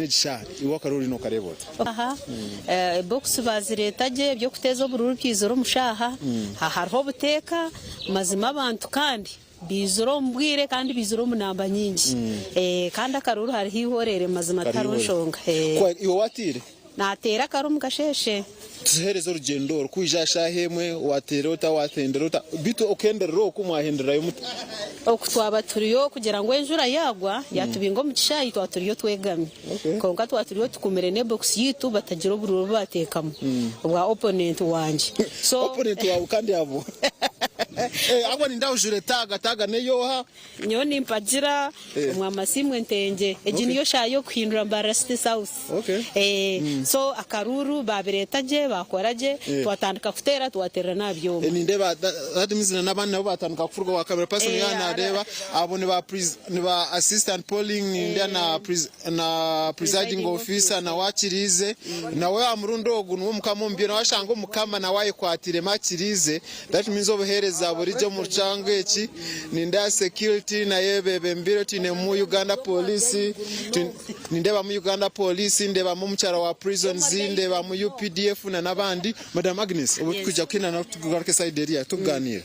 Egi shaaha iwe akaruru ori nokareeba ota? Aha ebokisi bazireeta gye eby'okuteeza oburuuru byaizire omu shaaha, hariho obuteeka, mazima abantu kandi baizire omu bwire kandi baizire omu namba nyingi kandi akaruuru hariho eihoreere mazima tihariho nshonga. Iwe wateire? Nateera akari omu kasheeshe. Tuheereze orugyendo oru, ku waija aha shaaha emwe, waateera ota, waathendera ota? Beitu okuhenderera oku mwahendererayo muta? Oku twaba turiyo kugira ngu enjura yaagwa yaatubinga omu kishaayi twaba turiyo twegami. Kwonka twaba turiyo tukumire n'ebokisi yaitu batagira obururu obu baateekamu obwa opponent wangye. So. Opponent waawe kandi abo? Ahabw'okuba nindeeba ojwaire taaga, taaga n'ey'oha? Nyowe nimpagira Omwami Asiimwe Ntengye. Egi niyo shaaha y'okuhindura Mbarara City South. So akaruuru baabireeta gye, baakora gye, twatandika kuteera, twateerera n'aha byoma. Nindeeba that means na n'abandi nabo baatandika kufuruka owa camera person yaaba naareeba abo ni ba ni ba assistant polling nindeeba na na presiding officer nawe akiriize nawe aha murundi ogu niwe mukama omu byona waashanga omukama nawe ayekwatiiremu akiriize. That means obuhereza burigye omu kyanga eki nindeeba security nayo ebebembire twinemu Uganda police nindeebamu Uganda police ndeebamu omukyara wa prisons ndeebamu UPDF na nabandi. Madam Agnes obu tukwija kuhenda nawe tugaruke side eriya tukuganiira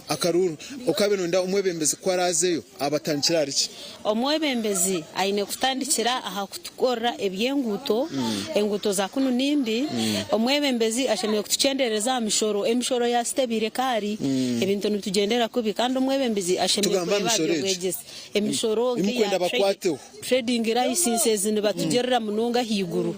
akaruuru okabe noyenda omwebembezi ku arazeyo abatandikire ahari ki? Omwebembezi aine kutandikira aha kutukorera eby'enguuto, enguuto za kunu ni mbi. Omwebembezi ashemereire kutukyendereza aha mishoro, emishoro ya site ebaire ekaari, ebintu nibitugyendera kubi kandi omwebembezi ashemereire Tugambe aha kureeba aha mishoro egi. by'obwegyese. Emishoro Ei nk'eya mukwenda bakwateho. trading licenses nibatugirira munonga ahaiguru.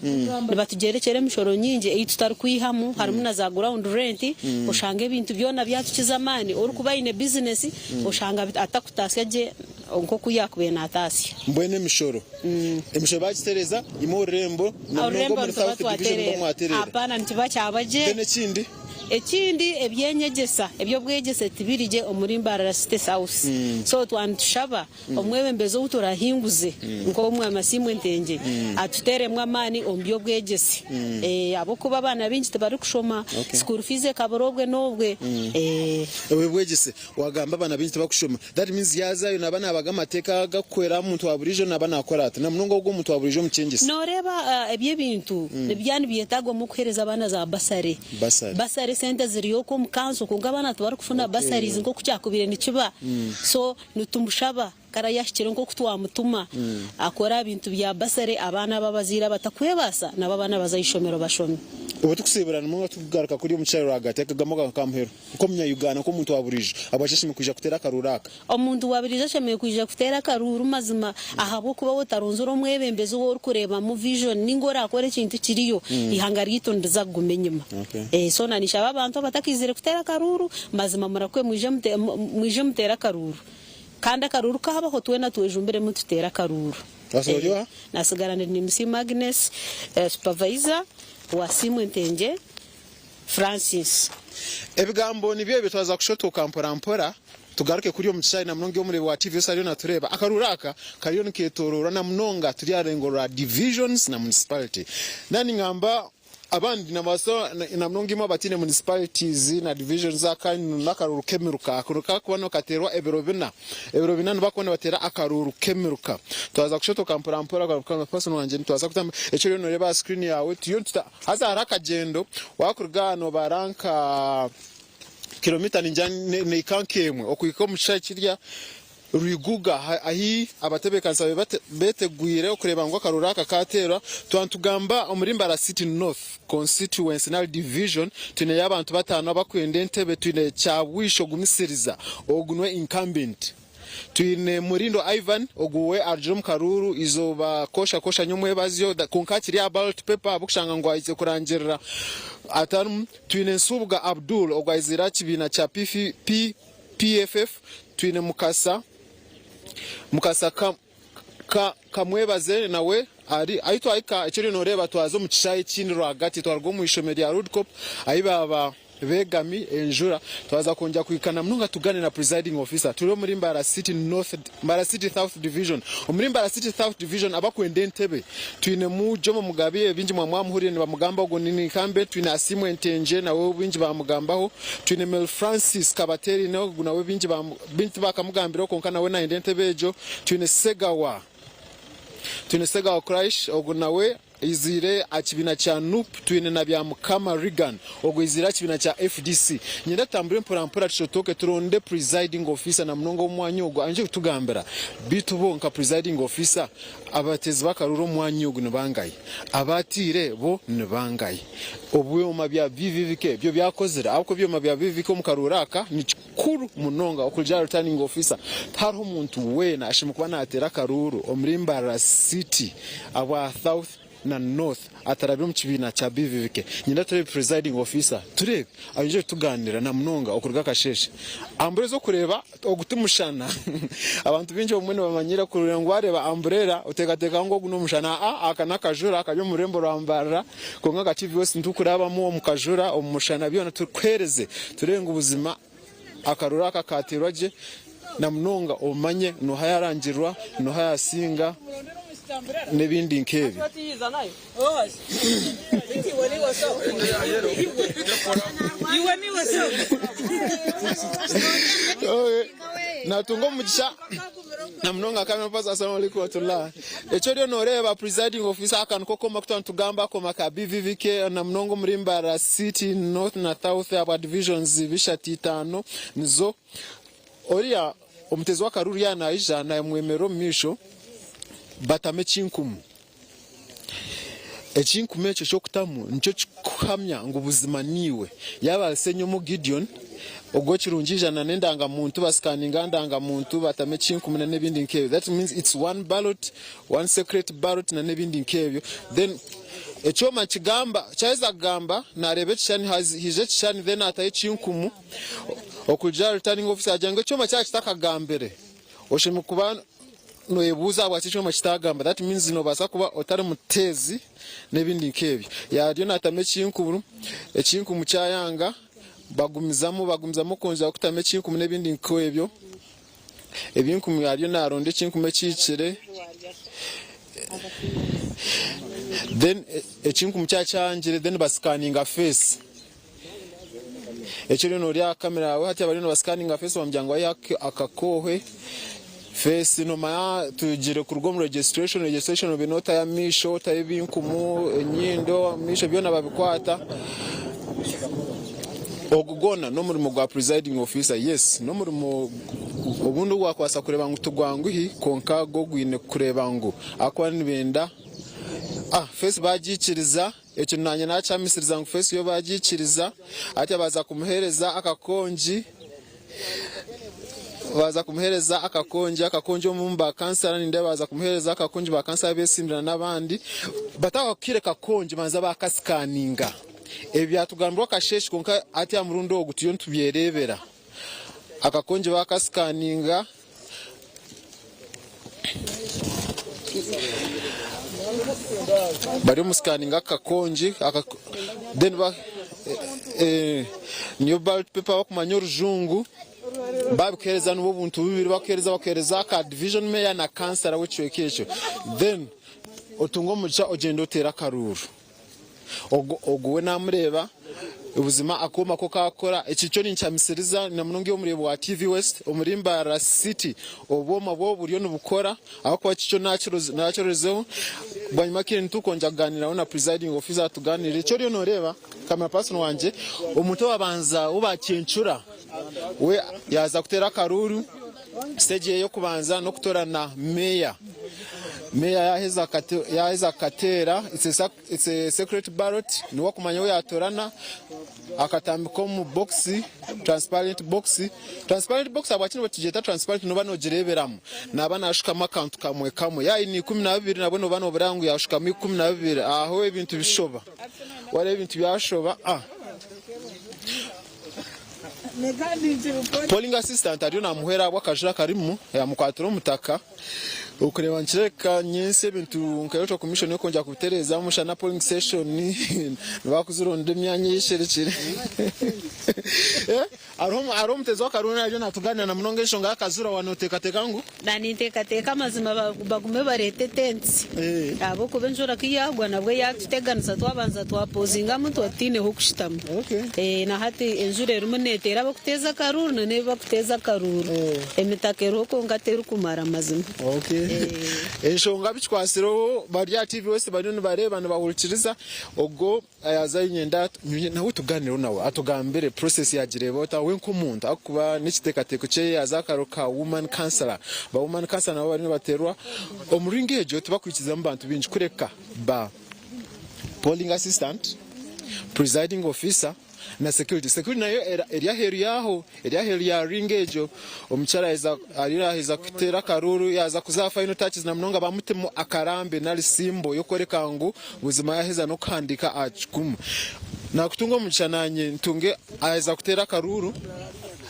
Nibatugyerekyera emishoro nyingi ei tutarikwihamu harimu na za ground rent, oshanga ebintu byona byatukiza amaani. Orikuba aine bizinesi oshanga atakutaasya gye. Nk'oku yaakubaire naataasya. Mbwenu emishoro, emishoro baagitereeza imwe orurembo na munonga Orurembo omuri nituba South Division twatereera. nimwo mwatereera. Apana nikiba kyaba gye. Then ekindi? Ekindi eby'enyegyesa, eby'obwegyese tibiri gye omuri Mbarara City South. So twaba nitushaba omwebembezi ou turahinguze nk'Omwami Asiimwe Ntengye atuteeremu amaani omu by'obwegyese. Ahabw'okuba abaana baingi tibarikushoma, school fees ekabura obwe n'obwe. Eby'obwegyese wagamba abaana baingi tibakushoma. That means yaazayo naaba naabaga amateeka agakuhwera omuntu wa buriijo naaba naakora ata? Namunonga ogwo omuntu wa buriijo omukyengesa. Nooreeba ebyo ebintu nibyaba nibyetaagwa omu kuheereza abaana za bursary. Bursary. Bursary esente ziriyo okwo omu kanso kwonka abaana tibarikufuna bursaries nk'oku kyakubaire nikiba. So nitumushaba kare ayahikire nk'oku twamutuma akore aha bintu bya bursary abaana abo abazaire abatakwebaasa nabo abaana baze aha ishomero bashome. Obu tukusiiburana munonga tukugaruka kuriya omu kishaayi rwagati akagamba kawe ka muheru. Nk'omunya-Uganda, nk'omuntu wa buriijo, habwaki ashemereire kwija kuteera akaruuru aka? Omuntu wa buriijo ashemereire kwija kuteera akaruuru mazima ahabw'okuba waaba otaronzire omwebembezi ou orikureebamu vision ninga oraakora ekintu kiriyo, eihanga ryaitu niriza kuguma enyima. So na ninshaba abantu abatakaizire kuteera akaruuru, mazima murakwe mwije mwije muteere akaruuru. Kandi akaruuru kaabaho twena twejumbiremu tuteere akaruuru. Wasigara ori oha? Nasigara ndi Nimusiima Agnes, supervisor wa Asiimwe Ntengye. Francis. Ebigambo nibyo ebyo twaza kushotoka mpora mpora tugaruke kuri omu kishaayi na munonga iwe omureebi wa TV ose ariyo natureeba. Akaruuru aka kariyo niketoroorwa na munonga turi aha rurengo rwa divisions na municipality. Naaba ningamba abandi nibabaasa na munonga imwe abataine municipalities na divisions aka n'akaruuru k'emiruka. Akaruuru kakuba nikateerwa ebiro bina. Ebiro bina nibakuba nibateera akaruuru k'emiruka. Twaza kushotoka mpora mpora person wangye nitubaasa kutambura eki oriyo noreeba aha screen yaawe turiyo nituta. Haza hariho akagyendo, waakuruga aha noobara nka kilomita ningira neehika nk'emwe okuhika omu kishaayi kirya Rwiguga ahu abatebeekanisa beetegwire okureeba ngu akaruuru aka kaateerwa. Twaba nitugamba omuri Mbarara City North Constituency nari Division, twineyo abantu bataano abakwenda entebe, twine Kyabwisho Gumisiriza, ogu niwe incumbent. Twine Murindo Ivan, ogu we arugire omu karuuru eizooba kosha kosha nyomwebazyo kwonka akiri aha ballot paper ahabw'okushanga ngu aizire kurangirira atarimu. Twine Nsubuga Abdul, ogu aizire aha kibiina kya PFF. Twine Mukasa Mukasa Kamwebaze nawe ari ahu twahika eki oriyo nooreeba twaza omu kishaayi ekindi rwagati twaruga omu ishomero rya Rudcop ahu baaba beegami enjura twaza kwongyera kuhika munonga tugaane na presiding officer turi omuri Mbarara City North Mbarara City South Division omuri Mbarara City South Division abakwenda entebe twinemu Jomo Mugabe baingi mwaba mwamuhurire nibamugamba ogwo ni incumbent twine Asiimwe Ntengye nawe baingi bamugambaho twine Mel Francis Kabaterine ogu nawe baingi baingi tibakamugambireho kwonka nawe nayenda entebe egyo twine Segawa. Twine Segawa Quraish, ogu nawe aiziire aha kibiina kya nup. Twine na Byamukama Reagan, ogu aiziire aha kibiina kya FDC. Niinyenda tutambure mpora mpora tushotoke turonde presiding officer na munonga ow'omwanya ogu aije kutugambira. Beitu bo nka presiding officer abateezi b'akaruuru omu mwanya ogu ni bangahi? Abaatiire bo ni bangahi? Ebyoma bya BVVK byo byakozire ahabw'okuba ebyoma bya BVVK omu karuuru aka ni kikuru munonga okurugiirira aha returning officer. Tihariho muntu weena ashemereire kuba naateera akaruuru omuri Mbarara City abwa South na North atarabire omu kibiina kya BVVK. Niinyenda tureebe presiding officer tureebe aije kutugaanira na munonga okuruga akasheeshe. Ambureza okureeba Ogu ti mushana. Abantu baingi obumwe nibamanyira kureba ngu wareeba amburera oteekateeka ngu ogu n'omushana. Aa, aka n'akajura kari omu rurembo rwa Mbarara kwonka nka TV West nitukurabamu omu kajura, omu mushana byona tukuheereze tureebe ngu buzima akaruru aka kaateerwa gye na munonga omanye nooha yaarangirirwa, nooha yaasinga n'ebindi nk'ebyo. Natunga omugisha na munonga camera person assalamu alaikum warahmatullah ekyo oriyo noreeba presiding officer aka niko kooma aku twaba nitugamba akooma ka BVVK na munonga omuri Mbarara city north na south ahabwa divisions bishatu itaano nizo oriya omuteezi w'akaruuru yaaba naija nayemwemerera omu maisho batamu ekinkumu. Ekinkumu ekyo eky'okutamu nikyo kirikuhamya ngu buzima niiwe. Yaaba ari Ssenyomo Gideon, ogwo kirungi aija na n'endangamuntu, basikaninga aha ndangamuntu, batamu ekinkumu na n'ebindi nk'ebyo. That means it's one ballot, one secret ballot na n'ebindi nk'ebyo. Then ekyoma nikigamba, kyaheza kugamba, naareeba ekishushani, haija ekishushani then ataho ekinkumu okurugiirira aha returning officer agira ngu ekyoma kyaba kitakagambire, oshemereire kuba Noyebuuza ahabwaki ekyoma kitagamba that means nobaasa kuba otari muteezi n'ebindi nk'ebyo. Yaaryo naatamu ekinkuru, ekinkumu kyayanga, bagumizamu bagumizamu kwongyera kutamu ekinkumu n'ebindi nk'ebyo. Ebinkumu yaaryo naaronda ekinkumu ekihikire then ekinkumu kyaba kyangire then basikaninga face. Ekyo oriyo noori aha kamera yaawe hati bariyo nibasikaninga feesi bamugira ngu ayihe akakoohe feesi nomanya turugire kuruga omu registration, registration obaire notayo amaisho otayo ebinkumu, enyindo, amaisho byona babikwata. Ogu gwona n'omurimo gwa presiding officer yes n'omurimo obundi ogwakubaasa kureeba ngu tigwanguhi kwonka gwo gwine kureeba ngu ahakuba nibenda feesi bagiikiriza. Ekyo naanye nakyamisiriza ngu feesi yo bagiikiriza, atyo baaza kumuheereza akakongi, baaza kumuheereza akakongi, akakongi omu ba kansara nindeeba baaza kumuheereza akakongi ba kansara beesimbira n'abandi, batakakuhaire kakongi banza baakasikaninga. Ebi byatugambirwa akasheeshe kwonka hati aha murundi ogu turiyo nitubyereebera. Akakongi baakasikaninga. Bari omu sikaninga akakongi then niyo ballot paper bakumanya orujungu babikuhereza nibwo obuntu bubiri bakuhereza bakuhereza aka division mayor na kansara w'ekicweka ekyo then otunga omugisha ogyenda oteera akaruuru. Ogu we namureeba buzima akooma ko kakora. Eki kyo ninkyamisiriza na munonga iwe omureebi wa TV West omuri Mbarara City obwoma bwo buriyo nibukora ahabw'okuba eki kyo nakirozeho. Bwanyima akaire nitukwongera kugaaniiraho na presiding officer atugaaniirire. Eki oriyo noreeba camera person wangye omuntu owabanza ou bakyencura we yaaza kuteera akaruuru. Siteegi ye ey'okubanza n'okutoorana meeya. Meeya yaaheza kukateera, it's a secret ballot, niwe akumanya ou yaatoorana, akatambika omu bokisi, transparent box. Transparent box ahabwaki nitugyeta transparent nooba noogireeberamu, naaba naashukamu akantu kamwe kamwe, yaaba aine 12 nabwo nooba noobureba ngu yaashukamu 12, aho ebintu bishoba, waareeba ebintu byashoba. Polling assistant ariyo namuhwera ahabw'akajura akarimu yamukwatira omutaka okureeba nikireebeka nyentsya ebintu nka electoral commission ekwongyera kubitereezamu shana polling station nibakuzironda emyanya eyesherekire hariho omuteezi w'akaruuru ariyo natuganira na munonga enshonga y'akajura waaba noteekateeka ngu Na ninteekateeka amazima bagume bareete tents ahabw'okuba enjura ku yaagwa nabwo yaatuteganisa twabanza twapozingamu tuba tutaine h'okushutama. Na hati enjura erimu neeteera abarikuteeza akaruuru na n'ebi barikuteeza akaruuru. Emitaka eriho kwonka terikumara mazima. Enshonga bikikwatsireho bari aha TV West bariyo nibareeba nibahurikiriza ogwo yaaza niinyenda nawe tugaanireho nawe atugambire process yaagireeba ota we nk'omuntu ahakuba n'ekiteekateeko kye yaaza aha karuru ka woman councillor. Ba woman councillor nabo bariyo nibateerwa omu ring egyo tibakwikirizamu bantu baingi kureka ba polling assistant, presiding officer na security. Security nayo eri aheeru yaaho, eri aheeru ya ring egyo. Omukyara yaheza ariyo yaheza kuteera akaruuru yaaza kuza aha final touches na munonga bamutemu akarambe nari symbol y'okworeka ngu buzima yaheza n'okuhandiika aha kikumu. Nakutunga omugisha nanye ntunge aheza kuteera akaruuru,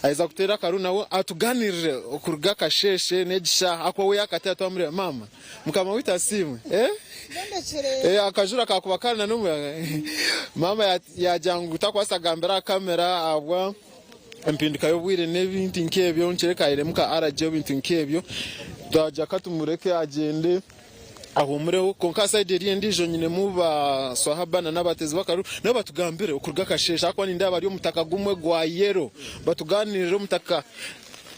aheza kuteera akaruuru nawe atuganirire okuruga akasheeshe n'egi shaaha ahakuba we yakateera twamureeba. Maama. Mukama waitu asiimwe. Eh? Eh, akajura kakuba kari na n'omuyaga. Maama yagira ngu takubaasa kugambira aha kamera ahabwa empinduka y'obwire n'ebintu nk'ebyo nikyoreka airemu ka allergy ebintu nk'ebyo. Twagira ka tumureke agyende ahuumureho kwonka aha side eri endiijo nyinemu ba swahaba na n'abateezi b'akaruru nabo batugambire okuruga akasheeshe ahakuba nindeeba bari omutaka gumwe gwa yellow batugaaniirire omutaka.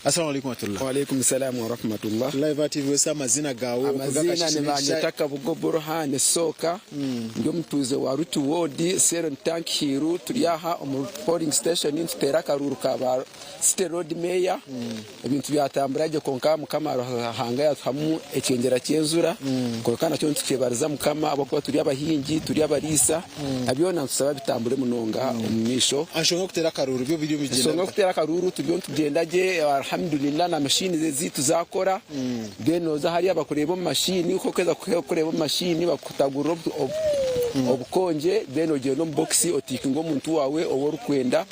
Assalamu alaikum warahmatullah. Waalaikum salaam warahmatullah. Live TV wese amazina gawe okuruga Amazina akasheshe nibanyeta n'ekisha. Kabugo Burhan Sooka, ndi omutuuze wa Ruti Ward, Seron Tank Hill, turi aha omu polling station nituteera akaruuru ka ba City Lord Mayor, ebintu byatambura gye kwonka Mukama Ruhanga yatuhamu ekyengyera ky'enjura kwonka nakyo nitukyebariza Mukama ahabw'okuba turi abahingi, turi abariisa na byona nitusaba bitambure munonga omu maisho. Enshonga y'okuteera akaruuru byo biriyo nibigyenda Enshonga bita? y'okuteera akaruuru turiyo nitugyenda gye alhamdulillah na machines ezaitu zakora then noza hariya bakureeba omu machine ku orikuheza kureeba omu machine bakutagurira obukonje then ogyenda omu box otikinga omuntu waawe ou orikwenda.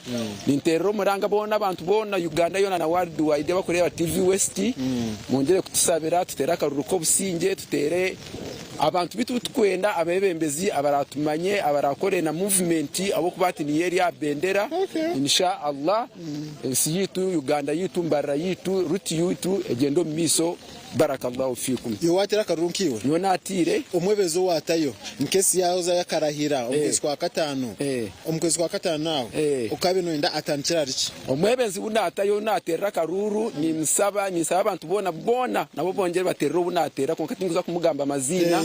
Ninteerera omuranga boona abantu boona Uganda yoona na world wide abarikureeba TV West mwongyere kutusabira tuteere akaruuru k'obusingye tuteere Abantu beitu titukwenda abebembezi abaratumanye abarakore na movement ahabwokuba hati niyo eri aha bendera Insha Allah ensi yeitu Uganda yeitu Mbarara yeitu Ruti yeitu egyende omu maiso Barakallahu fikum. Iwe wateera akaruru nkaiwe? Nyowe natiire. Omwebezi owatayo nkesi yaza yakarahira omu kwezi kwa katano, omu kwezi kwa katano aho okabe noyenda atandikire ahari ki? Omwebezi ou naatayo ou naateerera akaruuru nimusaba ninsaba abantu boona boona nabo bongyere bateerere ou naateerera kwonka tindikuza kumugamba maziina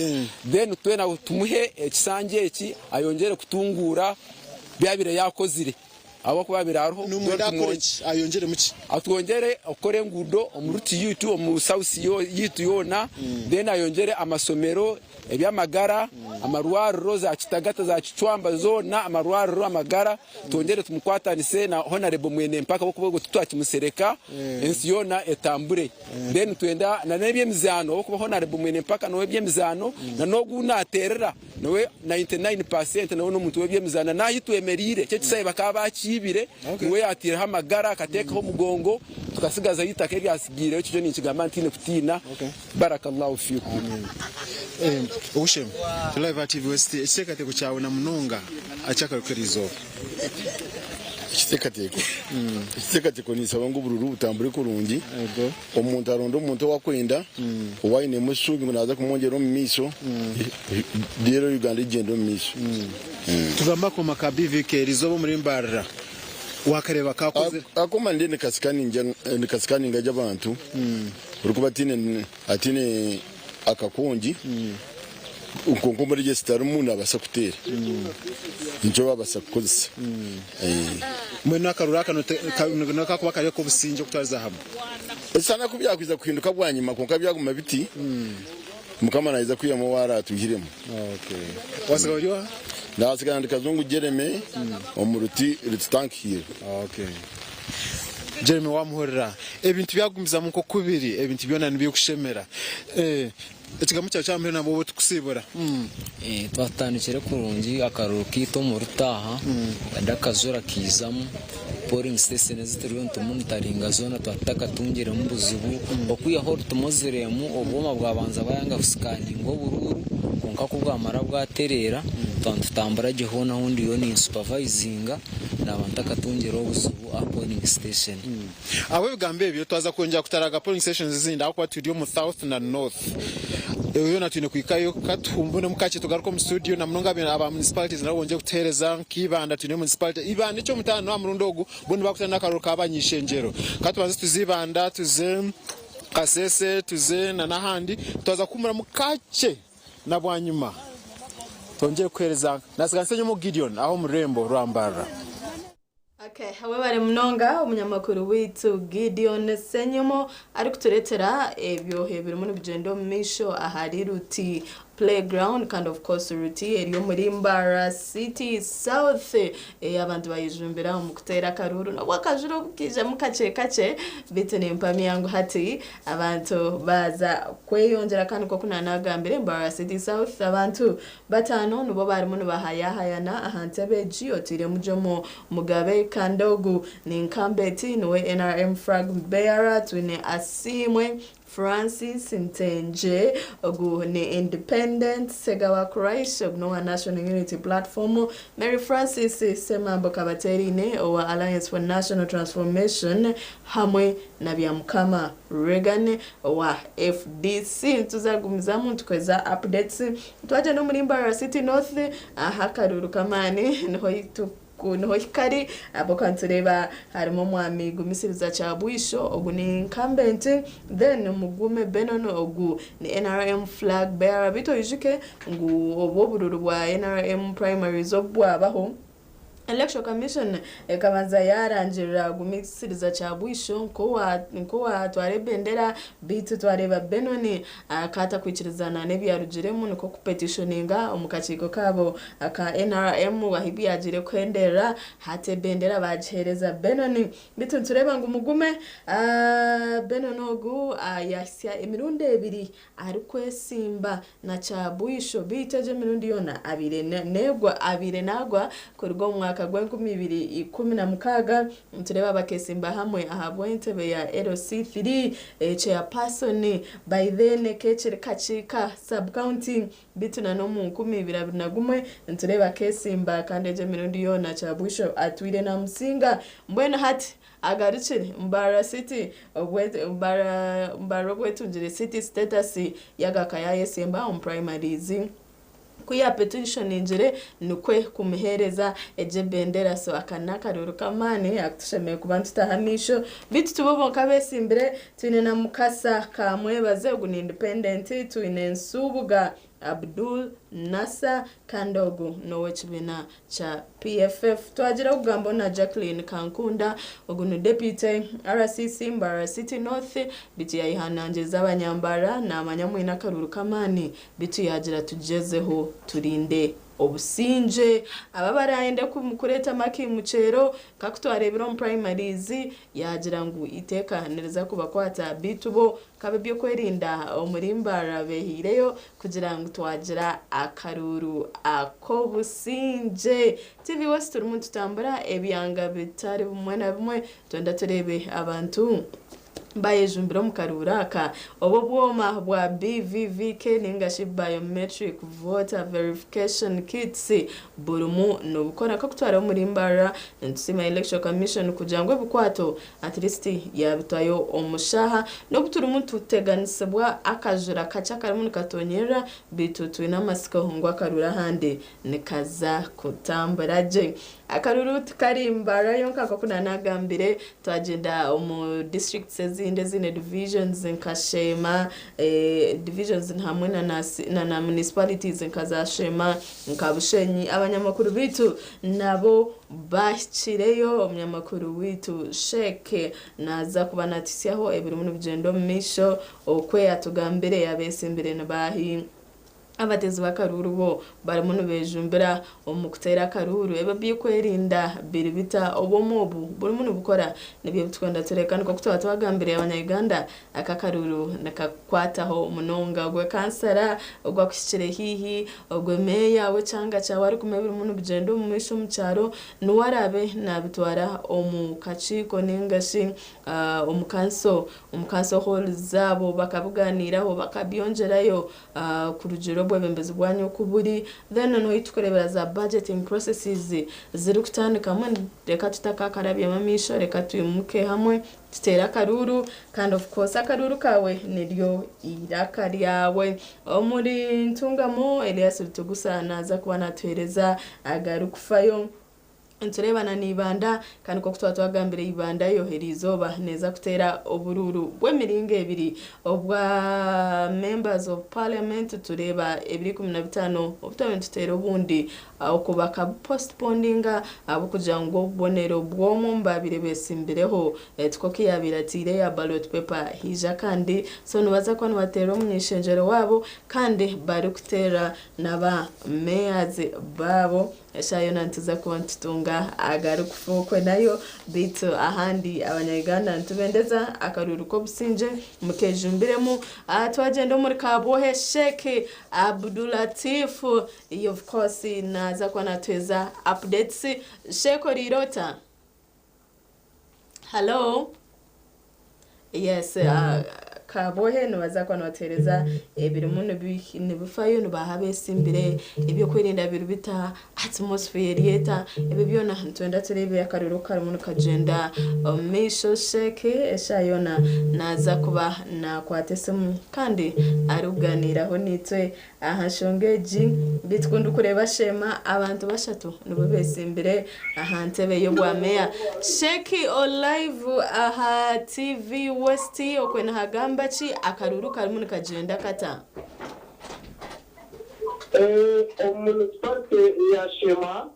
then twena tumuhe ekisanja eki ayongyere kutunguura ebi abaire yaakozire ahabw'okuba abaire ariho Nomwenda akore ki? Ayongyeremu ki? Atwongyere okukora enguudo omu ruti yaitu omu south yaitu yoona then ayongyere amasomero eby'amagara amarwariro za Kitagata za Kicwamba zoona amarwariro amagara Twongyere tumukwatanise na Honarebo Mwenempaka ahabw'okuba ogwo titwakimusereka ensi yoona etambure. Then twenda na n'eby'emizaano ahabw'okuba Honarebo Mwenempaka n'ow'eby'emizaano na n'ogu ou naateerera nawe 99 percent nawe n'omuntu w'eby'emizaano na n'ahi twemereire eki ekisaayi bakaba bakiibire niwe yaataireho amagara akateekaho omugongo tukasigazayo eitaka eryatsigaireho ekyo kyo ninkigamba ntaine kutiina. Barakallahu fiikum. Ow'eishe-emwe, Live TV West, ekiteekateeko kyawe na munonga aha ky'akabi k'eriizooba. Ekiteekateeko Ekiteekateeko ninsaba ngu oburuuru butambure kurungi, omuntu aronde omuntu ou akwenda, ou ainemu eshuubi ngu naaza kumwongyera omu maisho, reero Uganda egyende omu maisho. Tugambe akooma ka BVK eriizooba omuri Mbarara waakareeba kaakozire. Akooma nindeeba nikasikaninga gye abantu. Orikuba ataine akakongi kwonka omuregyesi tarimu nabaasa kuteera nikyo babaasa kukozesa. Mbwenu akaruru aka nikakuba kari ak'obusingye okutwariza hamwe? Ekisana ku byakwiza kuhinduka bwanyima kwonka byaguma biti, Mukama naija kwihamu ou araatwihiremu. Wasigara ori oha? Naasigara ndi Kazungu Jeremy omu Ruti Tank Hill. Jeremy wamuhurira ebintu byagumizamu nkoku biri ebintu byona nibikushemera ekigambo kyawe kyamuheru nabwo obu tukusiibura. Twatandikire kurungi akaruru kaitu omu rutaaha kandi akajura kaizamu polling station ezi turiyo nitumonitaringa zoona twaba tutakatungiremu buzibu okwihaho orutimoziremu obwoma bwabanza bwayanga kusikaninga oburuuru kwonka ku bwamara bwatereera twaba nitutambura gye hoona ahu ndiyo ninsupervisinga naaba ntakatungire obuzibu. aha polling station. Ahabw'ebigambo ebyo, twaza kwongyera kutaraga polling stations ezindi ahabw'okuba turi omu South na North. Ebyo byona twine kuhikayo. Ka tuhumbunemu kakye tugaruke omu studio na munonga aba municipalities nabo bongyere kutuheereza nka Ibanda twine municipality. Ibanda eky'omutaano aha murundi ogu bo nibakutana n'akaruru ka bany'ishengyero. Ka tubanze tuze Ibanda tuze. Kasese tuze na n'ahandi. Twaza kuhuumuramu kakye na bwanyima twongyere kuheereza Nasiga Nsenyomo Gideon aha omu rurembo rwa Mbarara. Okay, webare munonga omunyamakuru waitu Gideon Ssenyomo arikuturetera ebyo ebirimu nibigyenda omu maisho ahari Ruti Playground kandi of course Ruti eri omuri Mbarara City South ei abantu bayejumbira omu kuteera akaruuru n'obu akajura obu kaijamu kakye kakye beitu nimpamya ngu hati abantu baaza kweyongyera kandi nk'oku naanagambire Mbarara City South abantu Bataano nibo barimu nibahayahayana aha ntebe egi oteiremu Jomo Mugabe kandi ogu ni incumbent niwe nrm flag bearer, twine Asiimwe Francis Ntenje ogu ni independent, Ssegawa Quraish ogu n'owa National Unity Platform, Mary Francis Ssemambo Kabatereine owa Alliance for National Transformation hamwe na Byamukama Reagan owa FDC. Nituza kugumizamu nitukuheza updates. Twagyenda omuri Mbarara City North aha akaruuru k'amaani niho niho kari ahabw'okuba nitureeba harimu omwami Gumisiriza Kyabwisho ogu ni incumbent then Mugume Benon ogu ni nrm flag bearer beitu oijuke ngu obu oburuuru bwa nrm primaries obu bwabaho, Electoral Commission ekabanza yaarangirira Gumisiriza Kyabwisho nk'owaatwara ebendera beitu twareeba Benon akaatakwikirizana n'ebyarugiremu nikwo kupetishoninga omu kakiiko kaabo aka NRM ahu byagiire kuhenderera hati ebendera baagiheereza Benon. Beitu nitureeba ngu Mugume Benon ogu yaahitsya emirundi ebiri arikwesimba na Kyabwisho beitu egyo emirundi yoona abaire negwa abaire nagwa kuruga omu mwaka gw'enkumi ibiri 16 nitureeba bakesimba hamwe ahabw'entebe ya LC3 chairperson by then kekiri Kakiika sub county beitu na n'omu 2021 nitureeba akesimba kandi egyo emirundi yoona Kyabwisho atwire namusinga mbwenu hati Agarukire Mbarara City Mbarara obwetungire City status yagaruka yayesimba omu primaries. Ku yapetishoningyire nikwe kumuhereza egyo ebendera so aka nakaruuru kamaani akutushemereire kuba nitutaho amaisho beitu tibo bonka abesimbire twine na Mukasa Kamwebaze ogu ni independent, twine Nsubuga Abdul Nasser kandi ogu n'owekibiina kya PFF. Twagira okugambaho na Jacqueline Kankunda, ogu ni Deputy RCC Mbarara City North beitu yayehanangiriza abanyambarara namanya mwine akaruuru k'amaani beitu yaagira tugyezeho turinde obusingye. Aba abarayende kureeta amakiimukyero nkaku twareebire omu primaries yaagira ngu eiteeka niriza kubakwata beitu bo Nk'ab'eby'okwerinda omuri Mbarara beehaireyo kugira ngu twagira akaruuru ak'obusingye. TV West turimu nitutambura ebyanga bitari bimwe na bimwe twenda tureebe abantu bayejumbira omu karuuru aka. Obu obwoma bwa BVVK ninga shi Biometric Voter Verification Kits burimu nibukora. Nk'oku twareeba omuri Mbarara nitusiima Electoral Commission kugira ngu ebikwato At least yabitwayo omu shaaha. N'obu turimu nituteganisibwa akajura kakye akarimu nikatonyerera, beitu twine amatsiko ngu akaruru ahandi nikaza kutambura gye. Akaruru tikari Mbarara yonka nk'oku naanagambire, twagyenda omu districts ezindi eziine divisions nka Sheema, divisions hamwe na municipalities nka za Sheema, nka Bushenyi, abanyamakuru beitu nabo Bahikireyo, omunyamakuru waitu Sheikh naaza kuba natuhitsyaho ebirimu nibigyenda omu maisho okwe atugambire abetsimbire nibaahi. Abateezi b'akaruuru bo barimu nibejumbira omu kuteera akaruuru ebi eby'okwerinda biri bita obwoma obu burimu nibukora nibyo ebiturikwenda tureka nikwo kutuba twagambire abanya Uganda Aka akaruuru nikakukwataho munonga ogwe kansara, ogwe akuhikire haihi, ogwe meeya w'ekyanga kyawe arikumanya ebirimu nibigyenda omu maisho omu kyaro, niwe araabe naabitwara omu kakiiko nainga shi omu kanso, omu kanso hall zaabo bakabigaaniiraho bakabyongyerayo kurugiirira obwebembezi bwanyu oku buri. Then noneho ei turikureebera za budgeting processes zirikutandika mbwenu reka tutakakarabyemu amaisho, reka twimuke hamwe Tuteere akaruuru kandi of course akaruuru kaawe niryo eiraka ryawe. Omuri Ntungamo, Elias Rutugusa naaza kuba naatuheereza agarikufayo. Nitureeba na n'Ibanda kandi nk'oku twaba twagambire Ibanda yo eriizooba neeza kuteera oburuuru bw'emiringo ebiri obwa members of parliament tureeba ebiro 15 obu twaba nituteera obundi oku bakabupostpondinga ahabw'okugira ngu obubonero bw'omwe omu baabaire beetsimbireho tikwo ku yaabaire ataire eya ballot paper haija kandi so nibaza kuba nibateera omuny'eishengyero waabo kandi barikuteera naba mayors baabo. Eshaaha yoona nituza kuba nitutunga agarikufuukwe nayo beitu ahandi abanya-Uganda nitubendeza akaruuru k'obusingye mukejumbiremu. Twagyenda omuri Kabwohe Sheikh Abdulatif of course naaza kuba natuheeza updates. Sheikh oriire ota? Hallo? Yes, Kabwohe nibaza kuba nibatuheereza ebirimu nibifayo nibaha abeesimbire ebyokwerinda biri bita, atmosphere eri eta, ebyo byona nitwenda tureebe akaruru oku karimu nikagyenda omu maisho. Sheikh eshaaha yoona naaza kuba naakwata esimu kandi arikuganiiraho naitwe Aha nshonga egi, beitu ku ndikureeba Sheema abantu bashatu nibo betsimbire aha ntebe y'obwa meeya. Sheikh ori live aha TV West okwe nihagamba ki? Akaruuru karimu nikagyenda kata? Omu munisiparite ya Sheema,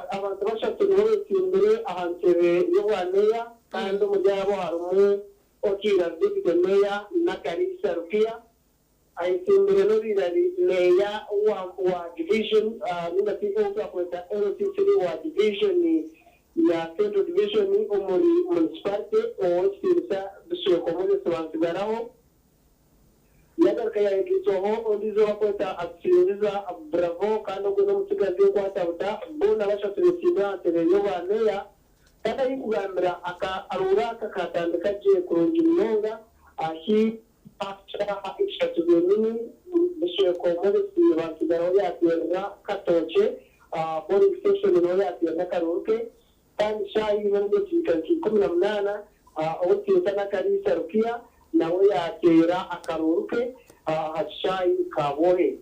abantu bashatu nibo betsimbire aha ntebe y'obwa meeya kandi omuri abo harimu Okiira Deputy Mayor Nakariisa Rukia, Ayetsimbire n'obaire ari Meeya wa Division ninga shi ou twakweta LC3 wa Division ya Central Division omuri Munisiparite Ow'ekitiinisa Bisweko Moses Bansigaraho. Yagaruka yayegaitwaho ondiijo ou bakweta Atusingiza Bravo kandi ogwo n'omutsigazi enkwatabuta. Boona bashatu betsimbire aha ntebe y'obwa Meeya kandi ahi nkugambira akaruuru aka kaatandika gye kurungi munonga ahi Aha shaaha ishatu zenyini, Bishweko Moses Bansigaraho yaateerera Katookye aha polling station niho yaateerera akaruuru ke kandi shaaha ina n'edakiika nka 18, Ow'ekitiinisa Nakariisa Rukia nawe yaateera akaruuru ke aha kishaayi Kabwohe.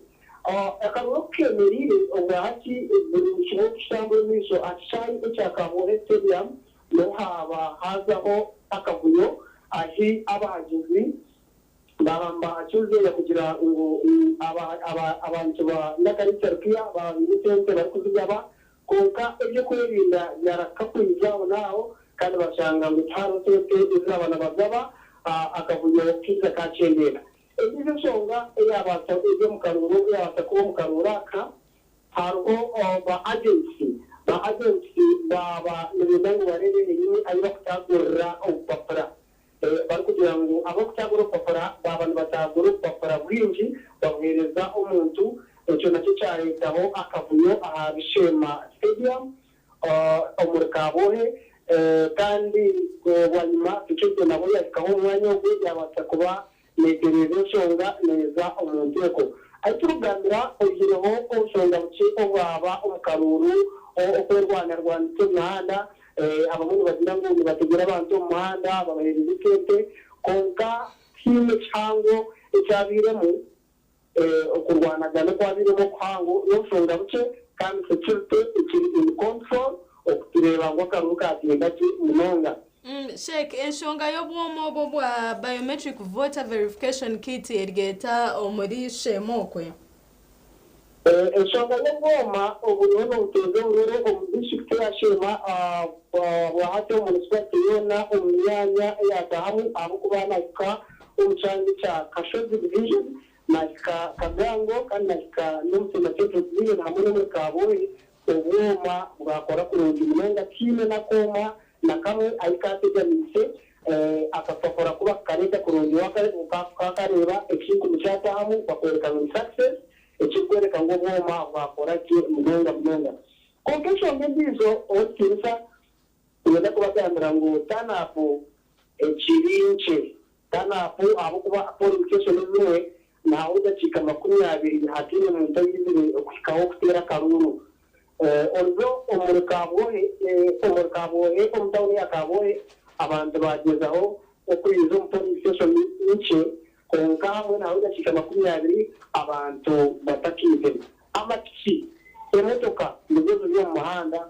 Akaruuru oku keemereire obwahati buri kimwe kukitambura omu maisho aha kishaayi ekya Kabwohe Stadium N'obu haaba haazaho akavuyo ahi abahagizi baaba nibahakizeera kugira ngu abantu ba Nakarisa Rukia baaba baine esente barikuzigaba, kwonka eby'okwerinda byarahuka kwija aho n'aho kandi bashanga ngu tihariho sente ezi baaba nibagaba, akavuyo kaija kaakyendeera. Endiijo enshonga eyaabaasa eri omu karuuru eyaabaasa kuba omu karuuru aka, Hariho ba agents, ba agents baaba nibenda ngu bareebe enyini ahi bakutagurira obupapura barikugira ngu abakutagura obupapura baaba nibatagura obupapura bwingi babuheereza omuntu, ekyo nakyo kyareetaho akavuyo aha Bishema Stadium omuri Kabwohe kandi bwanyima security nabo yahikaho omu mwanya ogwo yabaasa kuba Neetereeza enshonga neeza omu nteeko. Ahi turikugambira oihireho obushonga bukye obwaba omu karuuru okwerwanarwanisa omu mihanda, abamwe nibagira ngu nibategyera abantu omu muhanda babaheereza esente kwonka tihaine kihango ekyabairemu. Okurwanagana okwabairemu okuhango n'obushonga bukye kandi security ekiri in control okutureeba ngu akaruuru kagyenda gye munonga. Sheikh, enshonga y'obwoma obu obwa Biometric Voter Verification Kit eryeta omuri Sheema okwe? Enshonga y'obwoma oburiho nobuteeza obururu omu disiturikiti eya Sheema bwahati omu munisiparite yoona omu myanya eyatahamu ahabw'okuba nahika omu kyanga ekya Kashozi Division, nahika Kagango kandi nahika n'omu Sheema Central Division hamwe n'omuri Kabwohe obwoma bwakora kurungi munonga tihaine n'akooma Na kamwe ahi kaateganiise, akapapura ku bakakareeta kurungi waakareeba ekinkumu kyataahamu bakworeka ngu ni success, ekirikworeka ngu obwoma bwakora gye munonga munonga. Kwonka enshonga endiijo ow'ekitiinisa niinyenda kubagambira ngu turn up ekiri nkye. Turn up ahabw'okuba polling station ezimwe nihaho edakiika 20 hataine muntu aizire okuhikaho kuteera akaruuru. Orizo omuri Kabwohe, omuri Kabwohe, omu tawuni ya Kabwohe, abantu baagyezaho okwiza omu polling station nkye kwonka hamwe naho edakiika 20 abantu batakaizire. Amapiki, emotoka nizo ziri omu muhanda.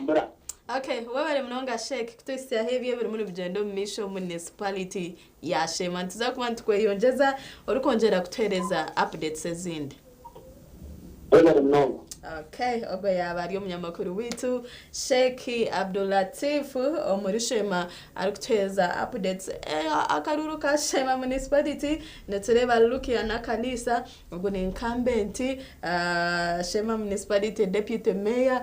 nibitambura. Okay, webare munonga Sheikh kutuhitsyaho ebyo ebirimu nibigyenda omu maisho omu municipality ya Sheema. Nituza kuba nitukweyongyeza orikwongyera kutuheereza updates ezindi. Webare munonga. Okay, ogwo yaaba ari omunyamakuru waitu Sheikh Abdulatif omuri Sheema arikutuheereza updates. Akaruru ka Sheema municipality nitureeba Lukia Nakalisa ogwo ni incumbent Sheema municipality deputy mayor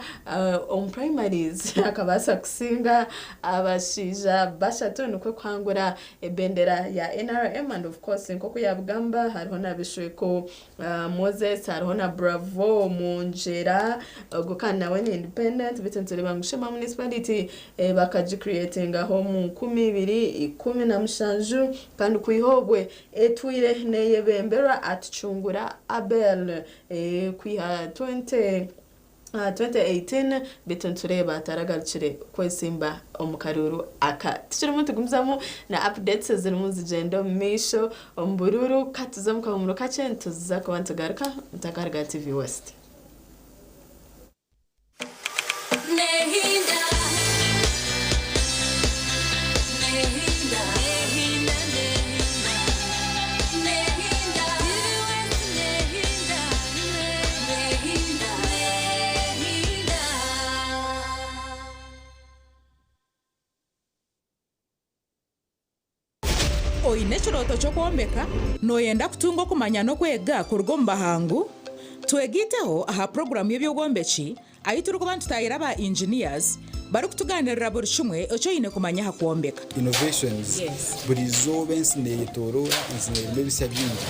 omu primaries akabaasa kusinga abashaija bashatu nikwo kuhangura ebendera ya NRM and of course nk'oku yabigamba hariho na Bishweko Moses hariho na Bravo Mungyera ogwo kandi nawe ni independent beitu nitureeba ngu Sheema municipality bakagicreatingaho omu 2017 kandi kwiha obwe etwire neyebemberwa Atucungura Abel kwiha 2018 beitu nitureeba taragarukire kwesimba omu karuuru aka. Tukirimu nitugumizamu na updates ezirimu nizigyenda omu maisho omu buruuru katuze omu kahumuro kakye nituza kuba nitugaruka mutakaruga TV West. Nehinda. Nehinda. Nehinda, nehinda. Nehinda. Nehinda. Nehinda. Nehinda. Oine ekirooto ky'okwombeka? Nooyenda kutunga okumanya n'okwega kuruga omu bahangu? Twegaiteho aha puroguraamu y'eby'obwombeki ahu turikuba nitutaahira aba engineers barikutugaaniirira buri kimwe eki oine kumanya aha kwombeka. Innovations buri izooba ensi neyetoroora, ensi nerimu ebisya bingi,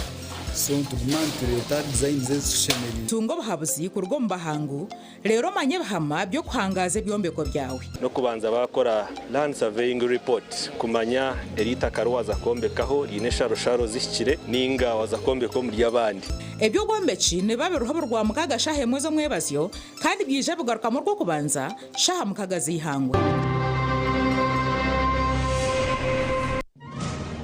so nituguma nitureeta designs ezitushemereire. Tunga obuhabuzi kuruga omu bahangu reero omanye ebihama by'okuhangaaza ebyombeko byawe. N'okubanza baakora land surveying report kumanya eri itaka riwaza kwombekaho riine ensharosharo zihikire ninga waza kwombeka omuri abandi. Eby'obwombeki nibiba biriho buri Rwamukaaga shaaha emwe z'omwebazyo kandi byaija bigarukamu Orwokubanza shaaha mukaaga z'eihangwe.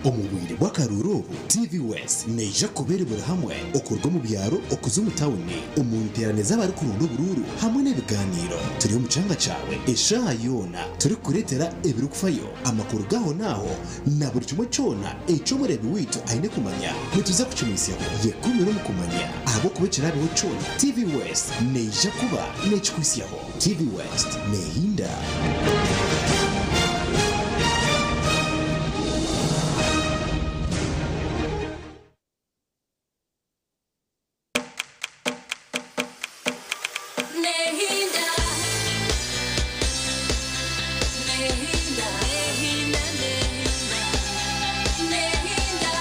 Omu bwire bw'akaruuru obu, TV West neija kuba eri buri hamwe okuruga omu byaro okuza omu tawuni, omu nteerane z'abarikuronda oburuuru hamwe n'ebigaaniiro. Turi omu kyanga kyawe eshaaha yoona turikukureetera ebirikufayo, amakuru g'ahonaaho na buri kimwe kyona eki omureebi waitu aine kumanya nituza kukimuhitsyaho. Yekumire omu kumanya ahabw'okuba ekiraabeho kyona, TV West neija kuba neekikuhitsyaho. TV West neehinda. Nehinda. Nehinda. Nehinda, nehinda. Nehinda.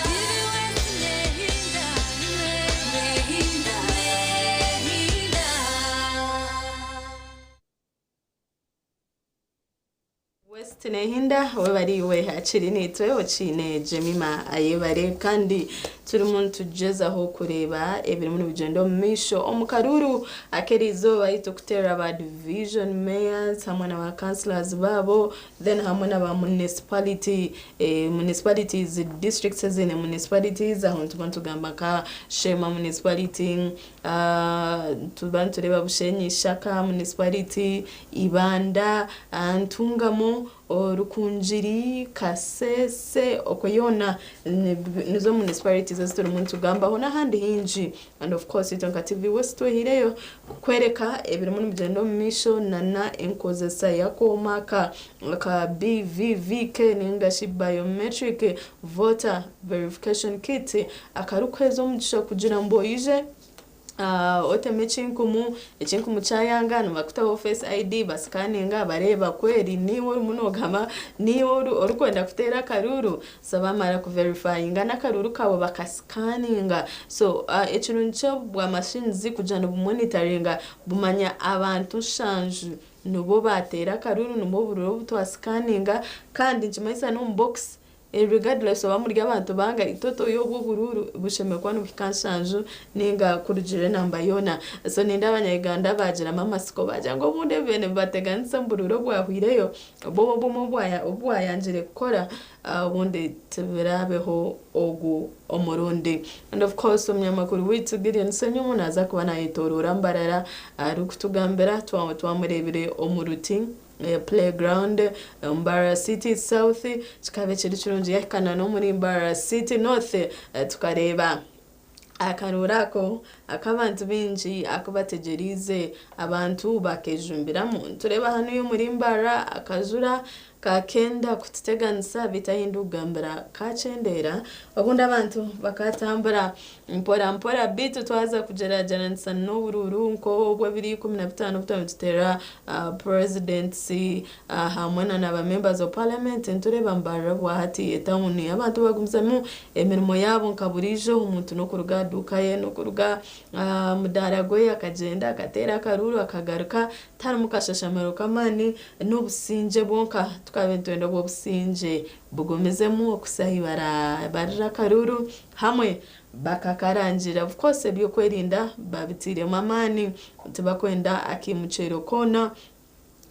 Nehinda. Nehinda. Nehinda. West Nehinda webare iwe akiri naitwe okiine Jemima Ayebare kandi turimu nitugyezaho kureeba ebirimu nibigyenda omu maisho omu karuuru ak'eriizooba ahu turikuteera ba division mayors hamwe na ba councillors baabo then hamwe na ba municipality municipalities districts eziine municipalities aho nituba nitugamba nka Sheema municipality, nituba nitureeba Bushenyi Ishaka municipality, Ibanda, Ntungamo, Rukungiri, Kasese okwo yoona nizo municipalities ezi turimu nitugambaho n'ahandi haingi and of course itwe nka TV West twehireyo kukworeka ebirimu nibigyenda omu maisho nana enkozesa y'akooma aka aka BVVK ningashi Biometric Voter Verification Kit akarikuheeza omugisha kugira ngu oije oteme ekinkumu, ekinkumu kyayanga nibakutaho face ID basikaninga bareeba kweri niiwe orimu nogamba niiwe orikwenda kuteera akaruuru so bamara kuverifayinga n'akaruuru kaawe bakasikaninga so ekirungi ky'obwa machines kugira nibumonitaringa bumanya abantu nshanju nibo bateera akaruuru nibo oburuuru obu twasikaninga kandi nikimanyisa n'omu box. Regardless oba muri abantu bangahi, total y'obwo oburuuru bushemereire kuba nibuhika nshanju ninga kurugiirira enamba yoona. So nindeeba abanya-Uganda baagiramu amatsiko baagira ngu obundi ebibaire nibibateganisa omu buruuru obwahweireyo bwo obumwe obu bwayangire kukora obundi tibiraabeho ogu omurundi. And of course omunyamakuru waitu Gideon Ssenyomo naaza kuba naayetooroora Mbarara arikutugambira twaba twamureebire omu ruti. Playground, Mbarara City South kikaba kiri kirungi yahika na n'omuri Mbarara City North tukareeba akarooro ako ak'abantu baingi aku bategyereize abantu bakejumbiramu. Nitureeba hanuya omuri Mbarara akajura kakenda kututeganisa beitu ahu ndikugambira kakyendeera obundi abantu bakatambura Mpora mpora beitu twaza kugyeragyeranisa n'oburuuru nk'obw'ebiro 15 obu twaba nituteera Purezidenti hamwe na ba members of parliament nitureeba Mbarara obwahati etawuni abantu bagumizamu emirimo yaabo nka buriijo omuntu n'okuruga aha duuka ye n'okuruga aha mudaara gwe akagyenda akateera akaruuru akagaruka tiharimu kashashamaro k'amaani n'obusingye bwonka tukaaba nitwenda obwo obusingye bugumizemu okuhitsya ahu barabarira akaruuru hamwe Bakakarangira of course ebyokwerinda babiteiremu amaani tibakwenda akaimukyero koona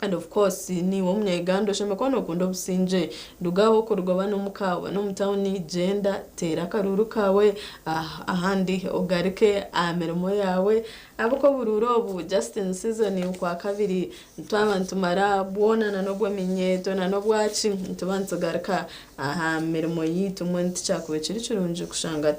and of course naiwe omunya Uganda oshemereire kuba nokunda obusingye rugaho kuruga oba nomuka oba nomu town gyenda teera akaruuru kaawe ahandi ogaruke aha mirimo yaawe ahabw'okuba oburuuru obu just ni season okwakabiri Twaba nitumara bwona na n'obw'eminyeeto na n'obwaki, nituba nitugaruka aha mirimo yaitu. Mbwenu tikyakubaire kiri kirungi kushanga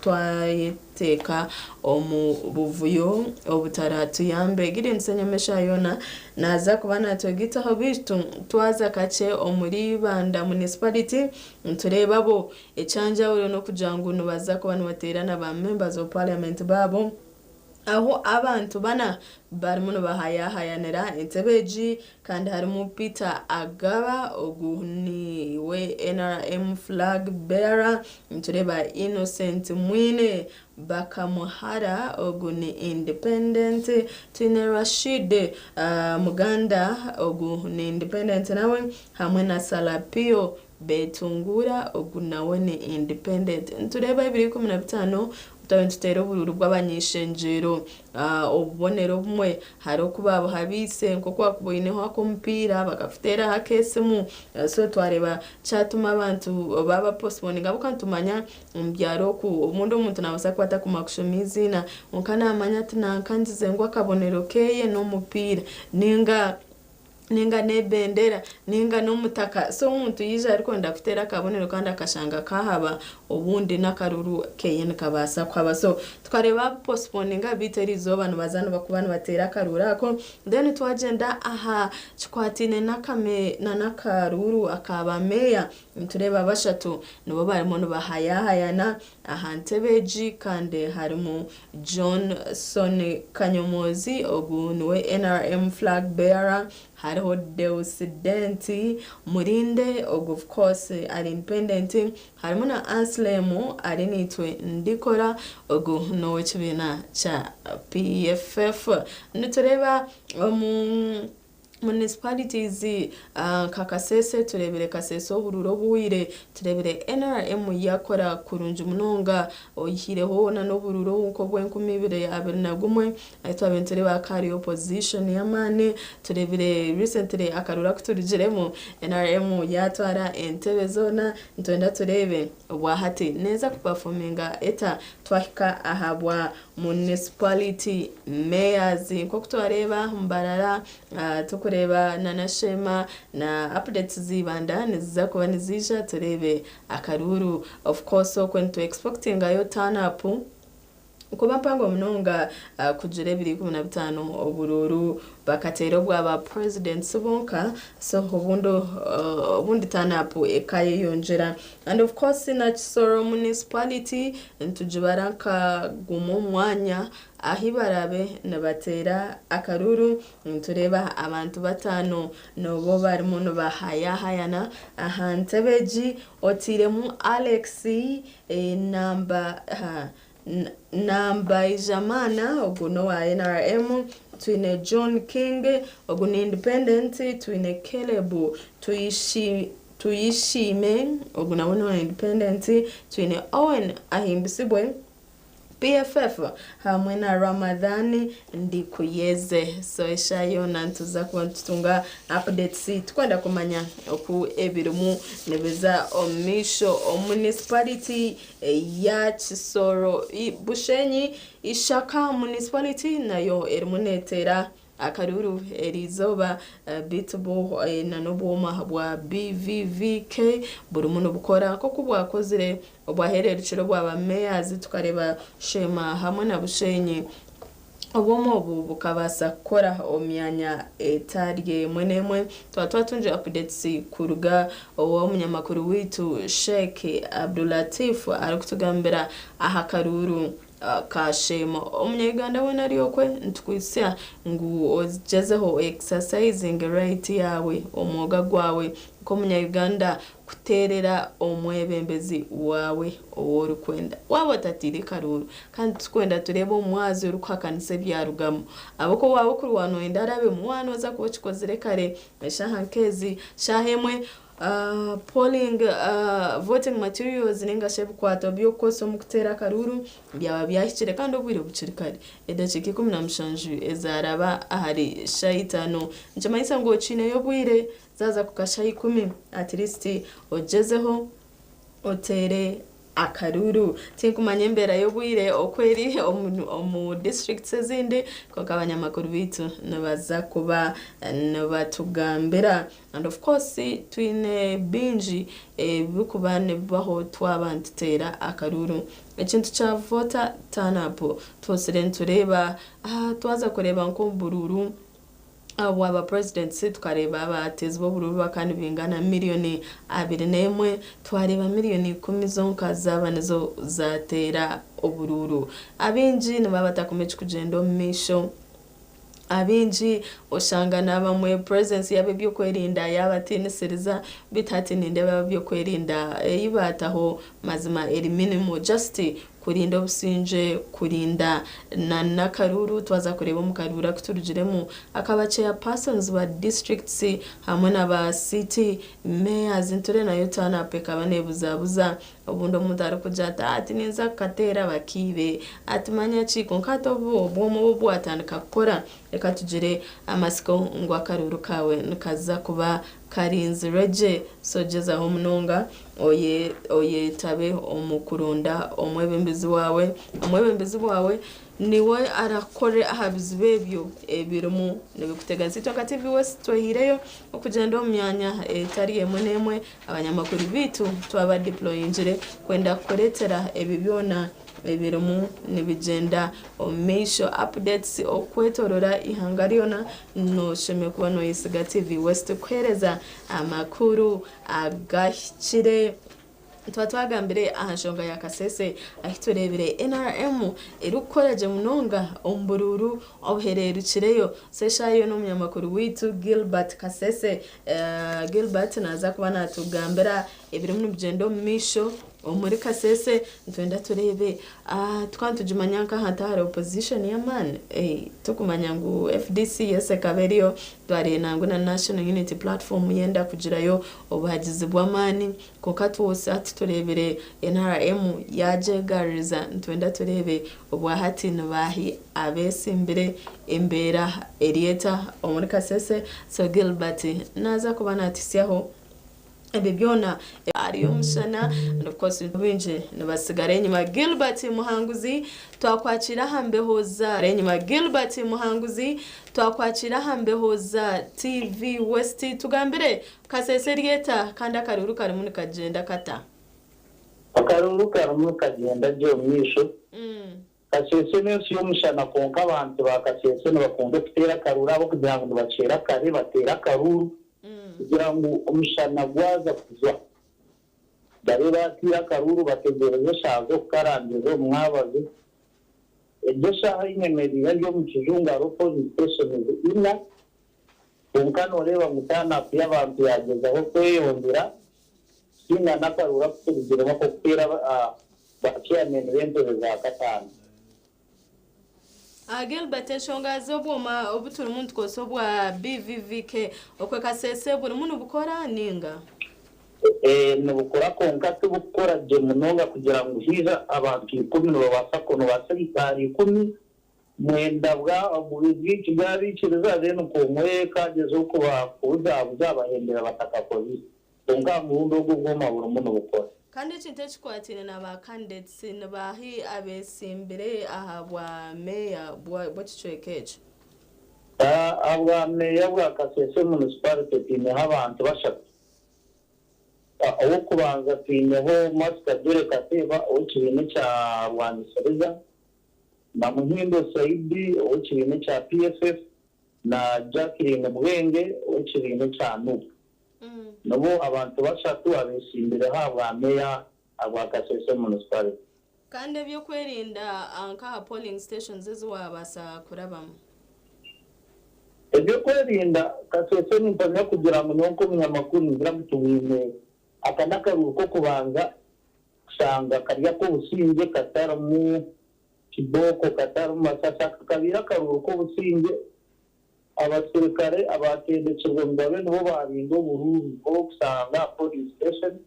twayeteeka omu buvuyo obutaratuyambe. Gideon Ssenyama eshaaha yoona naaza kuba naatwegaitaho beitu twaza kakye omuri Ibanda Municipality nitureeba bo ekyanjawulo n'okugira ngu nibaza kuba nibateerana ba Members of Parliament baabo. Ahu abantu bana barimu nibahayahayanira entebe egi kandi harimu Peter Agaba ogu niwe NRM flag bearer, nitureeba Innocent Mwine Bakamuhara ogu ni independent, twine Rashid Muganda ogu ni independent nawe hamwe na Salapio Betunguura ogu nawe ni independent. Nitureeba ebiro 15 twaba nituteera oburuuru bw'abany'eishengyero. Obubonero obumwe hariho oku baabuhabiise nk'oku waakuba oineho ak'omupiira bakakuteeraho ak'esimu. So twareeba kyatuma abantu baabaposiponinga ahabw'okuba nitumanya omu byaro oku obundi omuntu naabaasa kuba atakumanya kushoma eiziina kwonka naamanya ati nanka ngize ngu akabonero keeye n'omupiira nainga ninga n'ebendera ninga n'omutaka so omuntu yaija arikwenda kuteera akabonero kandi akashanga kaahaba obundi n'akaruru keye nikabaasa kuhaba so tukareeba baposiponinga beitu eriizooba nibaza nibakuba nibateera akaruru ako then twagyenda aha kikwataine n'akaruru aka ba meeya nitureeba bashatu nibo barimu nibahayahayana aha ntebe egi kandi harimu Johnson Kanyomozi ogu niwe NRM flag bearer, hariho Deusdent Murinde ogu of course ari independent, harimu na Anslem Arinaitwe Ndikora ogu n'owekibiina kya PFF. Nitureeba omu Municipalities nka Kasese tureebire Kasese oburuuru obuhweire tureebire NRM yakora kurungi munonga oyihireho na n'oburuuru nk'obwenkumi ibiri 21 ahu twabaire nitureeba hakaba hariyo opposition y'amaani tureebire recently akaruuru aku turugiremu NRM yatwara entebe zoona nitwenda tureebe obwahati neeza kupafominga eta twahika aha bwa Municipality Mayors nk'oku twareeba Mbarara Turikureeba na na Sheema na updates za Ibanda niziza kuba niziija tureebe akaruuru. Of course okwe nitu expectingayo turn up kuba mpango munonga kugira ebiro 15 oburuuru bakateera obwa ba presidents bonka so obundi obundi turn up ekayeyongyera. And of course na Kisoro municipality nitugibara nka gumwe omu mwanya Ahi baraabe nibateera akaruuru, nitureeba abantu bataano nibo barimu nibahayahayana aha ntebe egi, oteiremu Alex Nambaijamana ogu n'owa NRM, twine John King ogu ni independent, twine Caleb Tuyishime ogu nawe n'owa Independent, twine Owen Ahimbisibwe, PFF, hamwe na Ramadhan Ndikuyeze. So eshaaha yoona nituza kuba nitutunga updates tukwenda kumanya oku ebirimu nibiza omu maisho omu municipality ya Kisoro. Bushenyi Ishaka Municipality nayo erimu neteera Akaruru eriizooba beitu bwo na n'obwoma bwa BVVK burimu nibukora nk'oku bwakozire obwahererukire obwa ba mayors tukareeba Sheema hamwe na Bushenyi. Obwoma obu bukabaasa kukora omu myanya etari emwe n'emwe. Twaba twatungire updates kuruga ow'omunyamakuru waitu Sheikh Abdulatif arikutugambira aha karuuru. Kashema omunya-Uganda weena ari okwe nitukwitsya ngu ogyezeho exercising right yaawe, omwoga gwawe nk'omunya-Uganda kuteerera omwebembezi waawe ou orikwenda. Waaba otataire karuuru kandi titukwenda tureebe omwazi orikuhakanisa ebyarugamu ahabw'okuba waaba okurwana noyenda arabemu waaba nooza kuba okikozire kare eshaaha nk'ezi shaaha emwe Polling voting materials ninga shi ebikwato by'okukozesa omu kuteera akaruuru byaba byahikire kandi obwire bukiri kare edakiika 17 ezaraba ahari shaaha itaano nikimanyisa ngu okiineyo obwire zaaza kuka shaaha ikumi at least ogyezeho oteere Akaruuru. Tinkumanya embeera y'obwire oku eri omu districts ezindi kwonka abanyamakuru baitu nibaza kuba nibatugambira and of course twine bingi ebirikuba nibibaho twaba nituteera akaruuru. Ekintu kya voter turn up twosire nitureeba twaza kureeba nk'omu buruuru Obwa ba presidents tukareeba abateezi b'oburuuru bakaba nibaingana miriyoni 21, twareeba miriyoni ikumi zonka zaaba nizo zaateera oburuuru. Abaingi nibaba batakumanya ekirikugyenda omu maisho, abaingi oshanga n'abamwe presence y'ab'ebyokwerinda yaabatiinisiriza beitu hati nindeeba ab'ebyokwerinda ei baataho mazima eri minimal just Kurinda obusingye, kurinda na n'akaruuru, twaza kureeba omu karuuru aku turugiremu aka ba chairpersons ba districts hamwe na ba city mayors nitureeba nayo turn up ekaba nebuzabuza obundi omuntu arikugira ati ati ninza kukateera bakiibe ati manya ki kwonka hati obu obwoma obu bwatandika kukora reka tugire amatsiko ngu akaruuru kaawe nikaza kuba Karinzirwe gye, so gyezaho munonga oye oyetabe omu kuronda omwebembezi waawe. Omwebembezi waawe niwe arakukore aha bizibu ebyo ebirimu nibikuteganisa. Itwe nka TV West twehaireyo okugyenda omu myanya etari emwe n'emwe, abanyamakuru baitu twaba deployingire kwenda kukureetera ebyo byona Ebirimu nibigyenda omu maisho Updates Okwetorora eihanga ryona Noshemereire kuba noyesiga TV West kukuhereza amakuru agahikire. Tuba twagambire aha nshonga ya Kasese ahi tureebire NRM erikukora gye munonga omu buruuru obuhereerukireyo. So eshaaha yoona omunyamakuru waitu Gilbert Kasese Gilbert naaza kuba naatugambira ebirimu nibigyenda omu maisho. Omuri Kasese nitwenda tureebe tukaba nitugimanya nk'ahantu ahari opposition y'amaani turikumanya ngu FDC yes ekaba eriyo twareeba ngu na National Unity Platform yenda kugirayo obuhagizi bw'amaani kwonka twose hati tureebire NRM yagyegaruriza nitwenda tureebe obwahati nibaahi abetsimbire embeera eri eta omuri Kasese so Gilbert naaza kuba naatuhitsyaho Ebyo byona ahari omushana and of course baingi nibatsigara enyima Gilbert Muhanguzi twakwakiira aha mbeho za enyima Gilbert Muhanguzi twakwakiira aha mbeho za TV West tugambire Kasese eryeta kandi akaruuru karimu nikagyenda kata? Akaruuru karimu nikagyenda gye omu maisho. Kasese n'ensi y'omushana kwonka abantu ba Kasese nibakunda okuteera akaruuru ahabw'okugira ngu nibakyera kare bateera akaruuru kugira ngu omushana gwaza kujwa babe baateire akaruuru bategyereze eshaaha z'okukarangiza omu mwabazi. Egyo eshaaha ei nyemereire ndi omu kijungu hariho polling stations ina kwonka nooreeba ngu turn up y'abantu yaagyezaho kweyongyera kusinga n'akaruuru aku turugiremu ak'okuteera ba chairman b'entebe za kataano. Gilbert, enshonga z'obwoma obu turimu nitukozesa obwa BVVK okwe Kasese burimu nibukora ninga? Nibukora kwonka tibukukora gye munonga kugira ngu haija abantu ikumi nibabaasa nobaasa ahari ikumi mwenda bw'abaikiriza then kwomwe kagyezaho kubuzabuza bahendera batakakozire kwonka aha murundi ogu obwoma burimu nibukora. Kandi ekintu ekikwataine na ba candidates nibaahi abesimbire aha bwa meeya bw'ekicweka ekyo? Aha bwa meeya bwa Kasese Municipality twineho abantu bashatu. Ow'okubanza twineho Master Dure Kateeba ow'ekibiina ekya Rwangisiriza, na Muhindo Saidi ow'ekibiina ekya PFF na Jacqueline Bwenge ow'ekibiina ekya Nup. Nibo abantu bashatu abesimbireho aha bwa meeya bwa Kasese Municipality. Kandi eby'okwerinda nk'aha polling stations ezi waabaasa kurabamu? Eby'okwerinda, Kasese nimpamya kugira ngu nyowe nk'omunyamakuru ningira ngu tubwine aka n'akaruuru k'okubanza kushanga kari ak'obusingye katarimu kibooko, katarimu masasi. Aka kabaire akaruuru k'obusingye, abasirikare abatendekirwe ngu babe nibo baarinda oburuuru bw'okushanga aha polling station.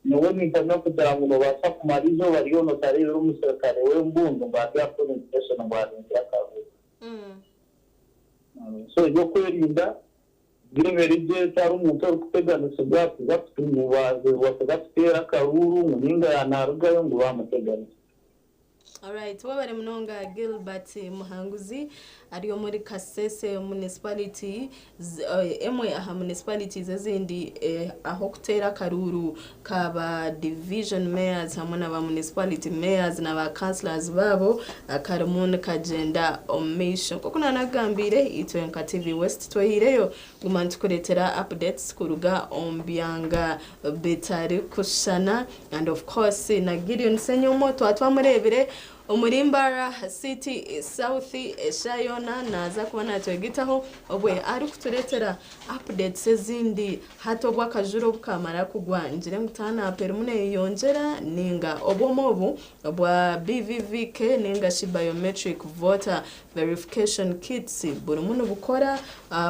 Nyowe nimpamya kugira ngu noobaasa kumara eizooba ryona otareebire omusirikare w'embundu ngu ari aha polling station ngu arindire akaruuru. So eby'okwerinda byebere gye tihariho omuntu orikuteganisibwa kuza ngu baza kuteera akaruuru ngu ninga yanarugayo ngu bamuteganisa. Alright, webare munonga Gilbert Muhanguzi ari omuri Kasese Municipality emwe aha municipalities ezindi ah'okuteera akaruuru ka ba division mayors hamwe na ba municipality mayors na ba councillors baabo karimu nikagyenda omu maisho. Nk'oku naanakugambiire, itwe nka TV West twehiireyo kuguma nitukureetera updates kuruga omu byanga bitarikushushana and of course na Gideon Ssenyomo twaba twamureebire Omuri Mbarara City South eshaaha yoona naaza kuba natwegitaho obwe arikutureetera updates ezindi hati obu akajura obu kamara kugwa ngire ngu turn-up erimu neyeyongyera ninga obwoma obu obwa BVVK ninga shi Biometric Voter Verification Kits burimu nibukora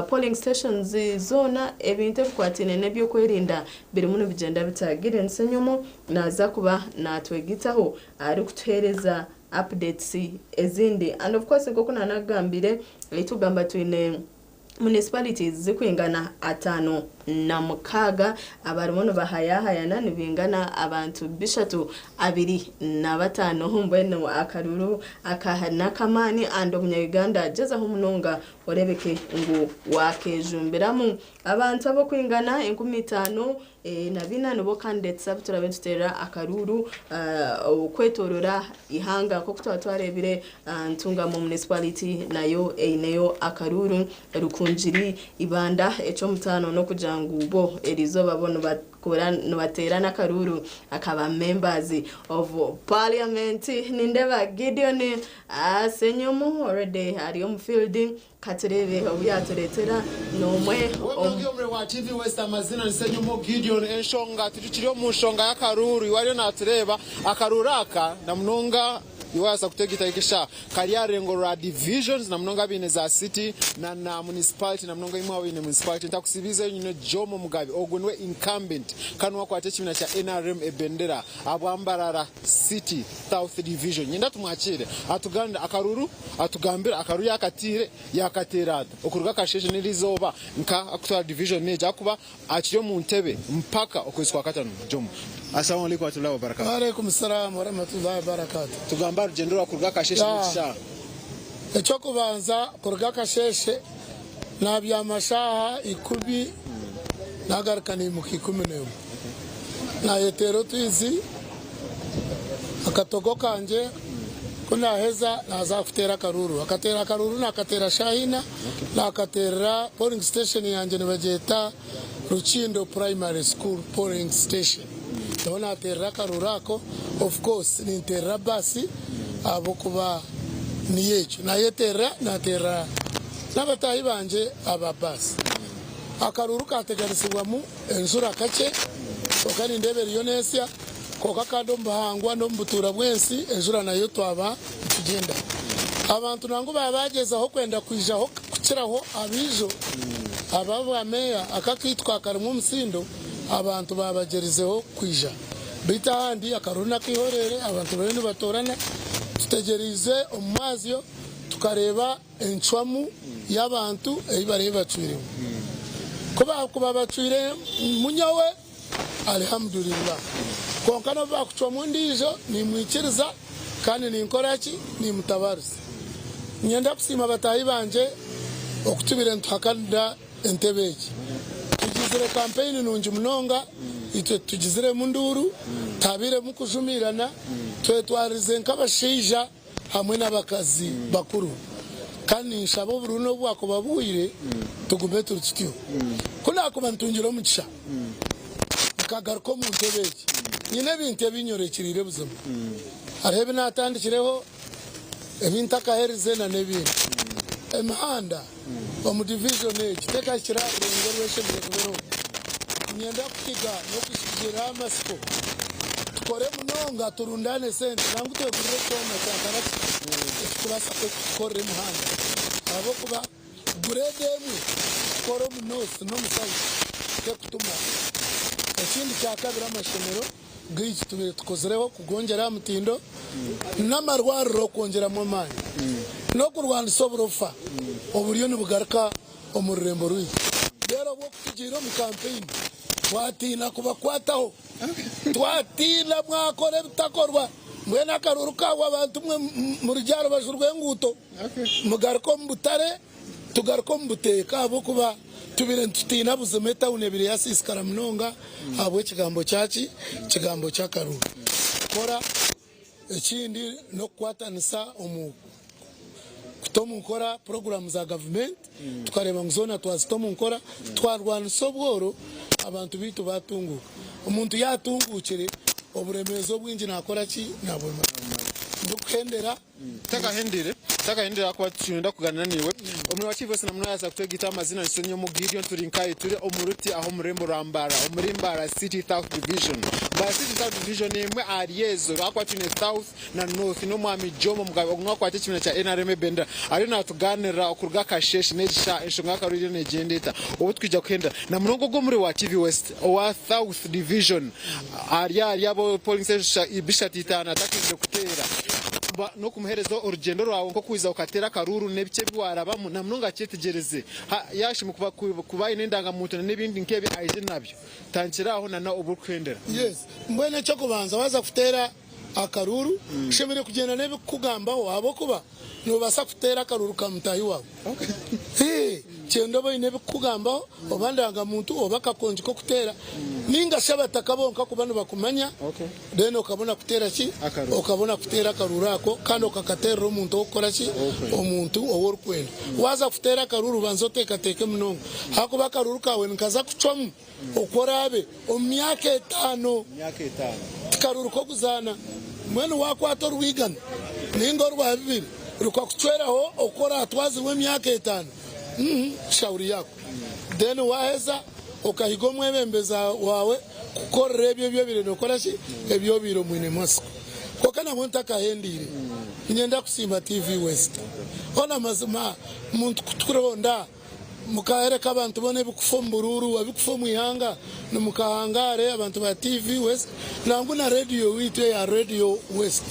polling stations zoona ebintu ebikwataine n'ebyokwerinda birimu nibigyenda bita Gideon Ssenyomo naaza kuba natwegitaho arikutuheereza updates ezindi and of course nk'oku naanakugambire tugamba twine municipalities zirikwingana 56 abarimu nibahayahayana nibingana abantu 325 mbwenu akaruru aka n'akamaani and omunya-Uganda gyezaho munonga oreebeke ngu waakejumbiramu. Abantu ab'okwingana 5400 nibo candidates abu turabe nituteerera akaruuru okwetorora eihanga nk'oku twaba twareebire Ntungamo Municipality nayo eineyo akaruuru, Rukungiri, Ibanda eky'omutaano n'okugira ngu bo eriizooba bo nibakora nibateera n'akaruuru akaba members of parliament. Nindeeba Gideon Ssenyomo already ari omu field Katureebe obu yaatureetera n'omwe omu. Omwe wa TV West amazina ni Ssenyomo Gideon. Enshonga tukiri omu nshonga y'akaruuru iwe ariyo natureeba akaruuru aka namunonga iwe wabaasa kutegita ekisha kari aha rurengo rwa divisions namunonga abaine za city na na municipality namunonga imwe abaine municipality ntakusibiizeyo nyine Jomo Mugabe ogwo niwe incumbent kandi niwe akwata ekibiina kya NRM ebendera ahabwa Mbarara City South Division. Nyenda tumwakiire atuganire akaruru atugambire akaruru yakatiire yakateera ata okuruga akasheeshe n'erizooba nka akutwara division egi ahakuba akiri omu ntebe mpaka okwezi kwa katano. Jomo. Assalamu alaikum warahmatullahi wabarakatuh. Waalaikum salaam warahmatullahi wabarakatuh. Tugambe aha rugyendo rwawe kuruga akasheeshe n'ekishaaha. Eky'okubanza kuruga akasheeshe nabyama shaaha ikumi nagaruka naimuka 11. Nayeteera otwizi akatogo kangye ku naaheza naaza kuteera akaruuru. Akateera akaruuru naakateera shaaha ina, naakateerera polling station yangye nibagyeta Rukindo Primary School polling station. Niho naateerera akaruuru ako. Of course ninteerera baasi ahabw'okuba niyo egyo. Naayeteerera naateerera n'abataahi bangye aba baasi. Akaruuru kaateganisibwamu enjura kakye, kwonka nindeeba eriyo neesya. Kwonka kandi omu buhangwa n'omu butuura bw'ensi, enjura nayo twaba nitugyenda. Abantu nangwa baaba bagyezaho kwenda kwijaho kukiraho abaijo aba bwa meeya, aka akaitu ka karimu omutsindo, Abantu baabagyerizeho kwija. Beitu ahandi akaruru n'akaihoreere, abantu bariyo nibatoorana. Tutegyereize omu mwazyo tukareeba encwamu y'abantu ei bariyo bacwiremu. Ku baakuba bacwiremu nyowe, Alhamdulillah. Kwonka n'obu baakucwamu ondiijo, nimwikiriza kandi ninkora ki? Nimutabaariza. Niinyenda kusiima bataahi bangye okutubaire nituhakanira entebe egi. Tugizire kampeyini nungi munonga, itwe titugiziremu nduuru, tihabairemu kujumiirana, twetwarize nk'abashaija hamwe n'abakazi bakuru. Kandi ninshaba obururu n'obu bwakuba buhwaire tugume turi tutyo. Ku naakuba ntungire omugisha nkagaruka omu ntebe egi, nyine ebintu ebi nyorekyereire buzima. Hariho ebi naatandikireho, ebi ntakaherize n'ebindi. Emihanda omu divijoni egi tekahikire aha rurengo oru eshemereire kuba eriho. Niinyenda kuhiga n'okugira amatsiko tukore munonga turundaane sente nangwa twegurire ekyoma kya karakita ekirikubaasa kutukorera emihanda ahabw'okuba gureedi emwe kukora omu North n'omu South tekutumara. Ekindi kyakabiri amashomero gaitu tubaire tukozireho kugongyera aha mutindo n'amarwariro kwongyeramu amaani n'okurwanisa oburofa oburiyo nibugaruka omu rurembo rwaitu. Reero obwo ku tugiire omu kampeyini twatiina kubakwataho, twatiina mwakora ebitakorwa mbwenu akaruuru kaahwa abantu mwe murugye aha rubaju rw'enguuto mugaruke omu butare tugaruke omu buteeka ahabw'okuba tubaire nitutiina buzima etawuni ebaire yasiisikara munonga ahabw'ekigambo kyaki? Ekigambo ky'akaruuru. Kora ekindi n'okukwatanisa omu kuta omu nkora puroguraamu za gavumenti tukareeba ngu zoona twazita omu nkora twarwanisa obworo abantu baitu baatunguuka. Omuntu yaatunguukire oburemeezi obwingi naakora ki? Naabumara. Ndikuhendera. Takahendire, takahendire ahakuba twenda kuganira naiwe. Omuri wa Kivu na muno yaza kutwegita amazina ni Senyomo Gideon turi nkayi turi omu ruti aho omu rurembo rwa Mbarara omuri Mbarara City South Division. Mbarara City South Division emwe ahari ezo ahakuba twine South na North n'omwami Jomo Mugabe ogumwe akwata ekibiina kya NRM ebendera ariyo natuganirira okuruga Kasheeshe n'egi shaaha enshonga y'akaruru eriyo negyenda eta obu twija kuhendera na munonga ogwo omuri wa Kivu West owa South Division ahari ahari abo polling station bishatu itaano atakenzire kuteera ba n'okumuhereza orugyendo rwawe nk'okwija okateera akaruuru n'ebiki ebi warabamu na munonga akyetegyereze ha yashima kuba kuba aine endangamuntu na n'ebindi nk'ebi aije nabyo tandikira aho na obu orikuhendera. Yes mbwenu eky'okubanza waaza kuteera akaruuru oshemereire kugyenda n'ebikukugambaho ahabw'okuba Noobaasa kuteera akaruuru ka mutaahi waawe. Hee, kyenda obe oine ebirikukugambaho, oba ndangamuntu, oba akakongi k'okuteera, nainga shi abataka bonka kuba nibakumanya, then okabona kuteera ki? Okabona kuteera akaruuru ako kandi okakateerera omuntu ow'okukora ki? Omuntu ou orikwenda. Waaza kuteera akaruuru banza oteekateeke munonga ahakuba akaruuru kaawe nikaza kucwamu oku oraabe omu myaka etaano. Ti karuuru k'okuzaana. Mbwenu waakwata orwigana nainga orwa bibiri rukakucweraho oku oraatwazibwe emyaka etaano, shauri yako. Then waaheza okahiga omwebembezi waawe kukukorera ebyo ebi obaire nookora ki? Ebi obaire omwinemu matsiko. Kwonka nabwo ntakahendeire, niinyenda kusiima TV West. Hoona mazima omuntu kuturonda. Mukahereka abantu bona ebikufa omu buruuru, ebikufa omu ihanga, nimukahangaare abantu ba TV West nangwa na radio weitu eya Radio West.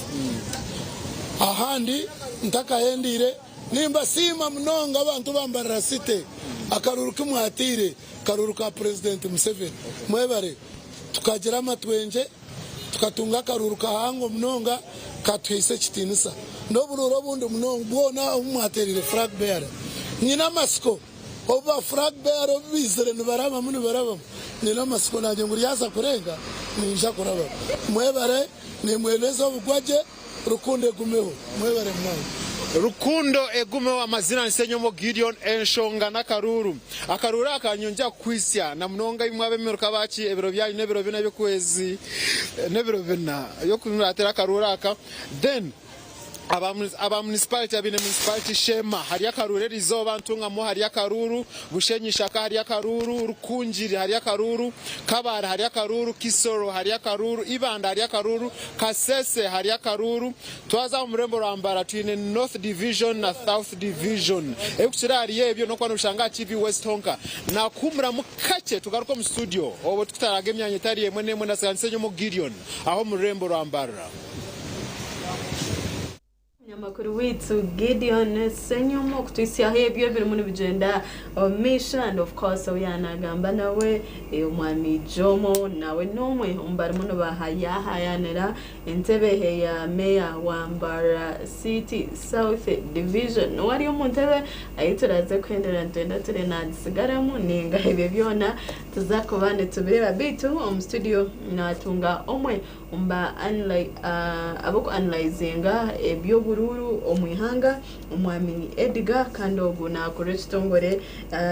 Ahandi ntakahendeire, nimbasiima munonga abantu ba Mbarara City akaruuru ki mwateire, akaruuru ka President Museveni. Mwebare. Tukagira amatwengye, tukatunga akaruuru kahango munonga katuhaisa ekitiinisa n'oburuuru obundi munonga bwona obu mwateereire flag bearer. Nyine amatsiko obu ba flag bearer obu baizire nibarabamu nibarabamu, nyine amatsiko nanye ngu ryaza kurenga ninyija kurabamu. Mwebare, nimbwendeza obugwagye. Rukundo egumeho. Mwebare munonga. Rukundo egumeho amazina ni Ssenyomo Gideon enshonga n'akaruuru. Akaruuru aka nyongya kukuhitsya na munonga imwe ab'emiruka baki ebiro byanyu n'ebiro bina by'okwezi n'ebiro bina by'oku muratera akaruuru aka then. Aba municipality abaine municipality Sheema hari akaruuru erizooba, Ntungamo hari akaruuru, Bushenyi Ishaka hari akaruuru, Rukungiri hari akaruuru, Kabale hari akaruuru, Kisoro hari akaruuru, Ibanda hari akaruuru, Kasese hari akaruuru. Twaza omu rurembo rwa Mbarara twine North Division na South Division. Ebirikukira ahari ebyo n'okuba nobishanga aha TV West honka. Nakuhumuramu kakye tugaruke omu studio obwo tukutaraga emyanya etari emwe n'emwe na Ssenyonyi Gideon aho omu rurembo rwa Mbarara. Omunyamakuru waitu Gideon Ssenyomo okutuhitsyaho ebyo ebirimu nibigyenda omu maisho and of course ou yaanagamba nawe omwami Jomo nawe n'omwe omu barimu nibahayahayanira entebe eya meeya wa Mbarara City South Division. Niwe ari omu ntebe ahu turaaze kuhendera nitwenda ture naagisigaramu ninga ebyo byona tuza kuba nitubireeba beitu omu studio naatunga omwe omu ba ab'oku analyzinga eby'oburuuru omu ihanga, Omwami Edgar kandi ogu naakurira ekitongore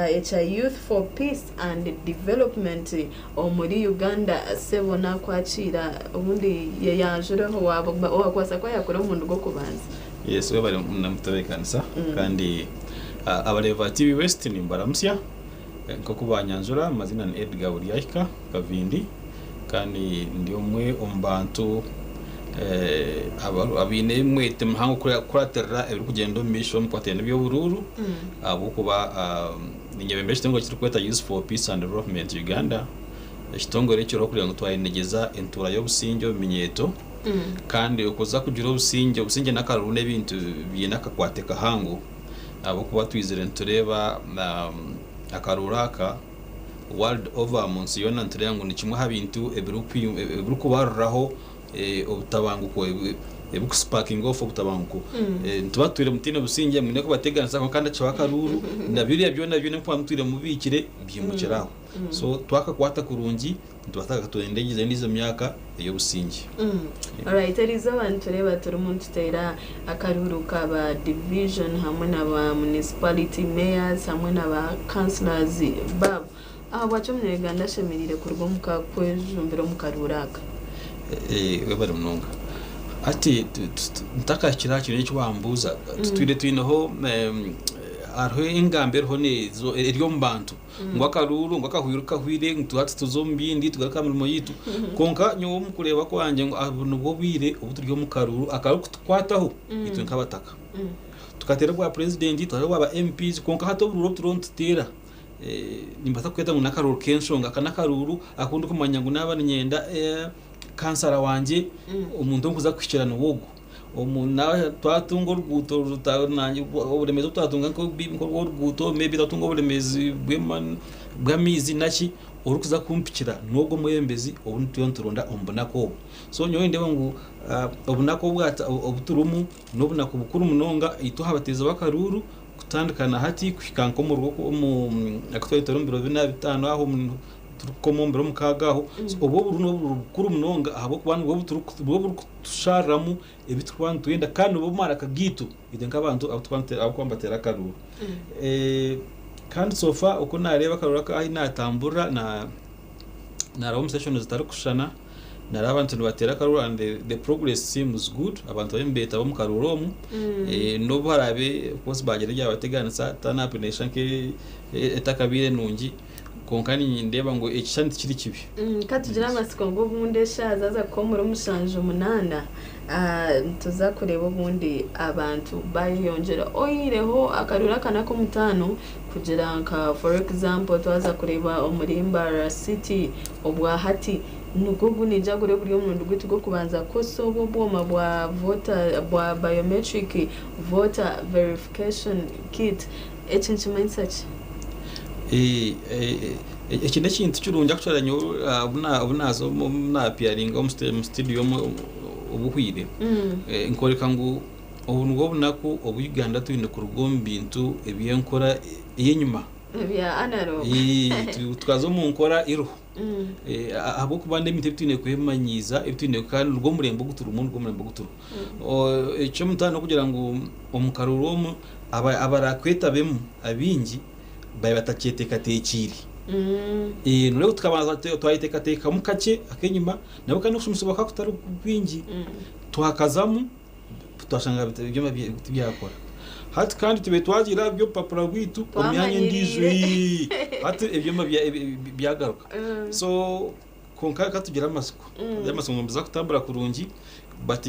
ekya Youth for Peace and Development omuri Uganda. Sebo naakwakiira obundi yeyanjureho waakubaasa kuba yaakora omurundi gw'okubanza. Yes, webare mutebeekanisa kandi abareebi ba TV West nimbaramutsya. Nk'oku banyanjura, amaziina ni Edgar Buryahika Kavindi kandi ndi omwe omu bantu abaine omwete muhango kukuratirira ebirikugyenda omu maisho omu bikwatiraine n'eby'oburuuru ahabw'okuba ninyebembera ekitongore ekirikwetwa Youth for Peace and Development Uganda. Ekitongore ekiriho kureeba ngu twayenegyeza entuura y'obusingye omu minyeeto kandi okuza kugira obusingye, obusingye n'akaruuru n'ebintu biine akakwate kahango. Ahabw'okuba twizire nitureeba akaruuru aka world over omu nsi yoona nitureeba ngu ni kimwe aha bintu ebirikubaruraho obutabanguko, ebirikusipakinga off obutabanguko. Nituba tutwire mutaine busingye mwine kubateganisa kwonka kandi hakibaho akaruuru na biriya byona byona ebi mukuba mutwire mubiikire byimukira aho. So twakakwata kurungi Nitubaasa kutwenda endiijo myaka ey'obusingye. Alright, eriizooba nitureeba turimu nituteera akaruuru ka ba division hamwe na ba municipality mayors hamwe na ba councillors baabo. Ahabwaki omunyayuganda ashemereire kuruga omuka kwejumbira omu karuuru aka? Webare munonga. Hati ntakahikire aha kintu eki wambuuza, tutwire twineho hariho engamba eriho eri omu bantu. Ngu akaruuru ngu akahwire kahwire ngu hati tuze omu bindi tugaruke aha mirimo yaitu. Kwonka nyowe omu kureeba kwangye ngu obu nibwo bwire obu turi omu karuuru akarikutukwataho itwe nk'abataka. Tukateera obwa purezidenti, tukateera obwa ba MPs kwonka hati oburuuru obu turiho nituteera nimbaasa kukweta ngu n'akaruuru k'enshonga. Aka n'akaruuru aku ndikumanya ngu naaba niinyenda kansara wangye omuntu ou ndikuza kuhikira niwe ogu. Twatunga oruguuto oburemeezi obu twatunga nk'orw'oruguuto maybe twatunga oburemeezi bw'amaizi naki orikuza kumpikira n'ogwo omwebembezi ou turiyo nituronda omu bunaku obu. So nyowe nindeeba ngu obunaku obu turimu n'obunaku bukuru munonga itwe aha bateezi b'akaruuru kutandika na hati kuhika nk'omu biro bina bitaano aho turikukoma omu biro mukaaga aho obwo oburu n'oburo bukuru munonga ahabw'okuba nibwo burikutushariramu ebi turikuba nitwenda kandi nibwo maraka gaitu itwe nk'abantu abu turikuba nibateera akaruuru. Kandi so far oku naareeba akaruuru aka ahu naatamburira naaraba omu session zitarikushushana nareeba abantu nibateera akaruuru and the progress seems good abantu bariyo nibeetaba omu karuuru omu n'obu haraabe of course baagira ebyabateganisa turn up neeshusha nk'etakabaire nungi. Kwonka nindeeba ngu ekishushani tikiri kibi. Ka tugire amatsiko ngu obundi eshaaha zaaza kuba omuri mushanju munaana, nituza kureeba obundi abantu baayeyongyera. Oihireho akaruuru aka n'ak'omutaano kugira nka for example twaza kureeba omuri Mbarara City obwa hati nigwo gunaija guri guri omurundi gwaitu gw'okubanza kukozesa obu obwoma bwa voter bwa biometric voter verification kit. Eki nikimanyisa ki? Eki n'ekintu kirungi actually nyowe obu naaza obu naapiyaringa omu situdiyo obuhwire, nkooreka ngu obu nibwo bunaku obu Uganda twine kuruga omu bintu eby'enkora ey'enyima. Ebya analogue. Tukaza omu nkora eriho. Ahabw'okuba n'ebintu ebi twine kwemanyiiza, ebi twine kandi nigwo murembe ogu turimu, nigwo murembe ogu turiho. Eky'omutaano n'okugira ngu omu karuuru omu abarakwetabemu abaingi baabe batakyeteekateekiire. Noreeba tukabanza twayeteekateekamu kakye ak'enyima nabwo kandi n'okushomesibwa kukaba kutari kwingi, twakazamu. Twashanga ebyoma tibyakora. Hati kandi tube twagiire aha by'obupapura bwaitu omu myanya endiijo Twamanyiriire. Hati ebyoma byagaruka. So kwonka katugire amatsiko. Tugire amatsiko ngu nibiza kutambura kurungi but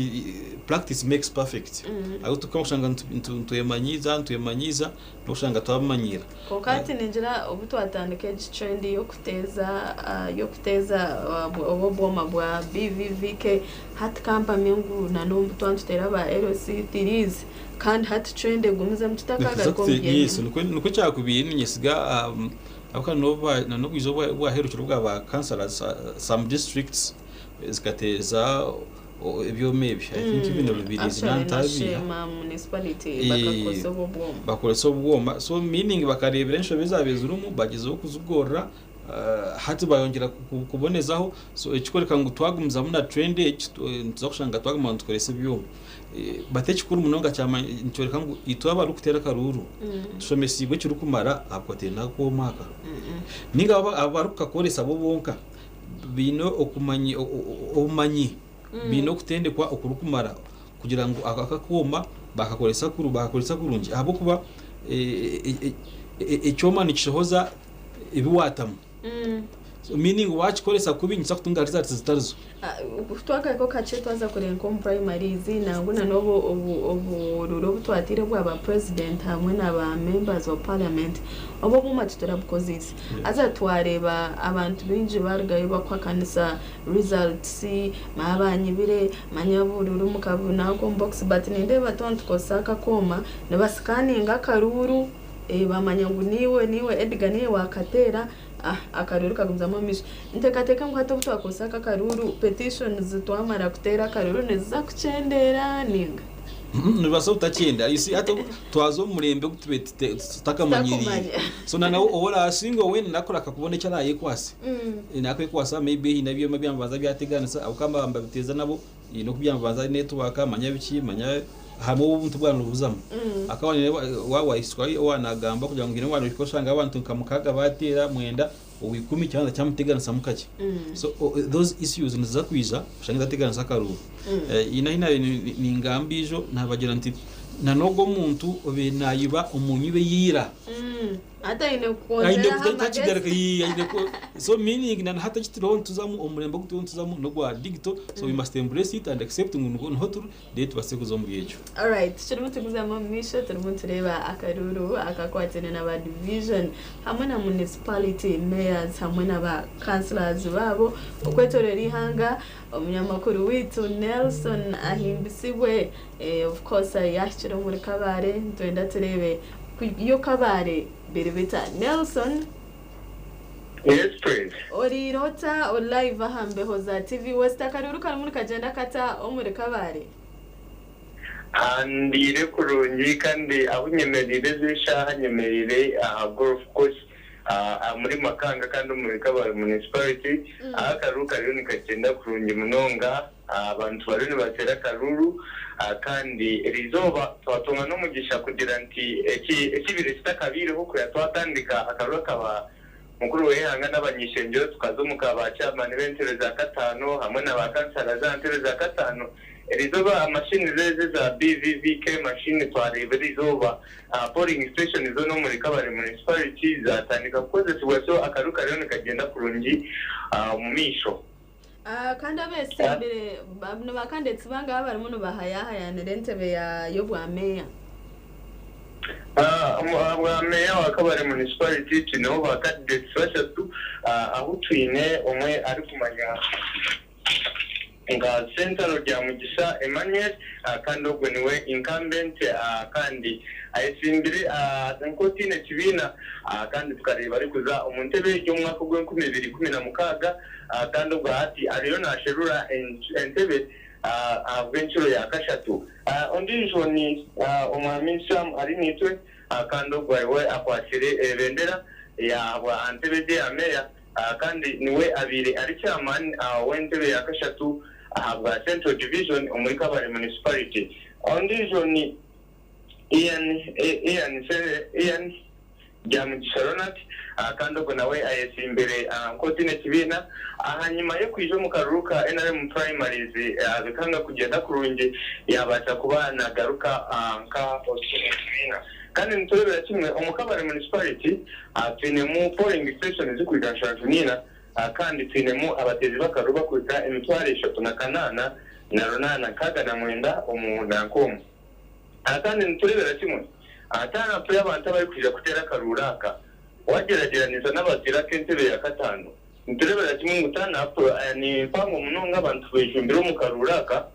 practice makes perfect. Ahu turikushanga nitwemanyiiza nitwemanyiiza n'okushanga twabimanyiira. Kwonka hati ningira obu twatandika egi trend y'okuteeza y'okuteeza obu obwoma bwa BVVK hati kampamye ngu na n'obu twaba nituteera ba LC threes kandi hati trend egumizemu tutakagaruka omu Yes, by'enyima. nikwo kyakubaire ninyesiga ahabw'okuba na n'obwija obwaherukire obwa ba councillors some districts zikateeza ebyoma ebi. I think even Rubirizi Actually, na nantabiiha. Sheema municipality bakakozesa obwo bwoma. Bakoresa obwoma, so meaning bakareebera enshobe ezaabaire zirimu bagyezaho kuzigorora, hati bayongyera kubonezaho. So ekikworeka ngu twagumizamu na trend egi nituza kushanga twaguma nitukoresa ebyoma. But ekikuru munonga nikyoreka ngu itwe abarikuteera akaruuru tushomesiibwe ekirikumara aha bikwatiraine n'akooma aka. Ninga abarikukakoresa bo bonka baine okumanyi obumanyi baine okutendekwa okurikumara kugira ngu aka akakooma bakakoresa bakakoresa kurungi ahabw'okuba ekyoma nikishohoza ebi waatamu. So meaning wakikoresa kubi nikiza kutunga results zitarizo. Twagaruka kakye twaza kureeba nk'omu primaries nangwa na n'obu obururu obu twatiire obwa ba president hamwe na ba members of parliament, obu obwoma titurabukozeise. Haza twareeba abantu baingi barugayo bakuhakanisa results, manya banyibire, manya obururu mukabunanka omu box, but nindeeba twaba nitukozesa aka akooma nibasikaninga akaruuru, bamanya ngu niiwe niiwe Edgar niiwe wakateera, akaruru kagumizamu omu maisho. Nteekateeka ngu hati obu twakozesa aka akaruuru, petitions twamara kuteera akaruru niziza kukyendeera ninga? Nibaasa obutakyenda. You see, hati twaza omu murembe ogu tube tutakamanyiriire. Tutakumanya. So na nawe oraasinga weena nakora akakubona eki araayekwase. Nakwekwasa maybe hiine ebyoma byamubanza byateganisa ahabw'okuba baaba nibabiteeza nabo hiine oku byamubanza network manya biki manya hamwe obuntu bwaba nibubuzamu. Akaba waaba waahitsya owaaba naagamba kugira ngu hiine owaaba oshanga abantu nka mukaaga baateera mwenda owa ikumi kyabanza kyamuteganisamu kakye. So those issues niziza kwija oshange zateganisa akaruuru. Hiine ahu naabaire ningamba ijo naabagira nti na n'ogwo omuntu obaire naayiba omu nyiba eya ira. Hati aine aine kukwongyeraho kutakigaruka amagezi. Aine so meaning na hati ekituriho nituzamu omulembe ogu turiho nituzamu n'ogwa digital, so we must embrace it and accept ngu niho turi then tubaase kuza omuri ekyo. Alright, turimu tuguzamu omu maisho, turimu tureeba akaruru akakwatine na ba division hamwe na municipality mayors hamwe na ba councillors baabo okwetorera ihanga. Omunyamakuru waitu Nelson Ahimbisibwe, of course yahikire omuri Kabale, nitwenda tureebe yo Kabale biri bita. Nelson? Yes, please. Oriire ota? Ori live aha mbeho za TV West. Akaruru karimu nikagyenda kata omuri Kabale? Ndiire kurungi kandi ahu nyemereire ezi eshaaha nyemereire aha golf course muri Makanga kandi omuri Kabale municipality, aho akaruru kariyo nikagyenda kurungi munonga. Abantu bariyo nibateera akaruru kandi eriizooba twatunga n'omugisha kugira nti ekibire kitakabaireho kuya twatandika akaruru akaba mukuru w'eihanga n'abanyishengyero tukaza omu ka ba chairman b'entebe za kataano hamwe na ba kansara za ntebe za kataano. Eriizooba mashini zezi za BVVK mashini twareeba eriizooba polling station zoona omuri Kabale municipality zatandika kukozesibwa, so akaruru kariyo nikagyenda kurungi omu maisho. Kandi abesimbire nibakandidates bangaha barimu nibahayahayanira entebe y'obwa meya? Bwa meya wa Kabale municipality twineho ba candidates bashatu, ahu twine omwe arikumanya nka Sentaro Ryamugisha Emmanuel, kandi ogwe niwe incumbent, kandi ayesimbire nk'otiine kibiina, kandi tukareeba arikuza omu ntebe y'omwaka ogw'e2016, kandi obwo hati ariyo nasherura entebe ahabw'enshuro ya kashatu. Ondiijo ni omwami Sam Arinaitwe, kandi ogwo ariwe akwasire ebendera yahabwa ntebe gye ya meya, kandi niwe abaire ari chairman w'entebe ya kashatu ahabwa Central Division omuri Kabale municipality. Ondiijo ni Ian Ian Ian. Byamugisha Ronald kandi ogwo nawe ayetsimbire nk'otaine kibiina ahanyima y'okwija omu karuru ka nrm primaries bikanga kugyenda kurungi yabaasa kuba nagaruka nka otaine kibiina. Kandi nitureebera kimwe omu Kabale Municipality twinemu polling station zirikwija 74 kandi twinemu abateezi b'akaruru bakuhika 308,869 omu nanka omu. Kandi nitureebera kimwe turn-up y'abantu abarikwija kuteera akaruuru aka wagyeragyeranisa n'abatwire ak'entebe ya kataano. Nitureebera kimwe ngu turn-up ni mpango munonga abantu bejumbire omu karuuru aka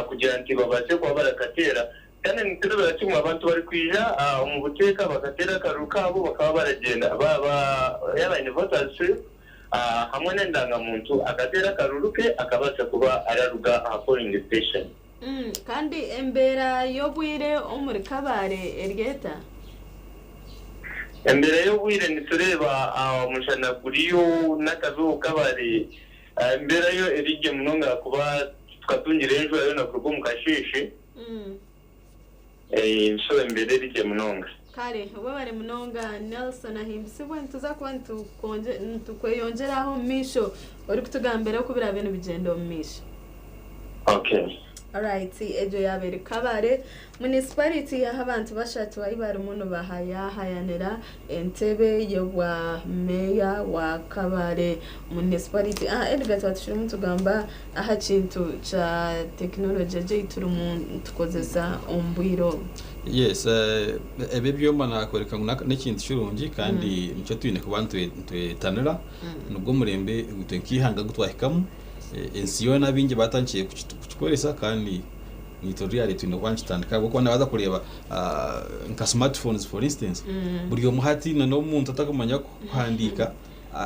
kugira nti babaase kuba barakateera. Kandi nitureebera kimwe abantu barikwija omu buteeka bakateera akaruuru kaabo bakaba baragyenda yaaba aine voters slip hamwe n'endangamuntu akateera akaruuru ke akabaasa kuba araruga aha polling station. Kandi embeera y'obwire omuri Kabale eri eta? Embeera y'obwire nitureeba omushana guriyo n'akabeho Kabale. Embeera yo eri gye munonga ahakuba tukatungire enjura yoona kuruga omu kasheeshe. So embeera eri gye munonga. Kare webare munonga Nelson Ahimbisibwe nituza kuba nitukweyongyeraho omu maisho orikutugambira oku biraabe nibigyenda omu maisho. Okay. Alright, egyo yaaba eri Kabale Municipality ahu abantu bashatu ahu barimu nibahayahayanira entebe y'obwa meeya wa Kabale Municipality. Ah, Edgar twaba tukirimu nitugamba aha kintu kya tekinologi egi ei turimu nitukozesa omu bwire obu. Yes, ebi ebyoma nakworeka ngu n'ekintu kirungi kandi nikyo twine kuba nitwetanira nigwo murembe itwe nk'eihanga ogu twahikamu. Ensi yoona abaingi batandikire kukikoresa kandi naitwe really twine kuba nitukitandika ahabw'okuba waaza kureeba nka smart phones for instance, buri omwe hati n'omuntu atarikumanya kuhandiika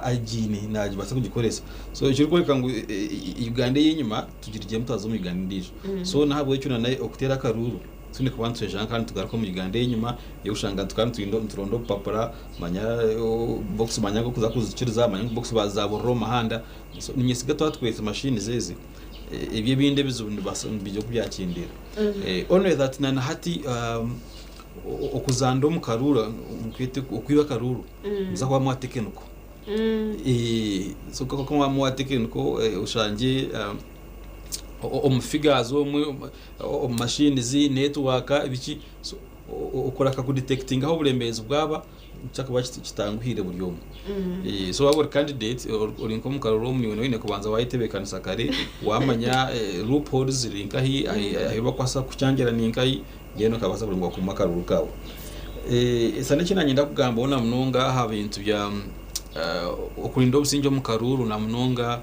agiine nabaasa kugikoresa. So ekirikworeka ngu Uganda ey'enyima tugirigyemu twaza omu Uganda endiijo. So n'ahabw'ekyo okuteera akaruuru twine kuba nitwejanga kandi nitugaruka omu Uganda ey'enyima ey'okushanga tukaba nituronda obupapura, manya box manya nk'okuza kuzikiriza, manya ngu box bazaburira omu muhanda. So niinyesiga twaba tukozesa machines ezi, ebyo ebindi ebizibu nibiija kubyakyendeera. Only that na hati okuzanda omu karuuru nkwete okwiba akaruuru nimuza kuba mwatekeniko. So ku mwaba mwatekeniko oshangye omu figures omwe omu machines, network biki so okureka kudetectinga ahu oburemeezi bwaba nikyo kitanguhiire buri omwe. So waaba ori candidate ori nk'omu karuuru omu niiwe oine kubanza wayetebeekanisa kare waamanya loopholes ziri nkahi, ahu barikubaasa kukukyangira ni nkahi then okabaasa kugira ngu wakuuma akaruuru kaawe. Esa n'eki naanye ndakugambaho na munonga aha bintu bya okurinda obusingye omu karuuru na munonga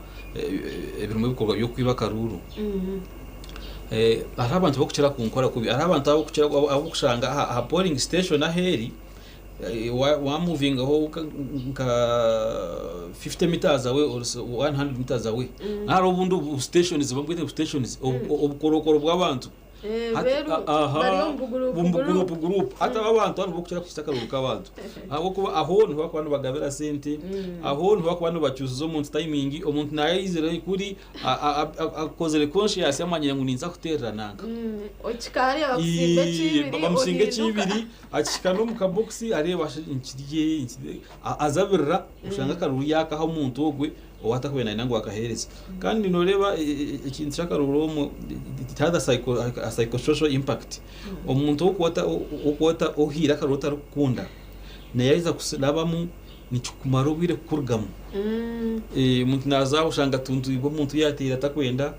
ebirimu ebikorwa by'okwiba akaruuru. Hariho abantu abarikukira kunkora kubi, hariho abantu abukushanga aha polling station ahu eri wamuvingaho nka 50 meters away or 100 meters away, hariho obundi bu stations bamwe bu stations obukorokoro bw'abantu. Bari omu bugurupu. Omu gurupu. Hati abo abantu nibo barikukira kuhitsya akaruuru k'abantu ahabw'okuba aho niho barikuba nibagabira sente, aho niho barikuba nibakyusiza omuntu timing. Omuntu naayeyizire kuri akozire conscious amanyire ngu ninza kuteerera nanka. Okihika hariya bakusimba ekibiri. Bamusinga ohinduka. Ekibiri akihika n'omu kabokisi areeba nkirye azabirira oshanga akaruuru yakaha omuntu ogwe owatakubaire nayenda ngu akaheereza. Kandi noreeba ekintu ky'akaruuru omwe, it has a psychosocial impact. Omuntu okuba ohaire akaruuru otarikukunda nayaheza kurabamu nikikumara obwire kukurugamu. Omuntu naza oshanga atuntwirwe omuntu yateire atakwenda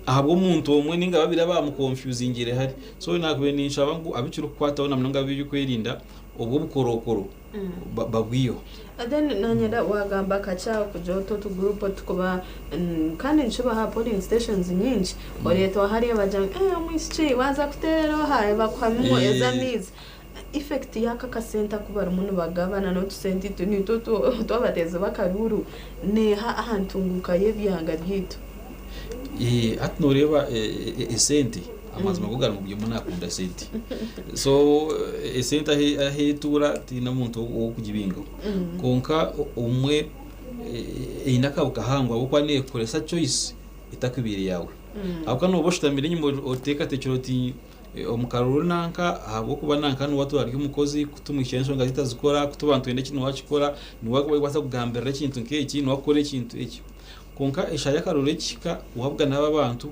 ahabw'omuntu omwe ninga babiri abamukonfusingire hari. So nakubaire ninshaba ngu abikirikukwataho na munonga ab'ebyokwerinda obwo obukorokoro babwiheho. Then nanyenda wagamba kakyaho kugira otu otugurupu otukuba kandi nikibaho aha polling stations nyingi, oreetwa hariya bagira ngu omwishiki waaza kuteerera oha, bakuhamu ez'amaizi. Effect y'aka akasente aku barimu nibagabana n'otusente itwe nitwo tw'abateezi b'akaruuru neeha aha ntunguuka y'ebyanga byaitu? Hati noreeba esente, amazima go gari ngu buri omwe nakunda sente. So esente ahu etuura tihaine omuntu ow'okugibingaho. Kwonka obumwe eine akabi kahango ahabw'okuba neekukoresa choice etakubaire yaawe. Ahabw'okuba nooba oshutamire enyima oteekateekire oti Omu karuru nanka ahabw'okuba nanka niwe atuura ari omukozi, ku tumuhikira enshonga zaitu azikora, ku tuba nitwenda eki niwe akikora, niwe arikubaasa kugambirira ekintu nk'eki, niwe arikukora ekintu eki. Kwonka eshaaha y'akaruru ekihika wabugana abo abantu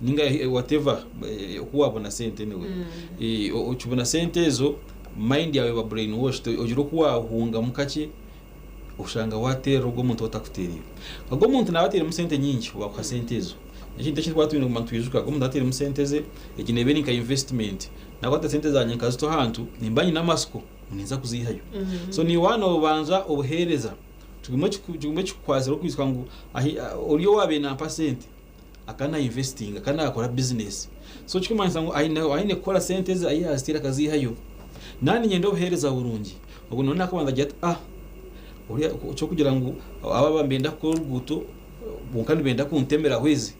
ninga whatever oku wabona sente anyway, okibona sente ezo mind yaawe eba brain washed ogira oku wahungamu kakye oshanga wateerera ogwo omuntu ou otakuteereire. Ogwo omuntu naaba ateiremu sente nyingi waakuha sente ezo. Ekintu eki twaba twine kuguma nitwijuka, ogwo omuntu ateiremu sente ze, egi neeba eri nka investment. Naakwata sente zangye nkazita ahantu, nimba nyine amatsiko ngu ninza kuziihayo. So naiwe waaba noobanza obuheereza, kigume kigume kikukwasire okwijuka ngu ahi ori owaabaire nampa sente akaba na investinga, akaba naakora bizinesi. So kirikumanyisa ngu aine aine kukora sente eze ahi yaaziteire akaziihayo. Naaba niinyenda obuheereza burungi, ogwo nawe naakubanza agira ati ah oriya eky'okugira ngu aba aba nibenda kukora oruguuto kwonka nibenda kuntemeraho ezi,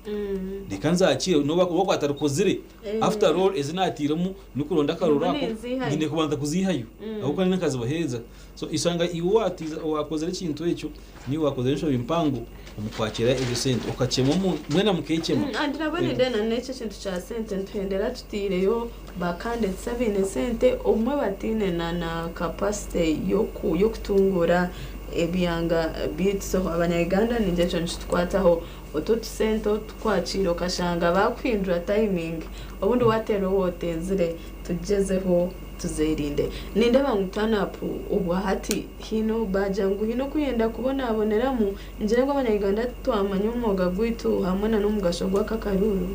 reka nzakiire nobu bakuba batarukozire, after all ezi naatairemu n'okuronda akaruru ako nyine kubanza kuziihayo ahabw'okuba nyowe nkazibaheereza. So oshanga iwe owaakozire ekintu ekyo niiwe waakozire enshobi mpango omu kwakiira ezo sente okakyema omuntu mwena mukeekyema. And nabwo nindeeba na n'ekyo ekintu kya sente nituhendera tutaireyo ba candidates abaine sente obumwe bataine na na capacity y'okutunguura ebyanga byaitu so abanya Uganda ningira ekyo nikitukwataho otwo otusente otu tukwakiire okashanga baakuhindura timing obundi waateera ou oteezire tugyezeho tuzerinde. Nindeeba ngu turn up obwahati haine baagira ngu haine okuyenda kubonaboneramu ngira ngu abanya Uganda twamanya omwoga gwaitu hamwe na n'omugasho gw'aka akaruuru.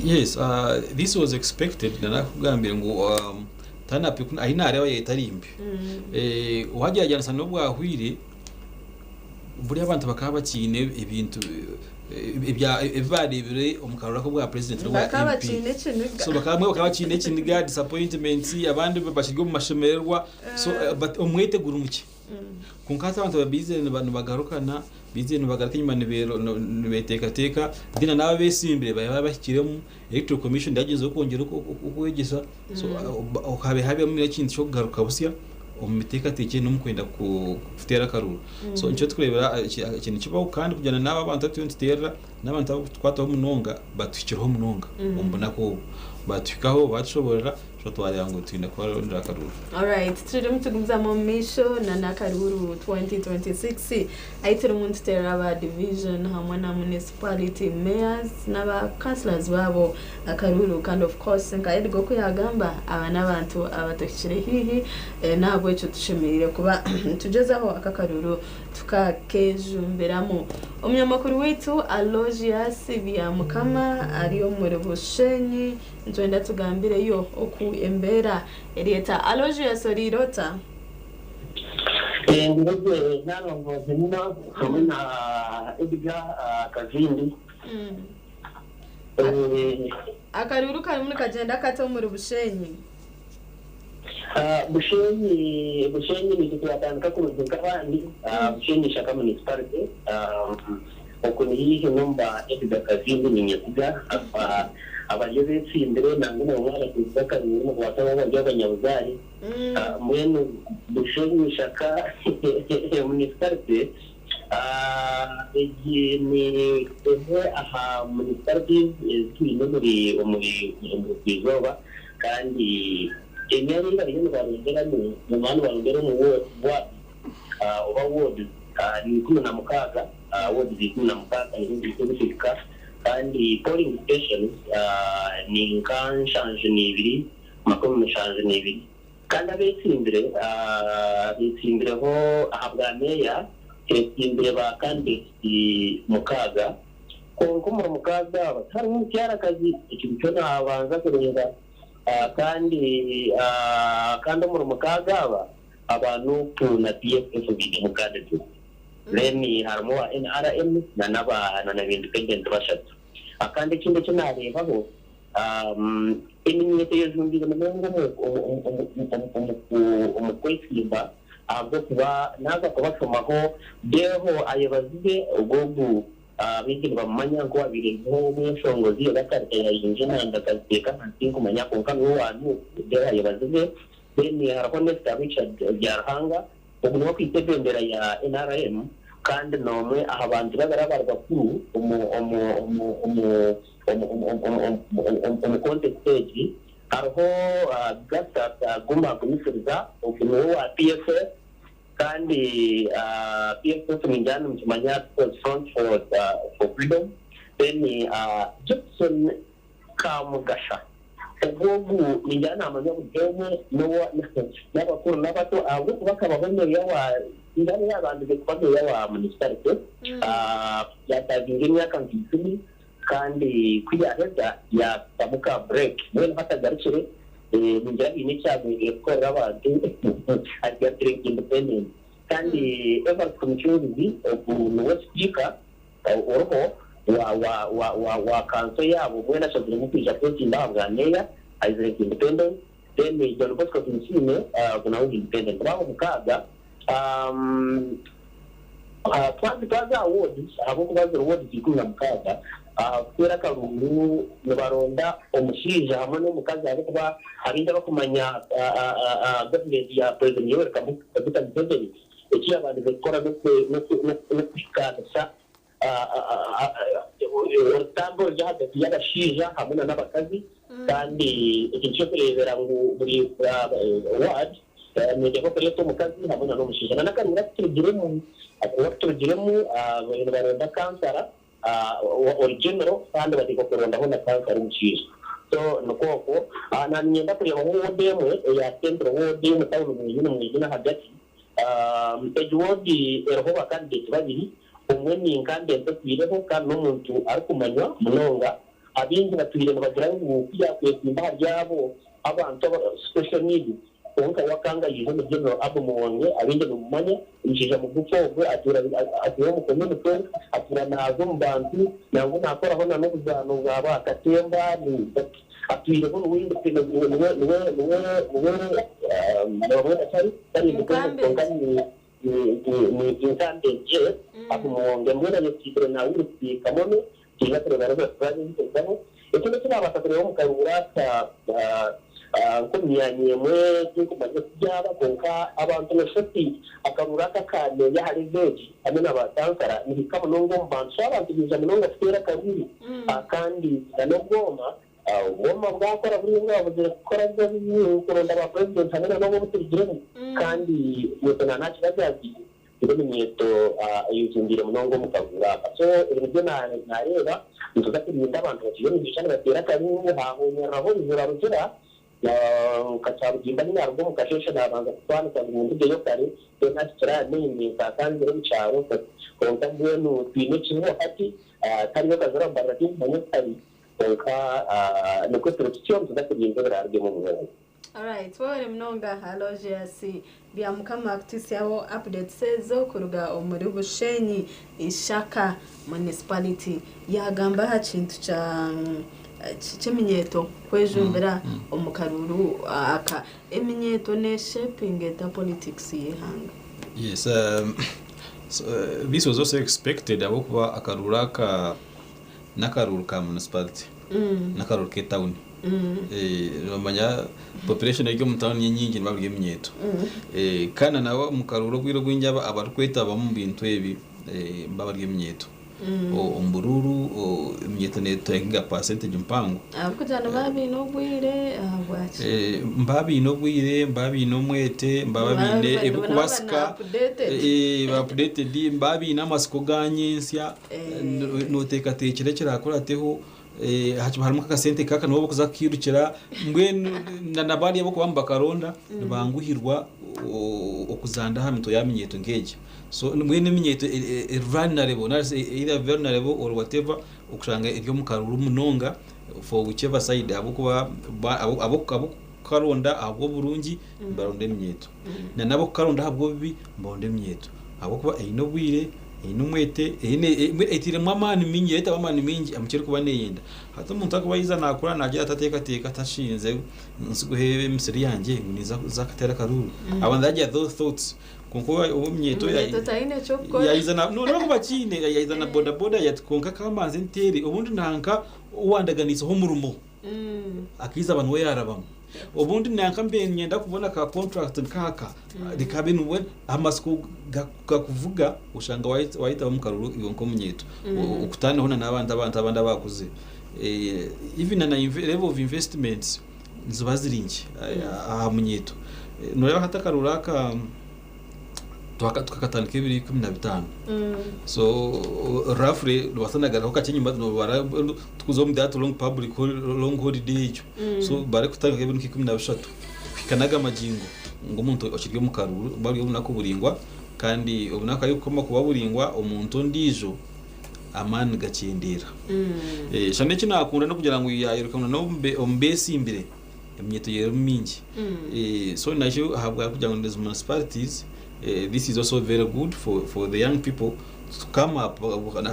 Yes, this was expected narakugambire ngu turn up ahi nareeba etari mbi. Wagyeragyeranisa n'obwahwire buriya abantu bakaba bakiine ebintu ebi bareebire omu karuru ak'obwa president n'obwa Bakaba MP. bakiine ekiniga. So bakaba bamwe bakaba bakiine ekiniga, disappointment, abandi bakiri omu mashemererwa. So but omwete guri mukye. Kwonka hati abantu baizire nibagarukana, baizire nibagaruka enyima nibeteekateeka, then n'abo abeesimbire baaba bahikiremu, Electoral Commission yagyezaho kwongyera okwegyesa, so habe habeho ekintu ky'okugaruka busya omu miteekateekyere n'omu kwenda kuteera akaruru. So nikyo turikureebera eki nikibaho kandi kugira ngu n'abo abantu abu turiyo nituteerera n'abantu abu turikukwataho munonga batuhikireho munonga omu bunaku obu. Batuhikaho batushoboorora so twareeba ngu twine kubarondera akaruru. Alright, turimu tugumizamu omu maisho na n'akaruuru 2026 ahi turimu nituteerera aba division hamwe na municipality mayors n'aba councillors baabo akaruuru kandi of course nka Edgar oku yaagamba aba n'abantu abatuhikire haihi n'ahabw'ekyo tushemereire kuba nitugyezaho aka akaruuru tukakejumbiramu. Omunyamakuru waitu Aloysius Byamukama ari omuri Bushenyi nitwenda tugambireyo oku embeera eri eta. Aloysius oriire ota? Ndeze Nalongo Zenina hamwe na Edgar Kazindi. Akaruuru karimu nikagyenda kata omuri Bushenyi? Bushenyi Bushenyi nitwe twatandika kuruga nk'abandi Bushenyi Ishaka Municipality oku ni haihi n'omuba Edgar Kazindi ninyesiga abariyo betsimbire nangwa nabo babatezize akaruuru nibabaasa kuba bari abanyabuzaare mbwenu Bushenyi Ishaka Municipality egi ni emwe aha municipalities ezi twine omuri omuri omuri Izooba kandi emyanya ei bariyo nibaronderamu nibaba nibarondera omu ward oba wards ni 16, wards 16 nizo ziri kuhika kandi polling stations ni nka 72, 72 kandi abetsimbire betsimbireho aha bwa meeya hetsimbire ba candidates 6 kwonka omuri 6 aba tiharimu omukyarakazi ekyo nikyo nabanza kureeba kandi kandi omuri 6 aba aba NUP na PFF bainemu candidate then harimu owa NRM na n'aba na independent bashatu. Kandi ekindi eki nareebaho eminyeeto eyejumbiire munonga omu kwetsimba ahabw'okuba naaza kubashomaho Deho ayebazize ogwo ogu baingi nibamumanya nk'owabaire ariho omweshongozi oba akarita yayinja enanga akaziteeka ahansi tinkumanya kwonka niwe owa NUP Deho ayebazize. Then hariho Nestor Richard Byaruhanga ogu niwe akwaitse ebendera ya NRM kandi n'omwe aha bantu babiri abari bakuru omu omu omu omu omu omu omu omu omu contest egi. Hariho Gustus Guma Gumisiriza, ogu niwe owa PFF kandi PFF ningira nimukimanya People's Front for Freedom. Then Jackson Kamugasha, ogu ogu ningira namanywa buri omwe n'abakuru n'abato ahabw'okuba akabaho meeya wa ningira niwe yaabandize kuba meeya wa municipality yaasavinga emyaka nka ikumi. Kandi ku yaaheza yaatamu ka break mbwenu hati agarukire ningira haine eki agwire kukorera abantu agarukire nka independent. Kandi Evans Mucunguzi ogu niwe sipiika oriho wa wa wa wa wa kanso yaabo mbwenu ashaziremu kwija kwesimba aha bwa meeya aizire nka independent. Then John Bosco Tumusiime ogu nawe ni independent. Baaba mukaaga. Twaza aha wards ahabw'okuba ziri wards 16, kuteera akaruuru nibaronda omushaija hamwe n'omukazi ahabw'okuba abaingi abakumanya gavumenti ya President Yoweri Kaguta Museveni eki yabandize kukora n'okuhikaanisa orutambi oruri ahagati y'abashaija hamwe n'abakazi kandi eki nikyokureebera ngu buri ward Niinyija kureeta omukazi hamwe na n'omushaija. Na n'akaruru aku turugiremu, akaruru aku turugiremu bariyo nibaronda kansara ori general kandi bateekwa kurondaho na kansara omushaija. So nikwo okwo. Na niinyenda kureebaho ward emwe eya central ward omu town mwenyini mwenyini ahagati. Egi ward eriho ba candidate babiri, omwe ni incumbent otwireho kandi n'omuntu arikumanywa munonga. Abaingi batwire nibagira ngu ku yaakwesimba ahari abo abantu aba special needs kwonka we akanga yaija omu General Abu Muwonge, abaingi nimumumanya, omushaija mugufu ogwe atuura atuura omu community atuura naaza omu bantu nangwa naakoraho na n'obuzaano bwa ba katemba atwireho niwe niwe niwe niwe niwe niwe tari tari independent kwonka ni ni incumbent ye Abu Muwonge mbwenu ayesiibire na Wilson Kamono Twine kureeba results zaazo ezikurugaho. Ekindi eki naabaasa kureeba omu karuuru aka, nk'omu myanya emwe tinkumanya oku byaba kwonka abantu nooshusha oti akaruuru aka aka meeya ahari veegi hamwe na ba kansara nihika munonga omu bantu. So abantu baija munonga kuteera akaruuru kandi n'obwoma, obwoma bwakora buriya obwabuzire kukora kuronda ba purezidenti hamwe na n'obu obuturugiremu kandi Ruto na naakibagambire. Ngu eminyeeto eyejumbiire munonga omu karuuru aka. So ebi nibyo naareeba, nituza kurinda abantu bakiri omu nshozi nibateera akaruuru, haahonyereraho orujura ruzira, nka Kyarugimba ahi naaruga omu kasheeshe naabanza kutwanika ngu ndugeyo kare, then hati kiri aha main nkakanzire omu kyaro, kwonka mbwenu twine ekizibu hati, tariyo kazira mbarira tinkumanya oku kari, kwonka nikwo turi tutyo nituza kurinda ebiraarugemu omu mwanya. Alright webare munonga Aloysius Byamukama kutuhitsyaho updates ezo kuruga omuri Bushenyi Ishaka Municipality. Yagamba aha kintu kya ky'eminyeeto kwejumbira omu karuuru aka. Eminyeeto ne shapinga eta politics y'eihanga? Yes, so, this was also expected ahabw'okuba akaruuru aka n'akaruuru ka municipality n'akaruuru k'etawuni. Noomanya population eri omu tawuni enyingi niba bari eminyeeto. Kandi na nabo omu karuuru obwire obwingi abarikwetabamu omu bintu ebi nibaba bari eminyeeto. Omu buruuru eminyeeto neetakinga percentage mpango. Ahabw'okugira nibaba baine obwire ahabwaki? Nibaba baine obwire, nibaba baine omwete, nibaba baine ebirikubaasika, updated, nibaba baine amatsiko ga nyentsya, nooteekateekyera ekiraakurateho. Hakiba harimu nk'akasente kaka nibo barikuza kukiirukira mbwenu na na bariya abarikuba nibakaronda nibanguhirwa okuzanda aha mitwe ya minyeeto nk'egi. So mbwenu eminyeeto eri vulnerable nari shi either vulnerable or whatever okushanga eri omu karuru munonga for whichever side ahabw'okuba abarikukaronda ahabw'oburungi nibaronda eminyeeto na n'abarikukaronda ahabw'obubi nibaronda eminyeeto ahabw'okuba eine obwire Eine omwete, eine etairemu amaani maingi, yaitamu amaani maingi omu ki erikuba neeyenda. Hati omuntu arikuba yaija naakura naagira ati ateekateeka ati ashinze nsigeho emisiri yangye ngu ninza kuza kuteera akaruuru. Abanza yaagira those thoughts kwonka ou omunyeeto Omunyeeto taine ky'okukora. yaija na no nobu akiine yaija na bodaboda ati kwonka ka mbanze nteere obundi nanka owandaganiiseho omurimo. Akaija aba niwe yaarabamu. Obundi nanka mbe niinyenda kubona ka contract nk'aka, reka abe niwe amatsiko gakuvuga oshanga waayetaba omu karuru iwe nk'omunyeeto. Okutaanaho na n'abantu abantu abandi abaakuzire. Even na level of investments, Niziba ziri nkye aha munyeeto. Nooreeba hati akaruuru aka tukakatandika 2015 so roughly noobaasa nagarukaho kakye enyima noobara tukuza omu that long public long holiday egyo so barikutandika 2013 kuhika n'aga magingo ngu omuntu okiri omu karuuru buri obunaku buraingwa kandi obunaku ahu burikukoma kuba buraingwa omuntu ondiijo amaani gakyendeera. Shana eki naakunda n'okugira ngu yaayoreka ngu n'omu beesimbire eminyeeto erimu mingi. So nakyo ahabwa kugira ngu ezi municipalities this is also very good for the young people to come up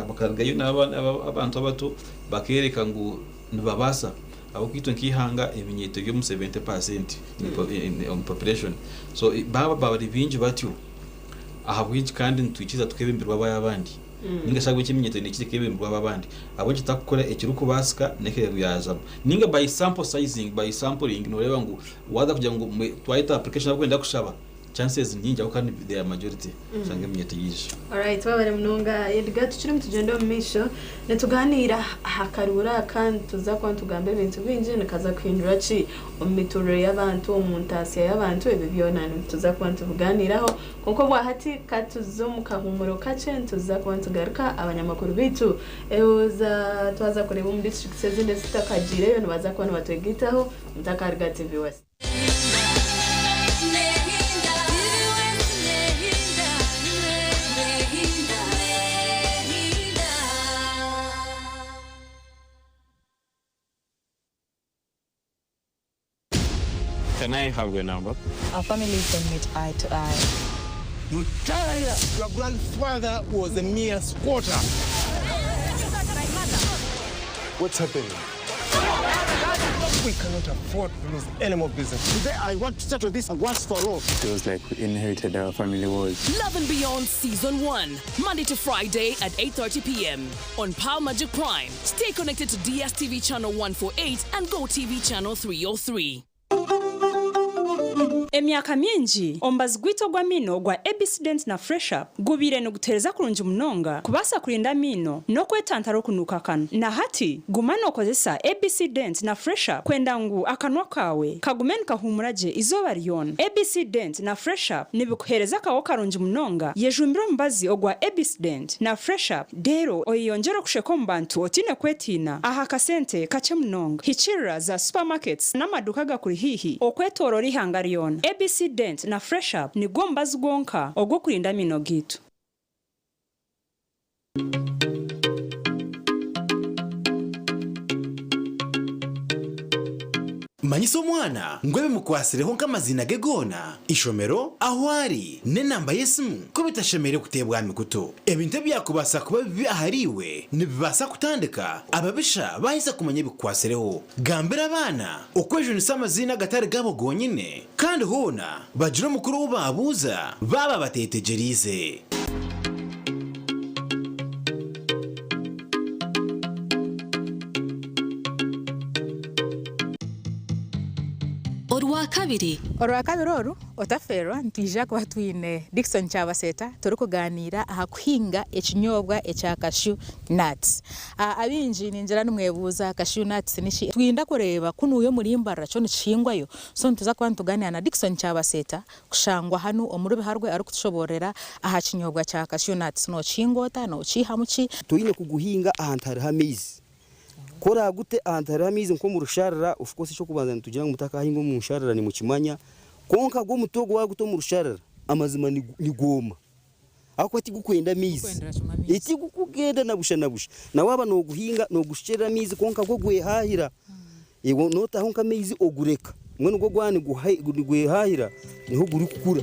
bakarugayo n'abantu abato bakeereka ngu nibabaasa ahabw'okuba itwe nk'eihanga eminyeeto eri omu 70% omu population so baaba bari baingi batyo ahabw'enki kandi nitwikiriza tukeebemberwa abo abandi. Ninga shi ahabw'enki eminyeeto neikiriza ekeebemberwa abo abandi? Ahabw'enki tutarikukora ekirikubaasika n'ekereebu yaazamu? Ninga by sample sizing, by sampling nooreeba ngu waaza kugira ngu twayeta application abarikwenda kushaba, chances ni nyingi ahabw'okuba they are majority oshanga eminyeeto yaija. Alright, webare munonga Edgar. Tukirimu nitugyenda omu maisho nitugaaniira aha karuuru aka, nituza kuba nitugamba ebintu bingi, nikaza kuhindura ki omu mituurire y'abantu, omu ntaasya y'abantu, ebyo byona nituza kuba nitubigaaniiraho. Kwonka obwa hati ka tuze omu kahuumuro kakye nituza kuba nitugaruka abanyamakuru baitu twaza kureeba omu disiturikiti ezindi ezi tutakagiireyo nibaza kuba nibatwegaitaho. Mutakaruga TV West. Can I have your number? Our families don't meet eye to eye. Mutaya, your grandfather was a mere squatter. What's happening? We cannot afford to lose any more business. Today I want to settle this once for all. Feels like we inherited our family woes. Love and Beyond Season 1, Monday to Friday at 8:30 p.m. on Power Magic Prime. Stay connected to DSTV channel 148 and GoTV channel 303. Emyaka mingi, omubazi gwaitu ogw'amaino ogwa ABC Dent na Fresh Up gubaire nigutuheereza kurungi munonga kubaasa kurinda amaino n'okwetantara okunuuka akanwa. Na hati, guma nookozesa ABC Dent na Fresh Up kwenda ngu akanwa kaawe kagume nikahuumura gye eizooba ryona. ABC Dent na Fresh Up nibikuheereza akaho karungi munonga. Yejumbire omubazi ogwa ABC Dent na Fresh Up reero oyeyongyere okusheka omu bantu otaine kwetiina aha kasente kakye munonga. Hikiirira za supermarkets n'amaduuka agakuri haihi okwetooroora eihanga ryona. ABC Dent na Fresh Up nigwo mubazi gwonka ogw'okurinda amaino gaitu. Manyisa omwana ngu ebimukwatsireho nk'amaziina ge goona, ishomero, ahu ari, n'enamba y'esimu ku bitashemereire kuteebwa aha mikutu. Ebintu ebyakubaasa kuba bibi ahariiwe nibibaasa kutandika ababisha baaheza kumanya ebikukwatsireho. Gambira abaana okwejunisa amaziina agatari gaabo gonyine kandi hoona bagire omukuru ou baabuuza baaba bateetegyereize. Orwakabiri. Orwakabiri oru, otafeerwa nitwija kuba twine Dickson Kyabaseeta turikugaaniira aha kuhinga ekinyobwa ekya cashew nuts. Abaingi ningira nimwebuuza cashew nuts niki? Twinda kureeba ku nuuyo omuri Mbarara kyo nikihingwayo so nituza kuba nitugaaniira na Dickson Kyabaseeta kushangwa hanu omuri Biharwe arikutushoboororera aha kinyobwa kya cashew nuts. Nookihinga ota? Nookiihamu ki? Toine kuguhinga ahantu hariho amaizi. Ku oraagute ahantu hariho amaizi nk'omu rusharara, of course eky'okubanza nitugira ngu mutakahinga omu nsharara nimukimanya, kwonka gwo omuti ogu waaguta omu rusharara, amazima nigwoma ahabw'okuba tigukwenda maizi. Tigukugenda na busha na busha. Na waaba nooguhinga noogushukyerera amaizi kwonka gwo gwehaahira. Iwe nootaho nk'amaizi ogureka, mbwenu gwo gwaba nigwehaahira niho gurikukura.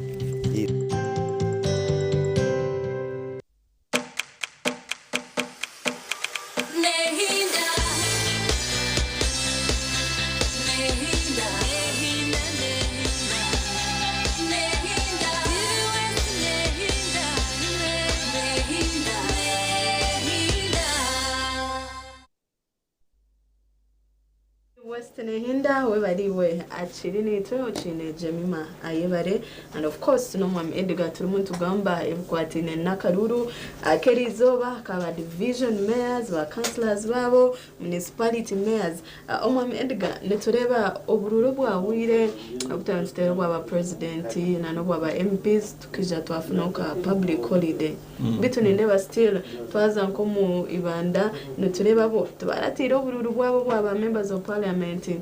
West Nehinda webare iwe akiri naitwe okiine Jemima ayebare and of course n'omwami Edgar turimu nitugamba ebikwataine n'akaruuru ak'eriizooba aka ba division mayors, ba councillors baabo, municipality mayors. Omwami Edgar nitureeba oburuuru obwahweire obu twaba nituteera obwa ba president na n'obwa ba MPs tukaija twafunaho ka public holiday. Beitu nindeeba still twaza nk'omu Ibanda nitureeba bo tibarataire oburuuru bwabo obwa ba members of parliament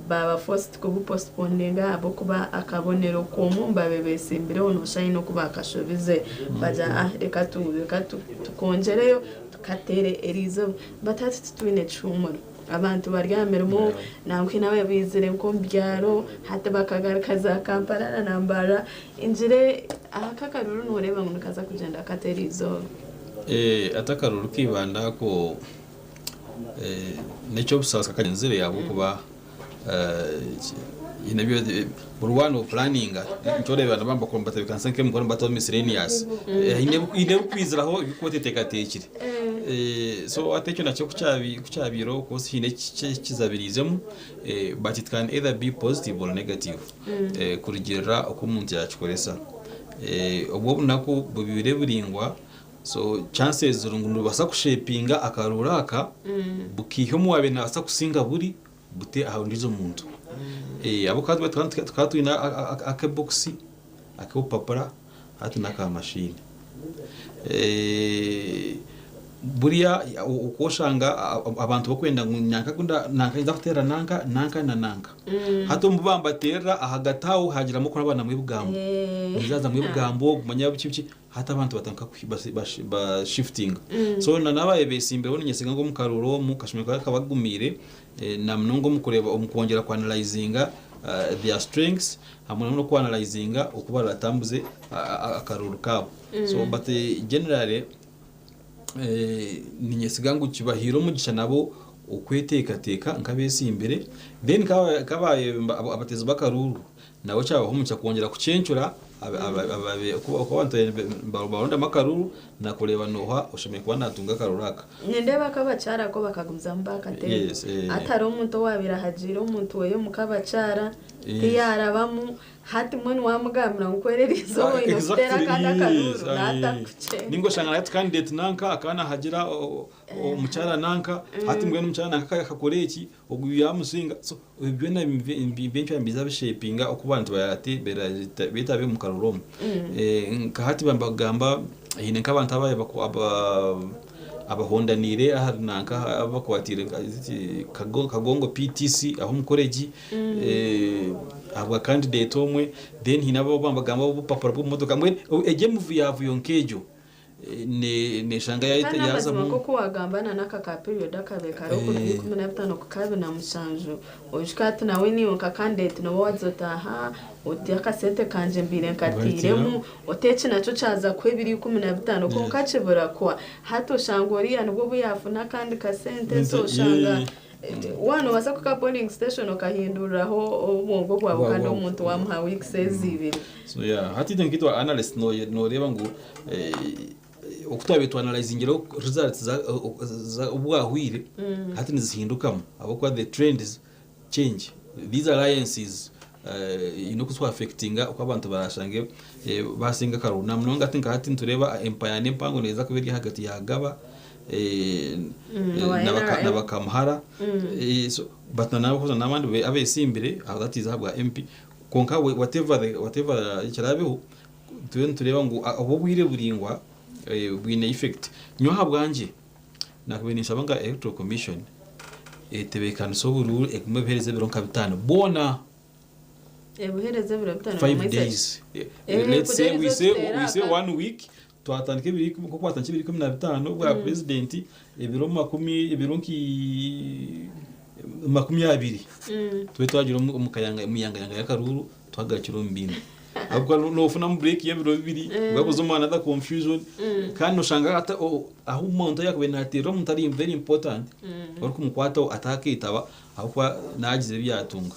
baaba forced kubu postponinga ahabw'okuba akabonero k'omwe omu baabaire beetsimbireho nooshusha haine oku baakashobize bagira ah reka reka tukoongyereyo tukateere eriizooba but hati titwine kihuumuro. Abantu bari aha mirimo nangwa haine abaizire nk'omu byaro hati bakagaruka za Kampala na na Mbarara. Ngire aka akaruru noreeba ngu nikaza kugyenda kata eriizooba? Hati akaruru k'eibanda ako n'eky'obusaasi kakagyenzire ahabw'okuba haine ebi buri waaba noopuraninga nikyo oreeba nibaba nibatebeekanisa nk'emikoro nibataho miscellaneous haine ebikwiziraho ebi orikuba oteteekateekire. So hati ekyo nakyo ku kyabaireho of course haine ekizabiriizemu but it can either be positive or negative kurugiirira oku omuntu yaakikoresa. Obwo obunaku bubaire buraingwa so chances ziri ngu nibubaasa kushepinga akaruuru aka bukaiha omu waabaire naabaasa kusinga buri bute aha ondiijo muntu. Ahabw'okuba tukaba twine akebokisi ak'obupapura hati n'aka mashini. Buriya oku oshanga abantu barikwenda ngu nanka nanka ninza kuteera nanka, nanka na nanka. Hati omu bu bambateerera ahagati aho hagiramu okurabanamu ebigambo. Nihazamu ebigambo manya biki biki hati abantu batandika bashifutinga. So na n'ababaire beetsimbireho niinyesiga ngu omu karuuru omu kashemereire kuba kabagumiire na munonga omu kureeba omu kwongyera ku analyzinga their strengths hamwe n'oku analyzinga oku baratambuze akaruuru kaabo. So but generally niinyesiga ngu kibahaire omugisha nabo okweteekateeka nk'abeetsimbire then nk'ababaire abateezi b'akaruuru nabo kyabaha omugisha kwongyera kucencura oku abantu nibarondamu akaruuru nakureeba nooha oshemereire kuba naatunga akaruuru aka. Nindeeba ak'abakyara ko bakagumizamu baakateera. Hati hariho omuntu owaabaire ahagiire omuntu we omu k'abakyara tiyaarabamu hati mbwenu waamugambira ngu kwera eriizooba oine kuteera akandi akaruuru naatakukyenda. Ninga oshanga hati candidate nanka akaba nahagira omukyara nanka hati mbwenu omukyara nanka akakora eki ogu yamusinga so ebyo byona nibiba nibiza bishepinga oku abantu beetabe omu karuuru omu. Nka hati nibagamba haine nk'abantu abahondaniire ahari nanka abakwatiire Kagongo PTC aho omu college ahabwa candidate omwe then haine abu nibagamba obupapura bw'omu mbwenu egyo emivuyavuyo nk'egyo neshanga Kandi amazima nk'oku wagamba na n'aka ka period akabaire kariho kuruga 15 kuhika 27 oijuke hati nawe niiwe nka candidate nooba waaza oti aha oti akasente kangye mbaire nkatairemu oti eki nakyo kyaza kuha ebiro 15 kwonka kibura kuha hati oshanga oriya nibwo obu yaafuna akandi kasente so oshanga waaba noobaasa kuhika aha polling station okahinduriraho obwongo bwawe kandi omuntu waamuha weeks ezi ibiri. So yeah, hati itwe nk'itwe analyst nooreeba ngu oku twabaire twanalizingireho results obwahwire hati nizihindukamu ahabw'okuba the trends change. These alliances haine oku zikuaffectinga oku abantu barashange basinga akaruuru. Na munonga hati nka hati nitureeba empayana empango neeza kuba eri ahagati ya Gaba owa NRM. Na Bakamuhara. So, but n'abandi abeesimbire that is ahabwa MP kwonka whatever ekiraabeho turiyo nitureeba ngu obu obwire buraingwa bwine effect. Nyowe ahabwangye nakubaire ninshaba nka Electoral Commission etebeekanise oburuuru egume ebuheereze ebiro nka bitaano bwona. Ebuheereze ebiro bitaano? 5 Bamwe days. Let's say kugira we izo say tuteera we say one week twatandika ebiro nkoku twatandika ebiro 15 bwa president ebiro makumi ebiro nki 20 tube twagira omu kayanga omuyangayanga y'akaruuru twagarukira omu bindi ahabw'okuba nofunamu break y'ebiro bibiri bwakuza omu another confusion kandi noshanga ahu omuntu yakubaire nateerera omuntu ari very important orikumukwataho atakeetaba ahabw'okuba nagize ebi yatunga.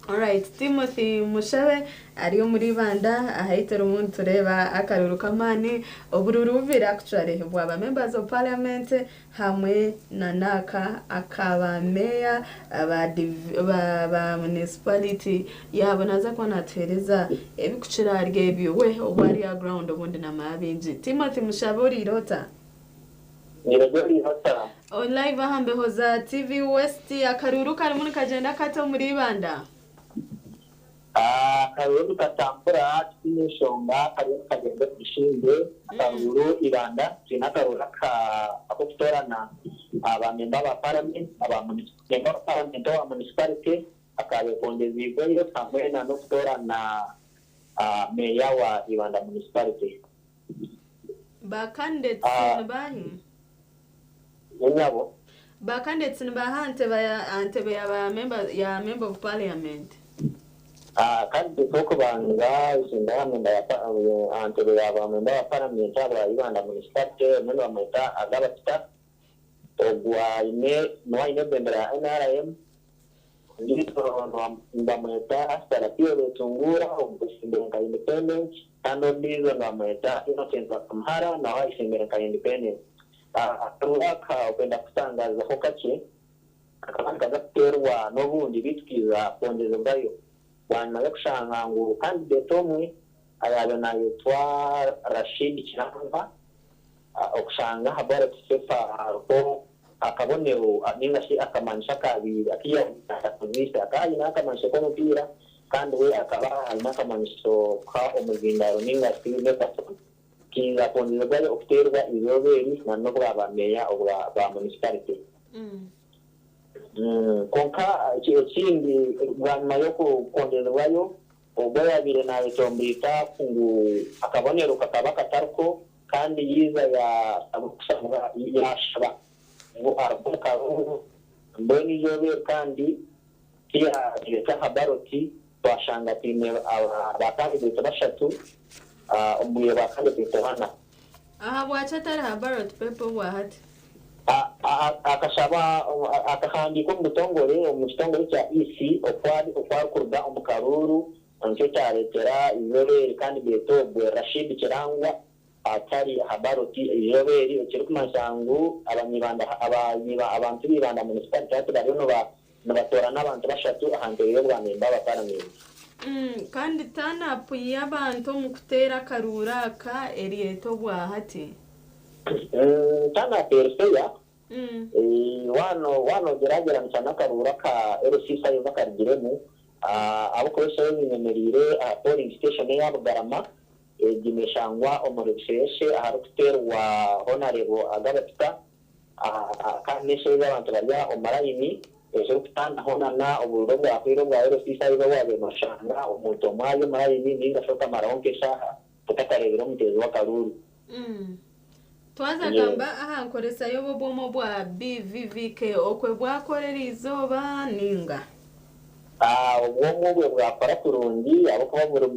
Alright, Timothy Mushabe ari omuri Ibanda ahu turimu nitureeba akaruru k'amaani obururu bubiri actually bwaba members of parliament hamwe na n'aka aka ba meeya ba ba ba municipality yaabo naaza kuba naatuheereza ebikukira ahari ebyo we obu ari aha ground obundi namanya bingi. Timothy Mushabe oriire ota? Ori live aha mbeho za TV West, akaruru karimu nikagyenda kata omuri Ibanda? Akaruru nikatambura titiine nshonga, kariyo nikagyenda omu misingye. Akaruru Ibanda twine akaruru ak'okutoorana ba memba ba paramenti, memba wa paramenti owa munisiparite akaayekondeziibweyo hamwe n'okutoorana meeya wa Ibanda munisiparite. Ba candidates ni baahi? Enyabo. Ba candidates ni baaha aha ntebe ya ba member ya member of parliament? Candidate w'okubanza ayesimbire aha member ya aha ntebe ya ba member wa parliament ahabwa Ibanda municipality omwe nibamweta Agaba Peter ogwo aine niwe aine ebendera ya NRM Ondiijo nibamweta Astarapio Rwetunguura ogusimbire nka Independent kandi ondiijo nibamweta Innocent Bakamuhara nawe ayesimbire nka Independent. Akaruru aka okwenda kutangaazaho kakye kakaba nikaza kuteerwa n'obundi beitu kaiza kwongyezebwayo bwanyima y'okushanga ngu kandidate omwe ayaabaire nayetwa Rashid Kirangwa Okushanga aha ballot paper hariho akabonero ninga shi akamanyiso akaabaire aku yaabaire atakozeise. Akaba aine akamanyiso k'omupiira kandi we akaba aine akamanyiso ka omuzindaaro ninga shi megaphone. Kaija kwongyezebwayo okuteerwa eizooba eri na n'obwa ba meeya obwa ba municipality. Kwonka ekindi bwanyima y'okwongyezebwayo, Ogwo oyaabaire naayetomboita ngu akabonero kakaba katariko kandi yaija yaashaba okushabwa yaashaba ngu aruge omu karuuru mbwenu eizooba eri kandi tiyareeta aha baroti twashanga twine ba kandidate bashatu omu bwire bwa kandidate bana. Ahabwaki atari aha ballot paper obwahati? Akashaba akahandiika omu butongore omu kitongore kya EC oku arikuruga omu karuuru nikyo kyareetera eizooba eri kandidate ogwe Rashid Kirangwa atari aha baroti eizooba eri ekirikumanyisa ngu abantu b'Ibanda Municipality hati bariyo nibatoorana abantu bashatu aha ntebe y'obwa memba wa paramenti. Kandi turn up y'abantu omu kuteera akaruuru aka eri eta obwahati? Turn up eri fair, waaba noogyeragyeranisa n'akaruuru aka LC five akarugiremu, ahabw'okuba eshaaha ezi nyemereire aha polling station eya Bugarama, egi neeshangwa omuri Busheeshe aharikuteerwa Honarebo Agaba Peter. Kandi n'eshaaha ezi abantu bari omu marayini ezirikutandikaho na obururu obwahweire obwa LC5 obu waabaire nooshanga omuntu omwe ari omu rayini nainga shi okamaraho nk'eshaaha otakareebire omuteezi w'akaruuru. Twaza gamba aha nkoresa y'obu obwoma obwa BVVK okwe bwakora eriizooba ninga? Obwoma obwe bwakora kurungi ahabw'okuba buri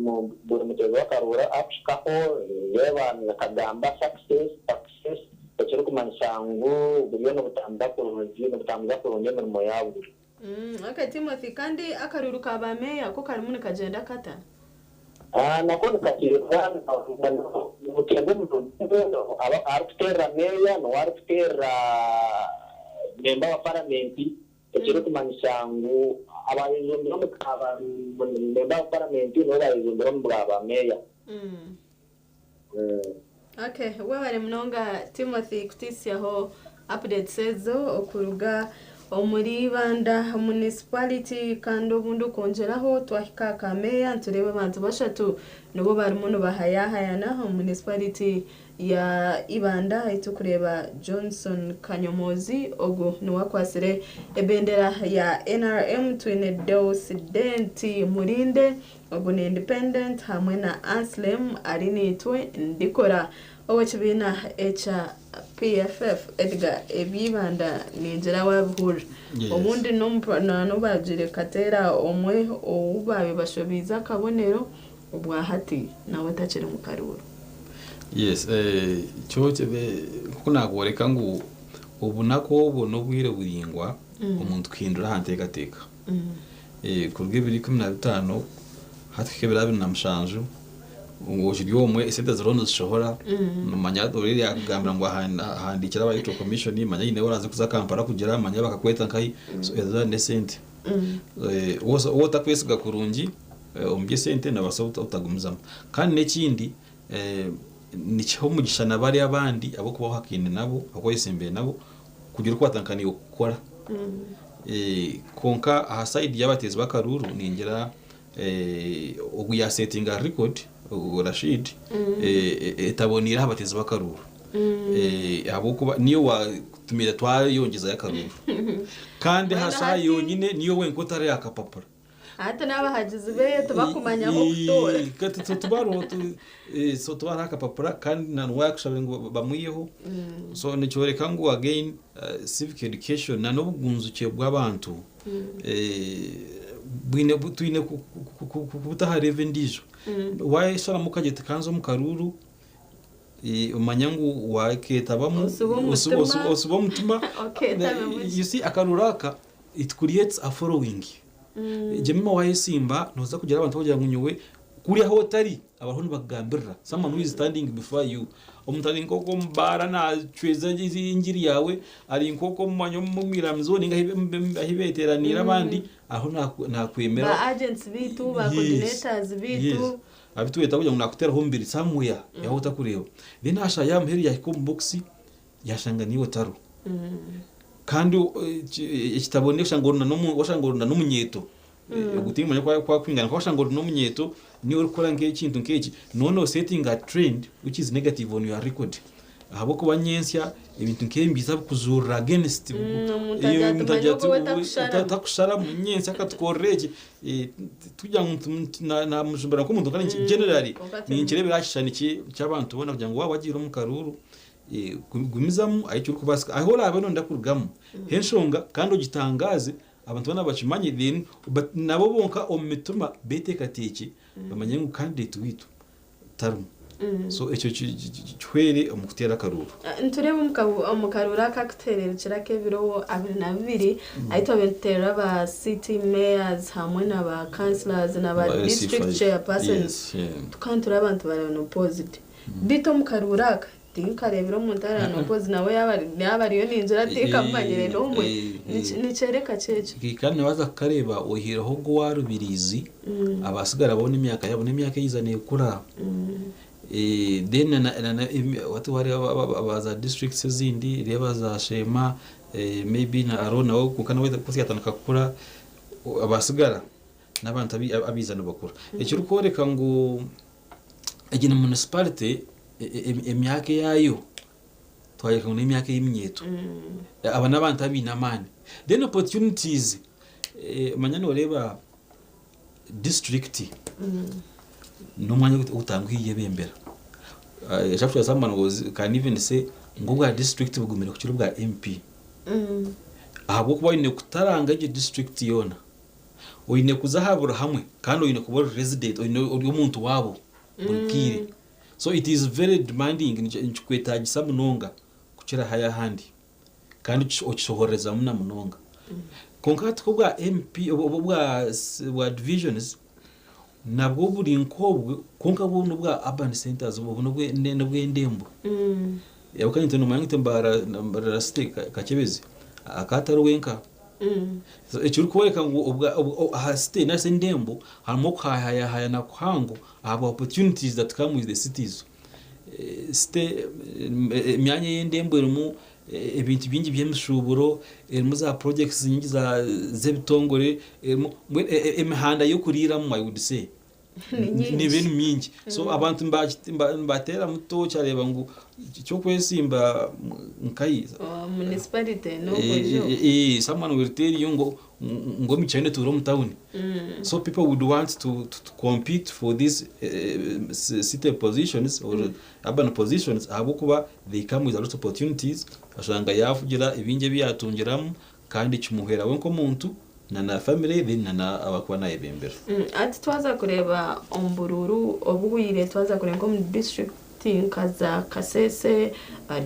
buri muteezi w'akaruuru akuhikaho reeba nikagamba success, success ekirikumanyisa ngu buriyo nibutambuza kurungi nibutambuza kurungi emirimo yaabwo. Ok Timothy, kandi akaruuru ka ba meeya ko karimu nikagyenda kata? Nako nikateerwa nibuteerwa emirundi arikuteerera meeya niwe arikuteerera memba wa paramenti. Ekirikumanyisa ngu abayejumbire omu bwa ba memba wa paramenti nibo bayejumbire omu bwa ba meeya. Ok, webare munonga Timothy kutuhitsyaho updates ezo okuruga omuri Ibanda Municipality kandi obundi okwongyeraho twahika aha ka meeya nitureeba abantu bashatu nibo barimu nibahayahayana omu municipality ya Ibanda ahu turikureeba Johnson Kanyomozi ogu niwe akwatsire ebendera ya NRM, twine Deus Dent Murinde ogu ni Independent hamwe na Anslem Arinaitwe Ndikora ow'ekibiina ekya PFF. Edgar eby'Ibanda ningira waabihurira. Obundi n'obu baagiire kukateera omwe ou baabaire bashobiize akabonero Obwahati nawe takiri mu karuuru. Yes, eh, kyo nk'oku naakworeka ngu obunaku obwo n'obwire buraingwa omuntu kuhindura aha nteekateeka. Kuruga 2015 hati kuhika 2027 okiri omwe esente ziriho nizishohora. Manya already yakugambira ngu ahandiikire aba electoral commission, manya haine oraze kuza Kampala kugira, manya bakakweta nkahi, so ezo n'esente. Waaba otakwesiga kurungi omu by'esente nobaasa obutagumizamu. Kandi n'ekindi, nikiha omugisha na bariya abandi abu orikuba ohakaine nabo, abu orikuba oyetsimbire nabo kugira oku batandika naiwe kukora. Kwonka aha sayidi y'abateezi b'akaruuru ningira ogu yaasetinga record, Rashid, etaboneire aha bateezi b'akaruuru ahabw'okuba niyo waatumire twayongyezayo akaruuru. Kandi aha Mbwenu shaaha hati yonyine niyo wenka otari aha kapapura. Hati n'abahagizi beye tibakumanya ah'okutoora. Tibariho, so tibariho aha kapapura kandi na niwe yaakushabire ngu bamwiheho. So nikyoreka ngu again civic education na n'obugunjukye bw'abantu bwine twine kubuta aha level endiijo. Waayesharamu okagira oti kanze omu karuuru, omanya ngu wakeetabamu, Osibe omutima. Osibe omutima. Okeetabe You see, akaruuru aka, it creates a following. Jemima wayesimba noza kugira abantu bakugira ngu nyowe kuri ahu otari abariho nibakugambirira, someone who is standing before you. Omuntu ari nk'oku omu baara nacweza engiri yaawe, ari nk'oku omumanya omu iramizo ninga ahu beteraniire abandi ariho nakwemera. Ba agents bitu, ba coordinators bitu. Abu tweta kugira ngu nakuteraho omubiri somewhere ahu otakureeba. Then aha shaaha y'aha muheru yahika omu box yashanga niiwe otariho. Kandi ekitabo washanga ori n'omunyeeto, ogu tinkimanya oku akwingana, kwonka washanga ori n'omunyeeto niiwe orikukora nk'ekintu nk'eki, nooba noosetinga trend which is negative on your record ahabw'okuba nyentsya ebintu nk'ebi nibiija bikujuurira against. Omuntu agira ati, Omuntu agira ati, "Manya ogu we takusharamu." Takusharamu, nyentsya akatukorera eki. Tikugira ngu namujumbura nk'omuntu kandi generally Kwonka ninkireebera aha kishushani ky'abantu boona kugira ngu waaba wagiire omu karuuru, gumizamu ahu ekirikubaasika ahu oraabe nooyenda kurugamu h'enshonga kandi ogitangaaze abantu boona bakimanye, then nabo bonka omu mitima beeteekateekye bamanye ngu candidate waitu tarimu. So ekyo kihwere omu kuteera akaruuru. Nitureeba omu karuuru aka akutuhereerukire ak'ebiro 22 ahu twabaire nituteerera ba city mayors hamwe na ba councillors na ba Ba LC5. district chairpersons, tukaba nitureeba abantu bari unopposed, beitu omu karuuru aka tinkareebire omuntu ari unopposed nawe yaaba ariyo ningira tinkamumanyire n'omwe. Nikyoreka ki ekyo? Kandi waaza kukareeba oihireho ogu owa Rubirizi, abasigara boona emyaka yaabo n'emyaka eiza neekura. Then hati waareeba aba za districts ezindi, reeba za Sheema, maybe na Aroo nawe kwonka nawe yatandika kukura, abasigara n'abantu abaiza nibakura. Ekirikworeka ngu egi ni municipality emyaka eyaayo twayoreka ngu n'emyaka ey'eminyeeto. Aba n'abantu abaine amaani. Then opportunities, manya nooreeba district n'omwanya ogutanguhi yebembera. Actually someone was can even say ngu obwa district bugumire kukira obwa MP. Ahabw'okuba oine kutaranga egyo district yoona. Oine kuza aha buri hamwe kandi oine kuba ori resident, oine ori omuntu waabo buri bwire. So it is very demanding, nikikwetaagisa munonga kukira haya ahandi kandi okishohorezamu na munonga. Kwonka hati obwa MP, obwa divisions nabwo buri nk'obwo, kwonka bwo n'obwa urban centers, obwo n'obw'endembo. Ahabw'okuba itwe nomanya ngu itwe Mbarara City Kakyebezi akaba atari wenka. So ekirikworeka ngu aha city nari shi endembo harimu okuhayahayana kuhango ahabwa opportunities that come with the cities. City, emyanya ey'endembo erimu ebintu bingi by'emishuuburo, erimu za projects nyingi z'ebitongore, erimu mbwenu emihanda y'okuriiramu, I would say. Ni nyingi. Neeba eri mingi. So abantu nibateeramu tooki areeba ngu eky'okwesimba nkahi. Municipality n'obujo. Someone will tell you ngu emigisha yoona etuura omu tawuni. So people would want to compete for these city positions or urban positions ahabw'okuba they come with a lot of opportunities, ashanga yaagira ebingi ebi yaatungiramu kandi kimuhwera we nk'omuntu na na family then na na abakuba nayebembera. Hati twaza kureeba omu buruuru obuhwire, twaza kureeba nk'omu district nka za Kasese,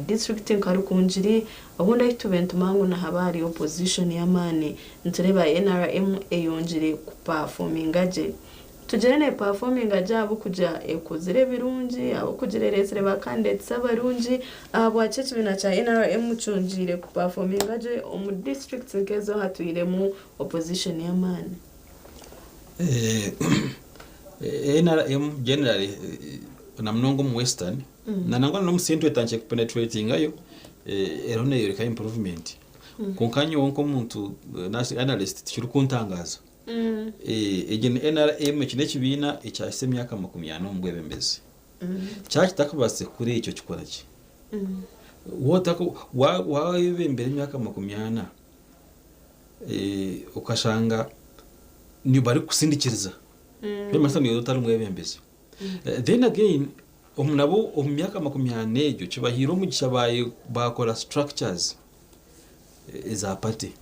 district nka Rukungiri, obundi ahi tube nitumanya ngu nihaba hari opposition y'amaani, nitureeba NRM eyongyire kupafominga gye. Tugire nepafominga gye ahabw'okugira ekozire ebirungi, ahabw'okugira ereetsire ba candidates abarungi, ahabwaki ekibiina kya NRM kyongyeire kupafominga gye omu districts nk'ezo ahatwiremu opposition y'amaani? NRM generally na munonga omu Western na nangwa n'omu Central etandikire kupenetratingayo, eriho neeyoreka improvement. Kwonka nyowe nk'omuntu analyst tikirikuntangaaza. Egi ni NRM, eki n'ekibiina ekyahitsya emyaka 40 omu bwebembezi. Kyaba kitakubaasize kukora ekyo kikora ki? Waayebembera emyaka 40 okashanga barikukusindikiriza, nikimanyisa ngu iwe otari mwebembezi. Then again nabo omu myaka 40 egyo kibahaire omugisha baakora structures eza party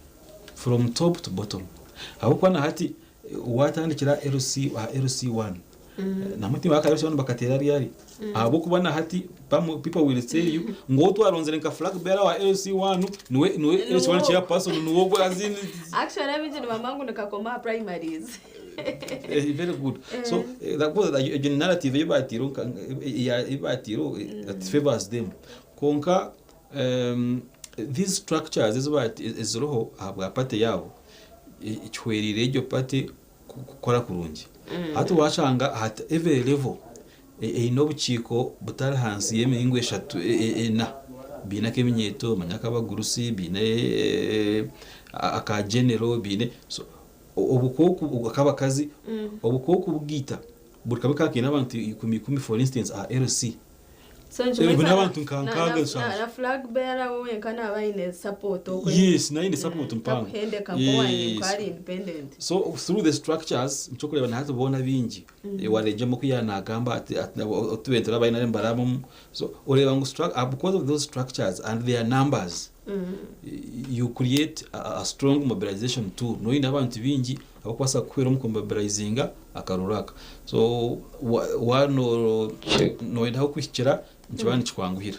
from top to bottom, ahabw'okuba na hati waatandikira LC aha LC1, namwe timu aka LC1 bakateera ryari, ahabw'okuba na hati people will tell you ngu ou twaronzire nka flag bearer wa LC1 niwe LC1 chairperson, niwe ogwo as in. Actually abaingi nibamanya ngu nikakoma aha primaries. Very good. So that egyo narrative ei baatiireho that favors them. Kwonka these structures eziriho ahabwa party yaabo kihwereire egyo party kukora kurungi. Hati washanga at every level eine obukiiko butari hansi y'emiringo eshatu, ena. Biine ak'eminyeeto, manya ak'abagurusi, biine aka general, biine so obukooko ak'abakazi, obukooko bugiita buri kamwe kaba kaine abantu ikumi ikumi, for instance aha LC. So n'abantu nka nkaaga, nsanju. Na flag bearer we wenka naaba aine support okwe. Yes, naine support mpango. Takuhendeka nk'owanye nk'ari independent. So through the structures nikyo kureba nahati boona bingi waregyemu oku yanagamba ati otubentera abaine mbarabamu, so oreeba ngu because of those structures and their numbers, you create a strong mobilization tool. Noyine abantu bingi abakubaasa kuhwera omu kumobilizinga akaruru aka. So wa noyendaho kuhikira nikiba nikikwanguhira.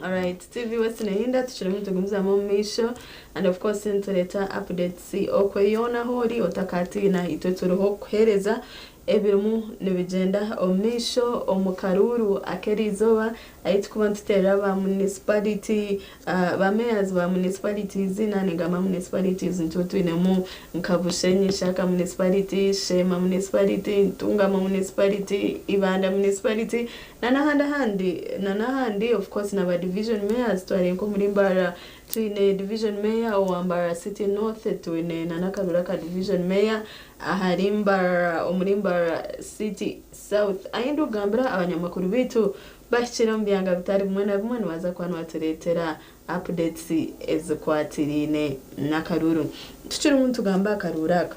Alright, TV West Nehinda, tukirimu tugumizamu omu maisho and of course nitureeta updates okweyona hori otakatiina, itwe turiho kukuheereza ebirimu nibigyenda omu maisho omu karuuru ak'eriizooba ahi tukuba nituteerera aba municipality, ba mayors ba municipalities naningamba municipalities nituba twinemu nka Bushenyi, Shaka municipality, Sheema municipality, Ntungamo municipality, Ibanda municipality na n'ahandi ahandi na n'ahandi. Of course na ba division mayors, twari nk'omuri Mbarara twine division mayor owa Mbarara City North, twine na n'akaruru aka division mayor ahari Mbarara, omuri Mbarara City South. Ahi ndikugambira abanyamakuru baitu bahikire omu byanga bitari bimwe na bimwe, nibaza kuba nibatureetera updates ezikwatiriine n'akaruru. Tukirimu nitugamba akaruru aka,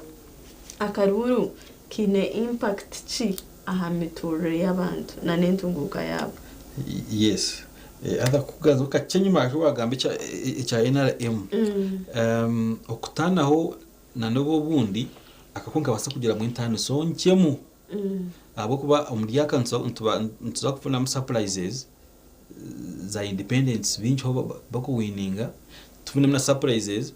akaruru kiine impact ki aha miturire y'abantu na n'entunguuka yaabo? Yes. Atha kugaruka kakye enyuma ahu wagamba ekya NRM, okutaanaho na n'obu obundi akako nkabaasa kugiramu entaaniso nkyemu, ahabw'okuba omuri aka nituza kufunamu surprises za independence bingi ho bakuwininga, tufunemu na surprises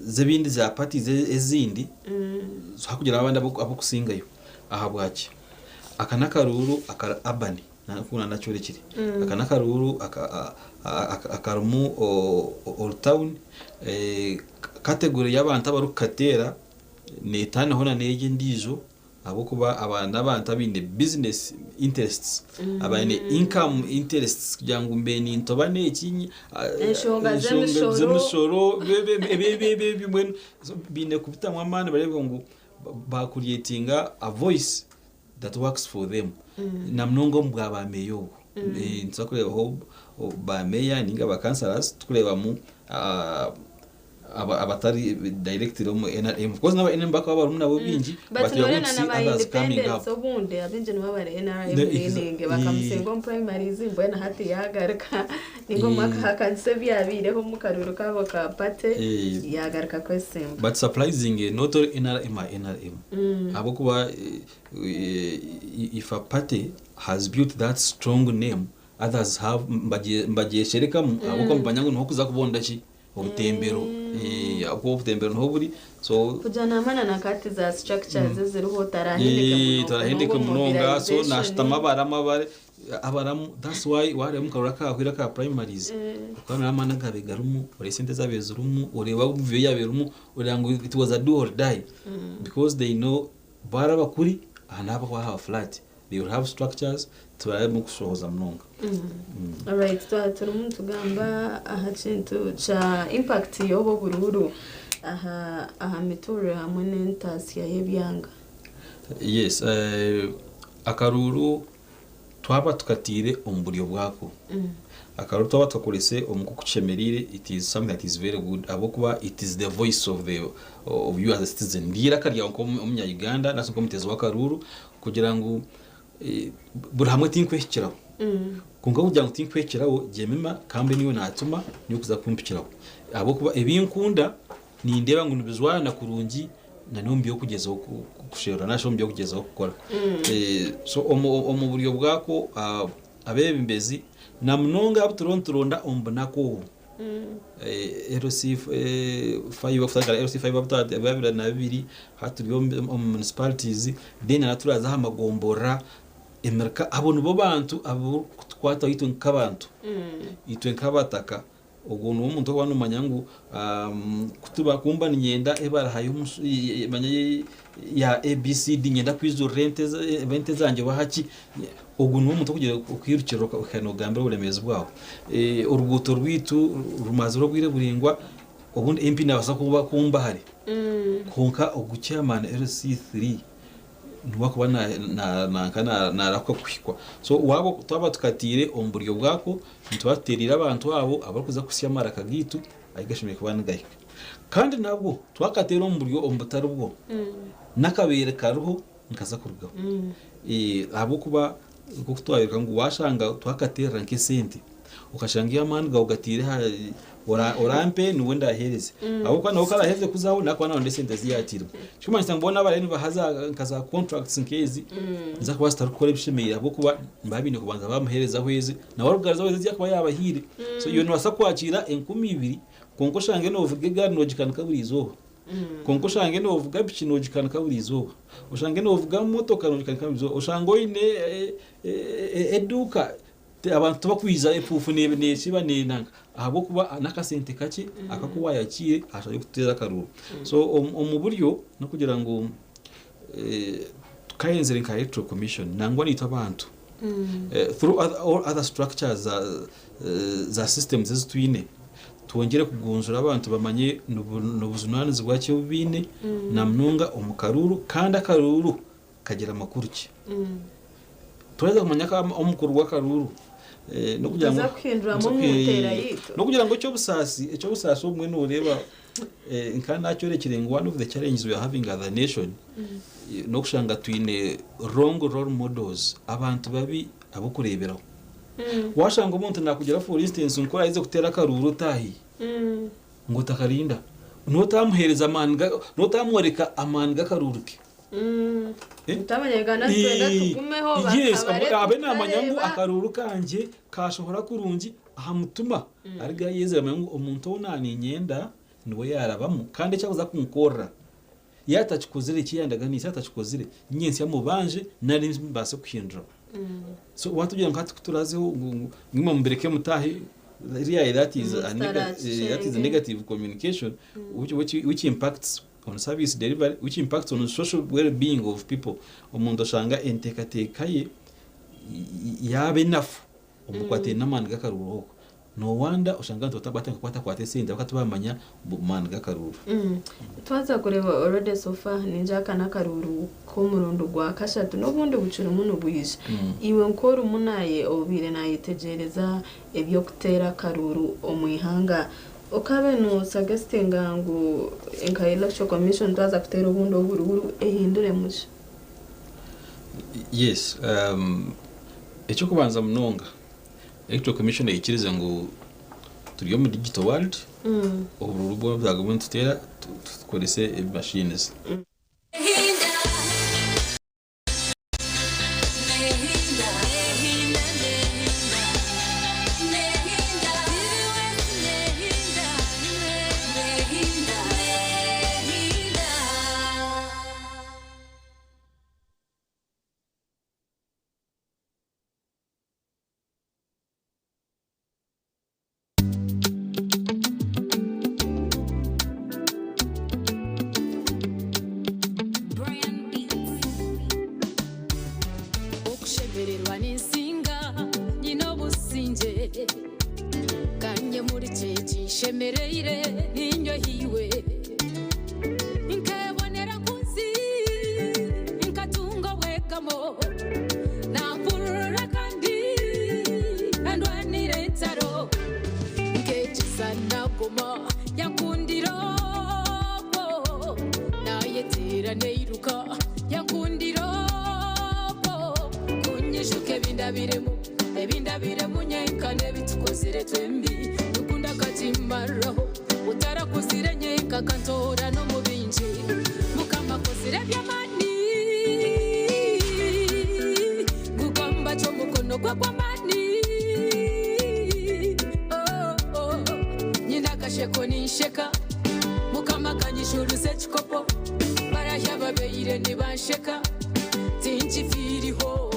z'ebindi za parties ezindi hakugira abandi abokusingayo. Ahabwaki? Aka n'akaruuru aka urban nakuna nakyorekire. Aka n'akaruuru akarimu orutawuni, category y'abantu abarikukateera neetaanaho na n'egi endiijo, ahabw'okuba aba n'abantu abaine business interests, abaine income interests, kugira ngu mbe nintoba n'eki. Enshonga z'emishoro. Z'emishoro ebyo mbwenu. So, biine kubitamu amaani bareebe ngu bakucreatinga a voice that works for them, na munonga omu bwa bameeya obwo. Nituza kureebaho ba meeya ninga ba councillors, tukureebamu. Abatari directly omu NRM. Of course n'aba NRM bakaba barimu nabo baingi But but you are noreeba going to na see naba others coming up. independents obundi abaingi nibo bari NRM No, leaning bakamusinga omu primaries mbwenu hati yagaruka ninga omu akahakanisa ebyabaireho omu karuuru kaabo ka party yagaruka kwesimba. But surprisingly, not all NRM are NRM. Ahabw'okuba if a party has built that strong name, others have mbagyesherekamu ahabw'okuba nibamanya ngu niho kuza kubonda ki obutembero. Ahabw'okuba obutembero niho buri so Kugira naamanya na kati za structures eziriho tarahendeke munonga tarahendeke n'obu munonga so mobilization. Nashutama abaramu abare abaramu, that's why wareeba omu karuru akahwire aka primaries ukabona amaani agabe garimu, oreeba esente zabaire zirimu, oreeba obuvuyo yabaire erimu, oreeba ngu it was a do or die because they know baraba kuri aha nahaba haba flat, they will have structures tibarimu kushohoza munonga. Alright, twaba turimu nitugamba aha kintu kya impact y'obu oburuuru aha miturire hamwe n'entaasya y'ebyanga. Yes, akaruuru twaba tukatiire omu buryo bwako, akaruuru twaba tukakorese omu kukushemereire, it is something that is very good ahabw'okuba it is the voice of you as a citizen, niraka ryawe nk'omunya-Uganda nasi nk'omuteezi w'akaruuru kugira ngu buri hamwe tinkwehikiraho, kwonka kugira ngu tinkwehikiraho Jemima kambe niwe natuma niwe kuza kumpikiraho ahabw'okuba ebinkunda nindeeba ngu nibijwana kurungi na n'omu by'okugyezaho kusherura nari omu by'okugyezaho kukora. So omu buryo bwako abeebembezi na munonga abu turiho nituronda omu bunaku obu, LC 5 kutandika na LC 5 22 hati turi omu municipalities, then na turaza aha magomborora emirika, abo nibo bantu abarikutukwataho itwe nk'abantu, itwe nk'abataka. Ogwo niwo muntu okuba nomanya ngu kutuba kumba ninyenda ebaraha manya ya ABCD, nyenda kwizurira ente zangye oba haki, ogwo niwo muntu okugira okwirukira okanogambira oburemeezi bwawe. Oruguuto rwitu rumazire obwire buraingwa, obundi MP nabaasa kuba kumba hare, kwonka ogu chairman LC3 niwe akuba nanka narahuka kuhikwa. So waaba twaba tukatiire omu buryo bwako, nituba tuteereire abantu abo abarikuza kuhitsya amaraka gaitu ahu gashemereire kuba nigahika. Kandi nabwo twakateera omu buryo omu butari bwo, n'akabeere kariho nikaza kurugaho. Ahabw'okuba nk'oku twayoreka ngu washanga twakateerera nk'esente, okashanga iyo amaani gawe gatiire aha orampe niwe ndaheereze, ahabw'okuba nawe karaheze kuzaho nakuba naronda esente ezi yaatiirwe, kirikumanyisa ngu boona abariyo nibaha nka za contracts nk'ezi niza kuba zitarikukora ebishemereire ahabw'okuba nibaba baine kubanza bamuheerezaho ezi, nawe arikugaruzaho ezi yakuba yabahiire. So iwe nobaasa kwakiira 2000, kwonka oshange novuga egaari nogikanika buri izooba, kwonka oshange novuga piki nogikanika buri izooba, oshange novuga motoka nogikanika buri izooba, oshange oine eduuka, abantu tibakwija efuufu nekiba nenanka ahabw'okuba n'akasente kakye akaku wayakiire ashobora kuteera akaruuru. So omu buryo n'okugira ngu tukayenzire nka Electoral Commission nangwa naitwe abantu through all other structures za systems ezi twine, twongere kugunjura abantu bamanye n'obujunanizibwa ki obu baine na munonga omu karuuru, kandi akaruuru kagira amakuru ki. Twaheza kumanya ko omukuru w'akaruuru n'okugira ngu Tuza kuhinduramu omu nteera yitu. N'okugira ngu eky'obusaasi obumwe noreeba nka nakyorekire ngu one of the challenges we are having as a nation n'okushanga twine wrong role models, abantu babi ab'okureeberaho. Washanga omuntu nakugira, for instance, nko oraheze kuteera akaruuru otaahi ngu otakarinda notamuheereza amaani notamworeka amaani g'akaruuru ke. Utamanyagana twenda tugumeho Yes, bakabare abe namanya ngu tukareba. Akaruuru kangye kashohora kurungi aha mutima ariga yezera amanya ngu omuntu ou naninyenda niwe yarabamu, kandi ekyakuza kunkorera yatakikozire ekiyandaganiise yatakikozire nyensi mubanje nari mbase kuhindura. So watugira ngu hati kuturazeho ngu ngima mubireke mutahe, really that is a that is a negative communication which impacts on service delivery, which impacts on social well-being of people. Omuntu oshanga enteekateeka ye yaba enafu omukwatire n'amaani g'akaruuru okwo, no wonder oshanga abantu batandika kukwatakwata esente bakati bamanya maani g'akaruuru. Twaza kureba already so far ninja aka n'akaruuru k'omurundi gwa kashatu n'obundi bukirimu nibwija. Iwe nk'orimu naye obiire nayetegyereza eby'okuteera akaruuru omu ihanga. Okabe nosuggestinga ngu nka Electoral Commission twaza kuteera obundi oburuuru ehinduremu ki? Yes, eky'okubanza munonga Electoral Commission eikirize ngu turi omu digital world, oburuuru bwona obutwaguma nituteera tukorese machines. Okushemererwa ninsinga nyine obusingye Kanyemurikye kinshemereire ninyohiwe Nkebonera ku nsi nkatunga obwegamo Nampurura kandi andwanira entaro Nkegyesa naguma yankundira okwo Nayeteera neiruka yankundira okwo Kunyijuka ebindabiremu ebindabiremu nyenka n'ebitukozire twembi Rukundo akagimaraho utarakuzire nyenka akantoora n'omu bingi Mukama akozire eby'amaani Gugamba ki omukono gwe gw'amaani Oh, oh. Nyine akasheko ninsheka Mukama akanyishuruza ekikopo Barahya babeire nibansheka Tinkifiiriho.